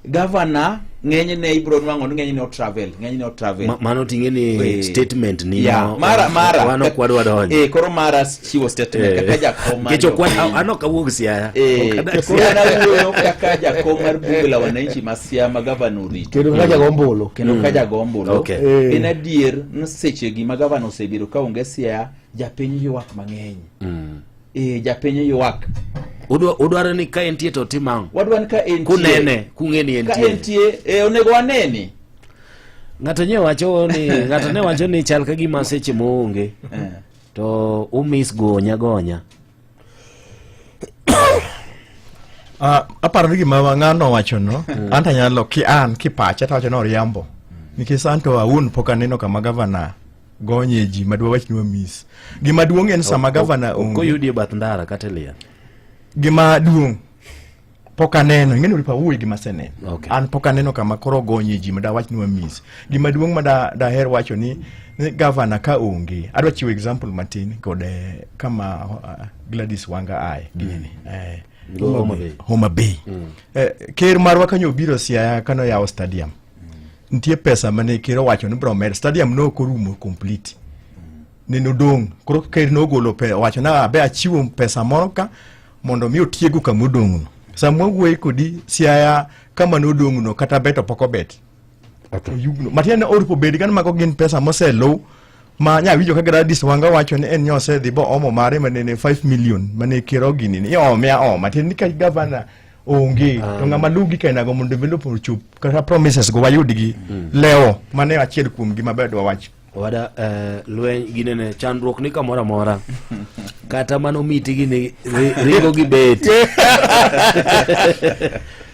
Governor ng'enyne ibro nwang'o ni ng'enyne o travel, ng'enyne o travel. Mano ting'e ni statement ni Yeah, mara wan ok wadwa donjo. Koro mara chiwo statement kaka jakom mar Nikech ok jopiny. an ok awuog Siaya. Ok adak Koro Siaya. an awuoyo kaka jakom mar bunge la wananchi ma Siaya ma gavana orito. Kendo kaka jago ombulu. Kendo kaka jago ombulu. En adier ni seche gi ma gavana osebiro ka onge Siaya, japiny ywak mang'eny. Japiny ywak. Udwaro ni ka entie to otim ang'o? Wadwa ni ka entie. Kunene, kung'e ni Ka entie. entie, onego waneni. Ng'ato ne wacho ni ng'ato ne wacho ni chal ka gima seche moonge to umis gonya gonya. Aparo ni gima ng'ano wacho no, an to anyalo ki an kipacha to awacho ni oriambo. Nikech an to awuon pok aneno kama gavana gonye ji madwa wach ni wamis. Gima duong' en sama gavana Ok onge. oyudi e bath ndara kata e liel. Gima duong' pok aneno, ing'e ni oripo awuoyo gima aseneno. An pok aneno kama koro gonye ji ma dawach ni wamis. Gima duong' ma daher wacho ni gavana ka onge, adwa chiwo example matin kod kama Gladys Wanga aye gini. Homa Bay. Homa Bay. Ker marwa kanyo obiro Siaya kano yawo stadium. Nitie pesa mane ker owacho ni bro med stadium no ok orumo complete. Nene odong'. Koro ker nogolo owacho na abe achiwo pesa moro ka mondo mi otiego kama odong' no. Sama wawuoye kodi Siaya kama nodong'no kata beto pok obet. Oyugno. Matiende ni oripo bed gan mago gin pesa moseluw ma nya winjo ka Gladys Wanga wacho ni en nyosedhi bo omo mare manene 5 million mane kero gini ni iome aoma. Tiende ni ka gavana onge to ng'ama luw gi kainago mondo develop ochop kata promises go wayudgi lewo mane achiel kuom gi maber dwa wach. Owada eh, lweny ginene chandruok ni kamoro amora kata mano miti gini ringo gi bet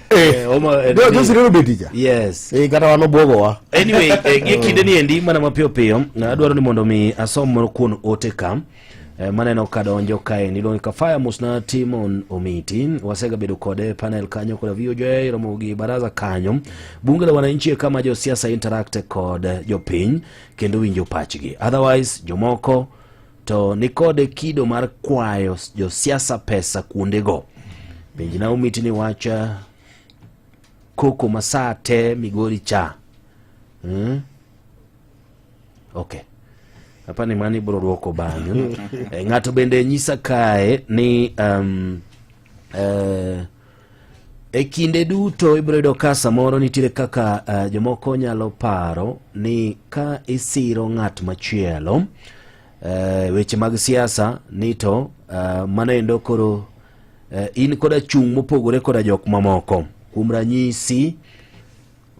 Eh, oma- eh, Jo- josirero beti cha yes eh, kata wan obwogowa anyway eh, gie kinde ni endi mana mapiyo piyo na adwaro ni mondo mi asom moro kuon ote ka eh, maneno ka donjo kae niluongo ka fire mosna Timon Omiti wasega bedo kode e panel kanyo koda VOJ romo gi baraza kanyo bunge la wananchi e kama josiasa interact kod jopiny kendo winjo pachgi otherwise jomoko to nikod kido mar kwayo josiasa pesa kuondego penjna Omiti ni wach eh, koko masaa te Migori cha hmm? Okay. Hapa ni mani bro dwoko bang'e. Eh, ng'ato bende nyisa kae ni um, eh, e kinde duto ibiro yudo ka samoro nitiere kaka uh, jomoko nyalo paro ni ka isiro ng'at machielo uh, weche mag siasa ni to uh, mano endo koro uh, in koda chung' mopogore koda jok mamoko kuom ranyisi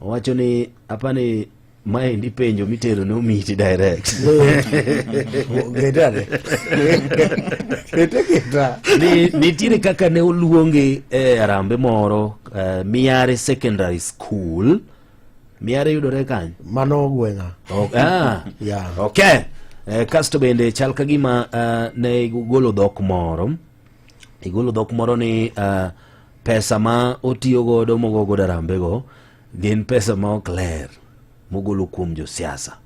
Owacho ni apani maendi penjo mitero ne omiti direct. Getane. Kete keta. Ni, nitiere kaka ne oluongi e arambe moro eh, Miare Secondary School. Miare yudore kany? Mano gweng'a. Ok, ah. Yeah. Okay. Eh, kasto bende chal ka gima eh, ne igolo dhok moro igolo dhok moro ni uh, pesa ma otiyo godo mogo godo arambego gin pesa ma ok ler mogolo kuom josiasa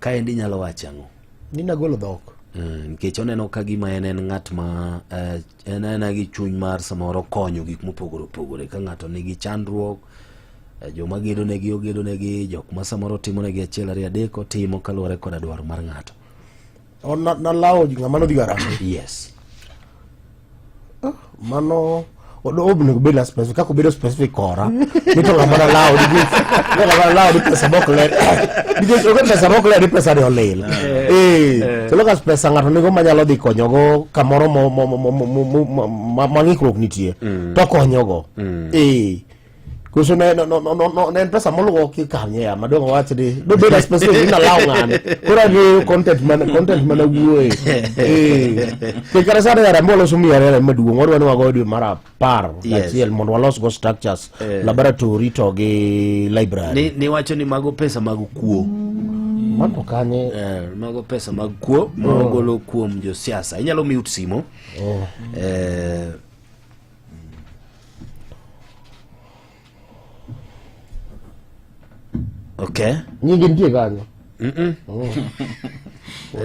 kaendi nyalo wacho ang'o ni nagolo dhok nikech oneno ka gima en en ng'at ma eh, en aena gi chuny mar samoro konyo gik mopogore opogore ka ng'ato nigi chandruok eh, joma gedo negi ogedo negi jok ma samoro timo negi achiel ariyo adek otimo kaluwore koda dwaro mar ng'ato O, na- nalawo ng'ama nodhi garambe yes mano onego bed na specific kaka obedo specific kora ni to ng'ama nalawo nikech to ng'ama nalawo ni pesa mok ler nikech onge pesa mok ler ni pesa ni olil eh so lokas pesa ng'ato nigo manyalo dhi konyogo kamoro mo mo mo mo mo mo- ma ma ng'ikruok nitie to konyogo eh Koso ne no no no no ne en pesa moluoki kanye ya madong wach ni dobed a specific ni nalaw ng'ani koro ang'eyo content man content mana wuoye eh nikech kata sani Harambee waloso miarere maduong' wadwa ni wago dwe mar apar Yes. gachiel mondo walos go structures Eh. laboratory to gi library ni niwacho ni mago pesa mag kuo mato kanye eh, mago pesa mag kuo ma Oh. ogolo kuom josiasa inyalo mute simo Oh. eh, Okay. Nyingi nitie kanyo. Mm -mm.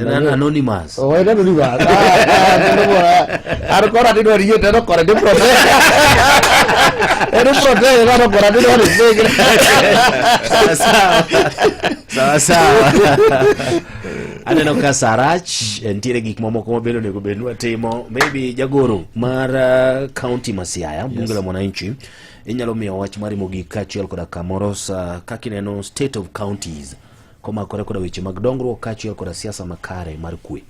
En anonymous. Oh, en anonymous. Ah, ah, kendo bora. An kora tidwaro yie to kora di protect. En protect koro kora tidwaro yie. Sawa sawa. Sawa sawa. Aneno ka Sarach eh, nitiere gik mamoko mabende onego bed ni watimo. Maybe jagoro mar eh, county ma Siaya, bunge la mwananchi, inyalo miyo wach mari mogik kaachiel koda kamoro sa kaka ineno state of counties komakore koda weche mag dongruok kaachiel koda siasa makare mar kwe.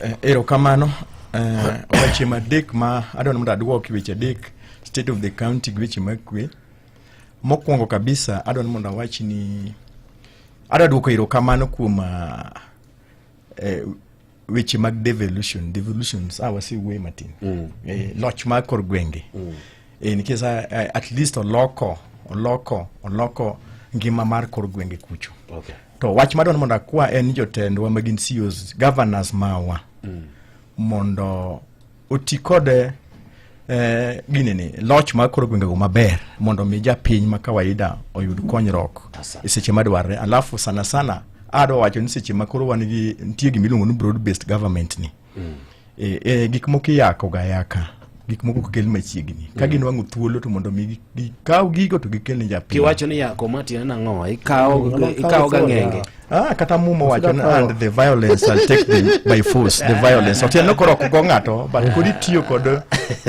Eh, erokamano eh, weche madek ma adwaro mondo aduoki weche adek state of the county gi weche mag kwe mokwongo kabisa adwaro mondo awach ni adwa duoko erokamano kuom ah, eh, weche mag devolution devolutions ah, wasewuoye matin mm. eh, loch mar kor gwenge mm. eh, nikech ah, eh, at least oloko oloko oloko ngima mar kor gwenge kucho okay. to wach madwaro mondo akwa en ni jotendwa ma gin CEOs governors mawa mm. mondo oti kod eh, ginene loch mar kor gwengego maber mondo mi japiny ma kawaida oyud konyruok e seche madwarre alafu sana sana adwa wacho ni seche ma koro wan gi nitie gima iluongo ni broad based government ni mm. e, e, gik moko iyako ga ayaka gik moko ok kel machiegni ka ginwang'o thuolo to mondo mi gikaw gigo to gikel ne japiny Kiwacho ni yako ma tiende nang'o? Ikawo ikawo gang'enge. Ah, kata muma wacho ni and the violence I'll take the, by force the violence. Otieno koro ok go ng'ato but kod itiyo kod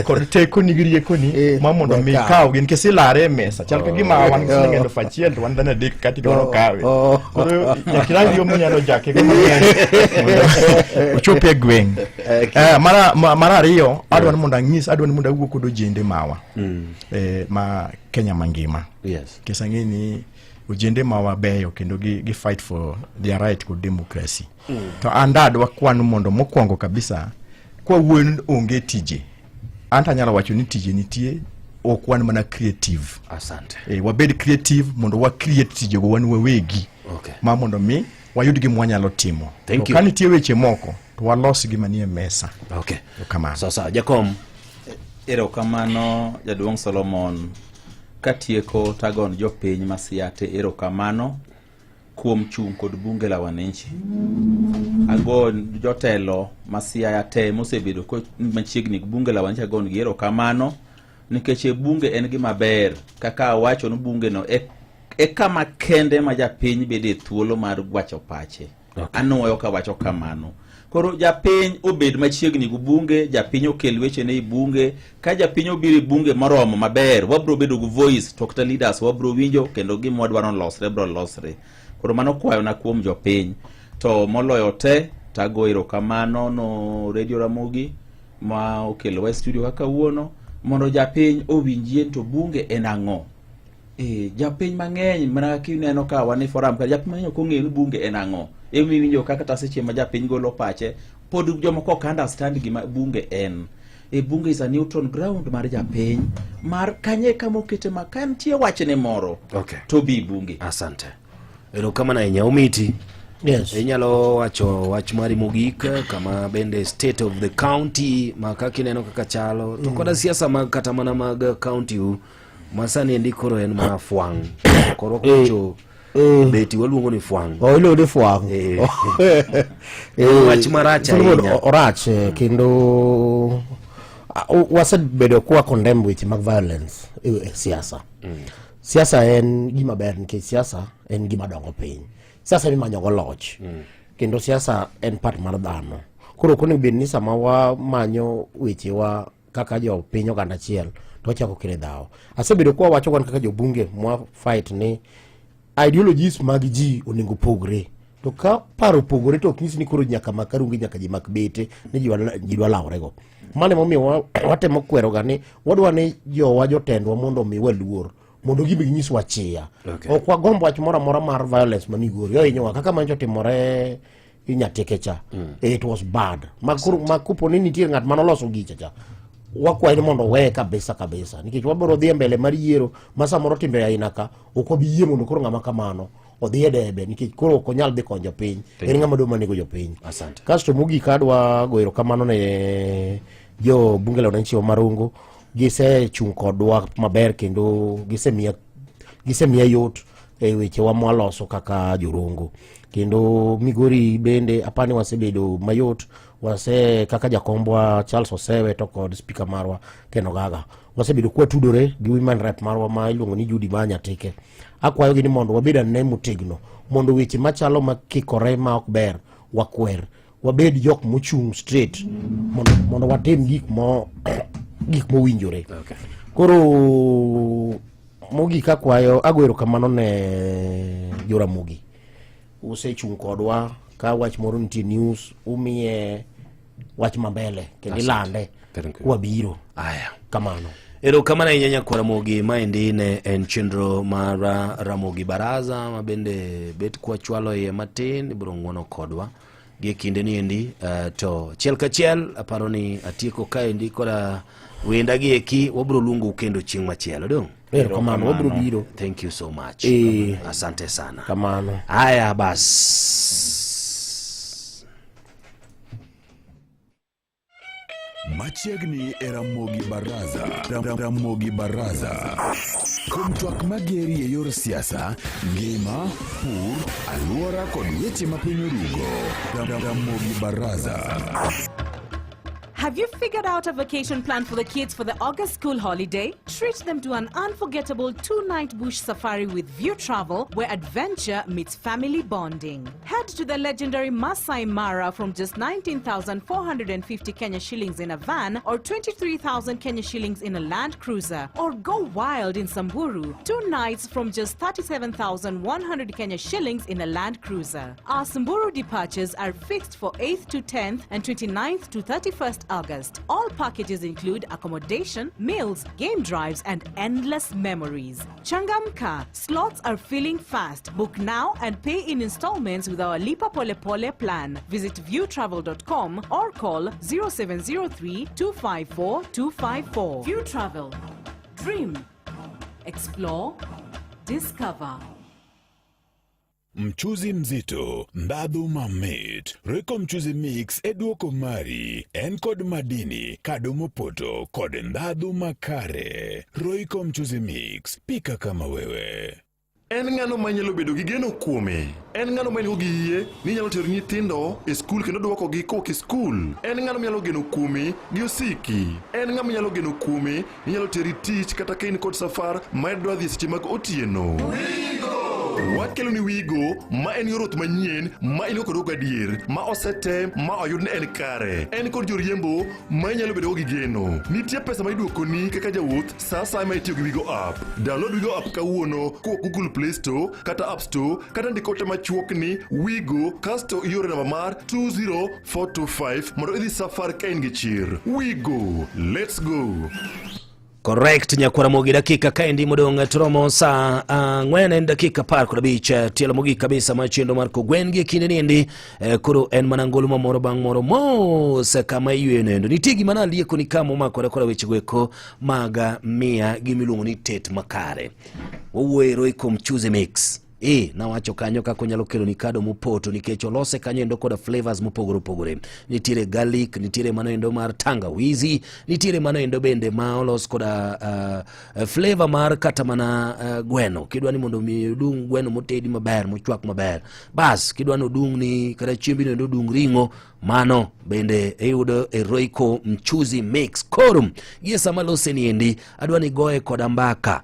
kod tekoni gi riekoni ma mondo mi wekaw. kawgi nikech ilare e mesa chal ka gima wan gi siling 1000 to wan dhano adek kati dwaro kawe koro nyaka irang yo minyalo jake go mang'eny mondo ochop e gweng' Eh, mar ariyo adwa ni mondo anyis adwa ni mondo awuo kod ojende mawa ma Kenya mangima Yes. nikech ang'e ni ojende mawa beyo kendo gi fight for their right kod democracy to an dadwa kwan mondo mokwongo kabisa kwawuoyo ni onge tije an to anyalo wacho ni tije nitie ok wan mana creative asante wabed creative mondo wa create tijego wan wawegi Okay. ma mondo mi wayud gima wanyalo timo Thank To you. ka nitie weche moko to walos gima nie mesa okay. kamano sasa jakom Erokamano jaduong' Solomon. Katieko tagon jopiny ma Siate erokamano kuom chung' kod bunge la wananchi. Agon jotelo ma Siaya te mosebedo ko machiegni gi bunge la wananchi agon gi erokamano nikech e bunge en gima ber kaka awacho ni bunge no e kama kende ma japiny bede e thuolo mar gwacho pache. Okay. Anuoyo kawacho kamano. Koro japiny obed machiegni gi bunge, japiny okel wechene e bunge. Ka japiny obiro e bunge moromo maber, wabro bedo gi voice to kata leaders wabro winjo kendo gima wadwaro ni losre bro losre. Koro mano kwayona kuom jopiny. To moloyo te, tago erokamano no Radio Ramogi ma okelowa e studio kaka kawuono mondo japiny owinjie to bunge en ang'o. Japiny mang'eny mana kineno ka wan e forum ka japiny mang'eny ok ong'eyo ni bunge en ang'o. Ema iwinjo ka kata seche ma japiny golo pache pod jomoko ok understand gima bunge en. Bunge is a neutral ground mar japiny mar kanye kama okete ma ka nitie wachne moro Okay. to bi bunge. Asante. Erokamano ahinya Omiti. Yes. Inyalo wacho wach mari mogik kama bende state of the county ma kaka ineno kaka chalo to koda siasa mag kata mana mag county u ma sani endi koro en mana fwang'. Koro wacho beti waluongo ni fwang'. Oh, iluongo ni fwang'. Wach marach Solomon, ahinya. Orach kendo wasebedo kwa condemn weche mag violence e siasa. Siasa en gima ber nikech siasa en gima dongo piny. Siasa mimanyogo loch. Kendo siasa en part mar dhano. Koro ok onego bed ni sama wamanyo wechewa kaka jopiny oganda achiel to wachako kele dhawo. Asebedo kwa wacho wan kaka jobunge mwa fight ni ideologies mag ji onego pogre. To ka paro opogore to ok nyis ni koro nyaka mak arunge nyaka ji mak bete ni ji dwa lawrego. Mano emomiyo watemo kweroga ni wadwa ni jowa jotendwa mondo omiwa luor mondo gibi ginyiswa chia. Okay. Ok wagomb wach moro amora mar violence ma Migori ohinyowa kaka mancho timore Nyatike cha. It was bad. Ma koro ma kopo ni nitie ng'at manoloso gicha cha wakwaye ni mondo oweye kabisa kabisa nikech wabiro dhi e mbele mar yiero ma samoro timbe aina ka ok wabi yie mondo koro ng'ama kamano odhi e debe nikech koro ok onyal dhi konyo jopiny. Thank En you. ng'ama dwa manego jopiny. Asante. Kasto mogik adwa go erokamano ne jo bunge la wananchi wa Marongo gisechung' kodwa maber kendo gisemiya yot e wechewa mwaloso kaka jorongo. Kendo Migori bende apani wasebedo mayot, wase kaka jakombwa Charles Osewe to kod speaker marwa Ken Ogaga wasebedo kwatudore gi women rep marwa ma iluongo ni Judy ma Nyatike. Akwayogi ni mondo wabed ane motegno mondo weche machalo makikore ma ok ber wakwer, wabed jok mochung' straight mondo watim gik mowinjore. Okay. Koro mogik akwayo ago erokamano ne Joramogi. Usechung' kodwa ka wach moro nitie news umiye wach mambele kendo ilande Thank you. kwabiro. Aya. Kamano. Erokamano ahinya nyakwar Ramogi, maendi ne en chenro mar Ramogi Baraza ma bende bet kwachwalo iye matin ibiro ng'uono kodwa gi kinde ni endi to achiel kachiel aparo ni atieko kaendi koda wenda gi eki wabiro luongou kendo chieng' machielo dong'. Erokamano, wabiro biro. Thank you so much. Asante sana. Kamano. Haya bas. Machiegni e Ramogi Baraza. Ramogi Baraza. Kuom twak mageri e yor siasa, ngima, pur, alwora kod weche ma piny orugo. Ramogi Baraza. Have you figured out a vacation plan for the kids for the August school holiday? Treat them to an unforgettable 2-night bush safari with View Travel, where adventure meets family bonding. Head to the legendary Masai Mara from just 19,450 Kenya shillings in a van or 23,000 Kenya shillings in a Land Cruiser. Or go wild in Samburu, 2 nights from just 37,100 Kenya shillings in a Land Cruiser. Our Samburu departures are fixed for 8th to 10th and 29th to 31st August. All packages include accommodation, meals, game drives, and endless memories. Changamka, slots are filling fast. Book now and pay in installments with our Lipa Pole Pole plan. Visit viewtravel.com or call 0703 254 254. View Travel. Dream. Explore. Discover. Mchuzi mzito, ndhadhu mamit, Royco mchuzi mix e duoko mari, en kod madini, kado mopoto kod ndhadhu makare. Royco mchuzi mix, pika kama wewe. En ng'ano manyalo bedo gi geno kuome? En ng'ano ma in gi yie ni inyalo tero nyithindo e skul kendo duokogi kowuok e skul? En ng'ano minyalo geno kuome gi osiki? En ng'ama inyalo geno kuome ni inyalo teri tich kata ka in kod safar ma idwa dhi e seche mag otieno? Wakelo ni Wigo ma en yor wuoth manyien ma in go kod gadier ma osetem ma oyud ni en kare. En kod joriembo ma inyalo bedo go gi geno. Nitie pesa ma iduokoni kaka jawuoth sa asaya ma itiyo gi Wigo app. Download Wigo app kawuono kowuok Google Play Store kata App Store kata ndik ote machuok ni Wigo kasto ioro namba mar 20425 mondo idhi safar ka in gi chir. Wigo, let's go. Correct, nyakwara mogi dakika kaendi modong' toromo saa 4 en dakika 15, tielo mogik kabisa mar chenro mar kogwen gi e kinde niendi, koro en mana ngolo mamoro bang' moro mos kama iyweyo nendo nitie gima nalieko ni kama omakore koda wechego eko mag miya gimiluongo ni tet makare. Wawuoyo Royco mchuzi mix. Nawacho kanyo kaka onyalo kelo ni kado mopoto nikech olose kanyo endo koda flavors mopogore opogore. Nitiere garlic, nitiere mano endo mar tangawizi, nitiere mano endo bende ma olos koda flavor mar kata mana gweno. Kidwa ni mondo mi odung' gweno motedi maber, mochwak maber. Bas, kidwa ni odung' ni kata chiembi no endo odung' ring'o, mano bende iyudo e Royco mchuzi mix. Koro gie sama lose ni endi, adwa ni goye koda mbaka.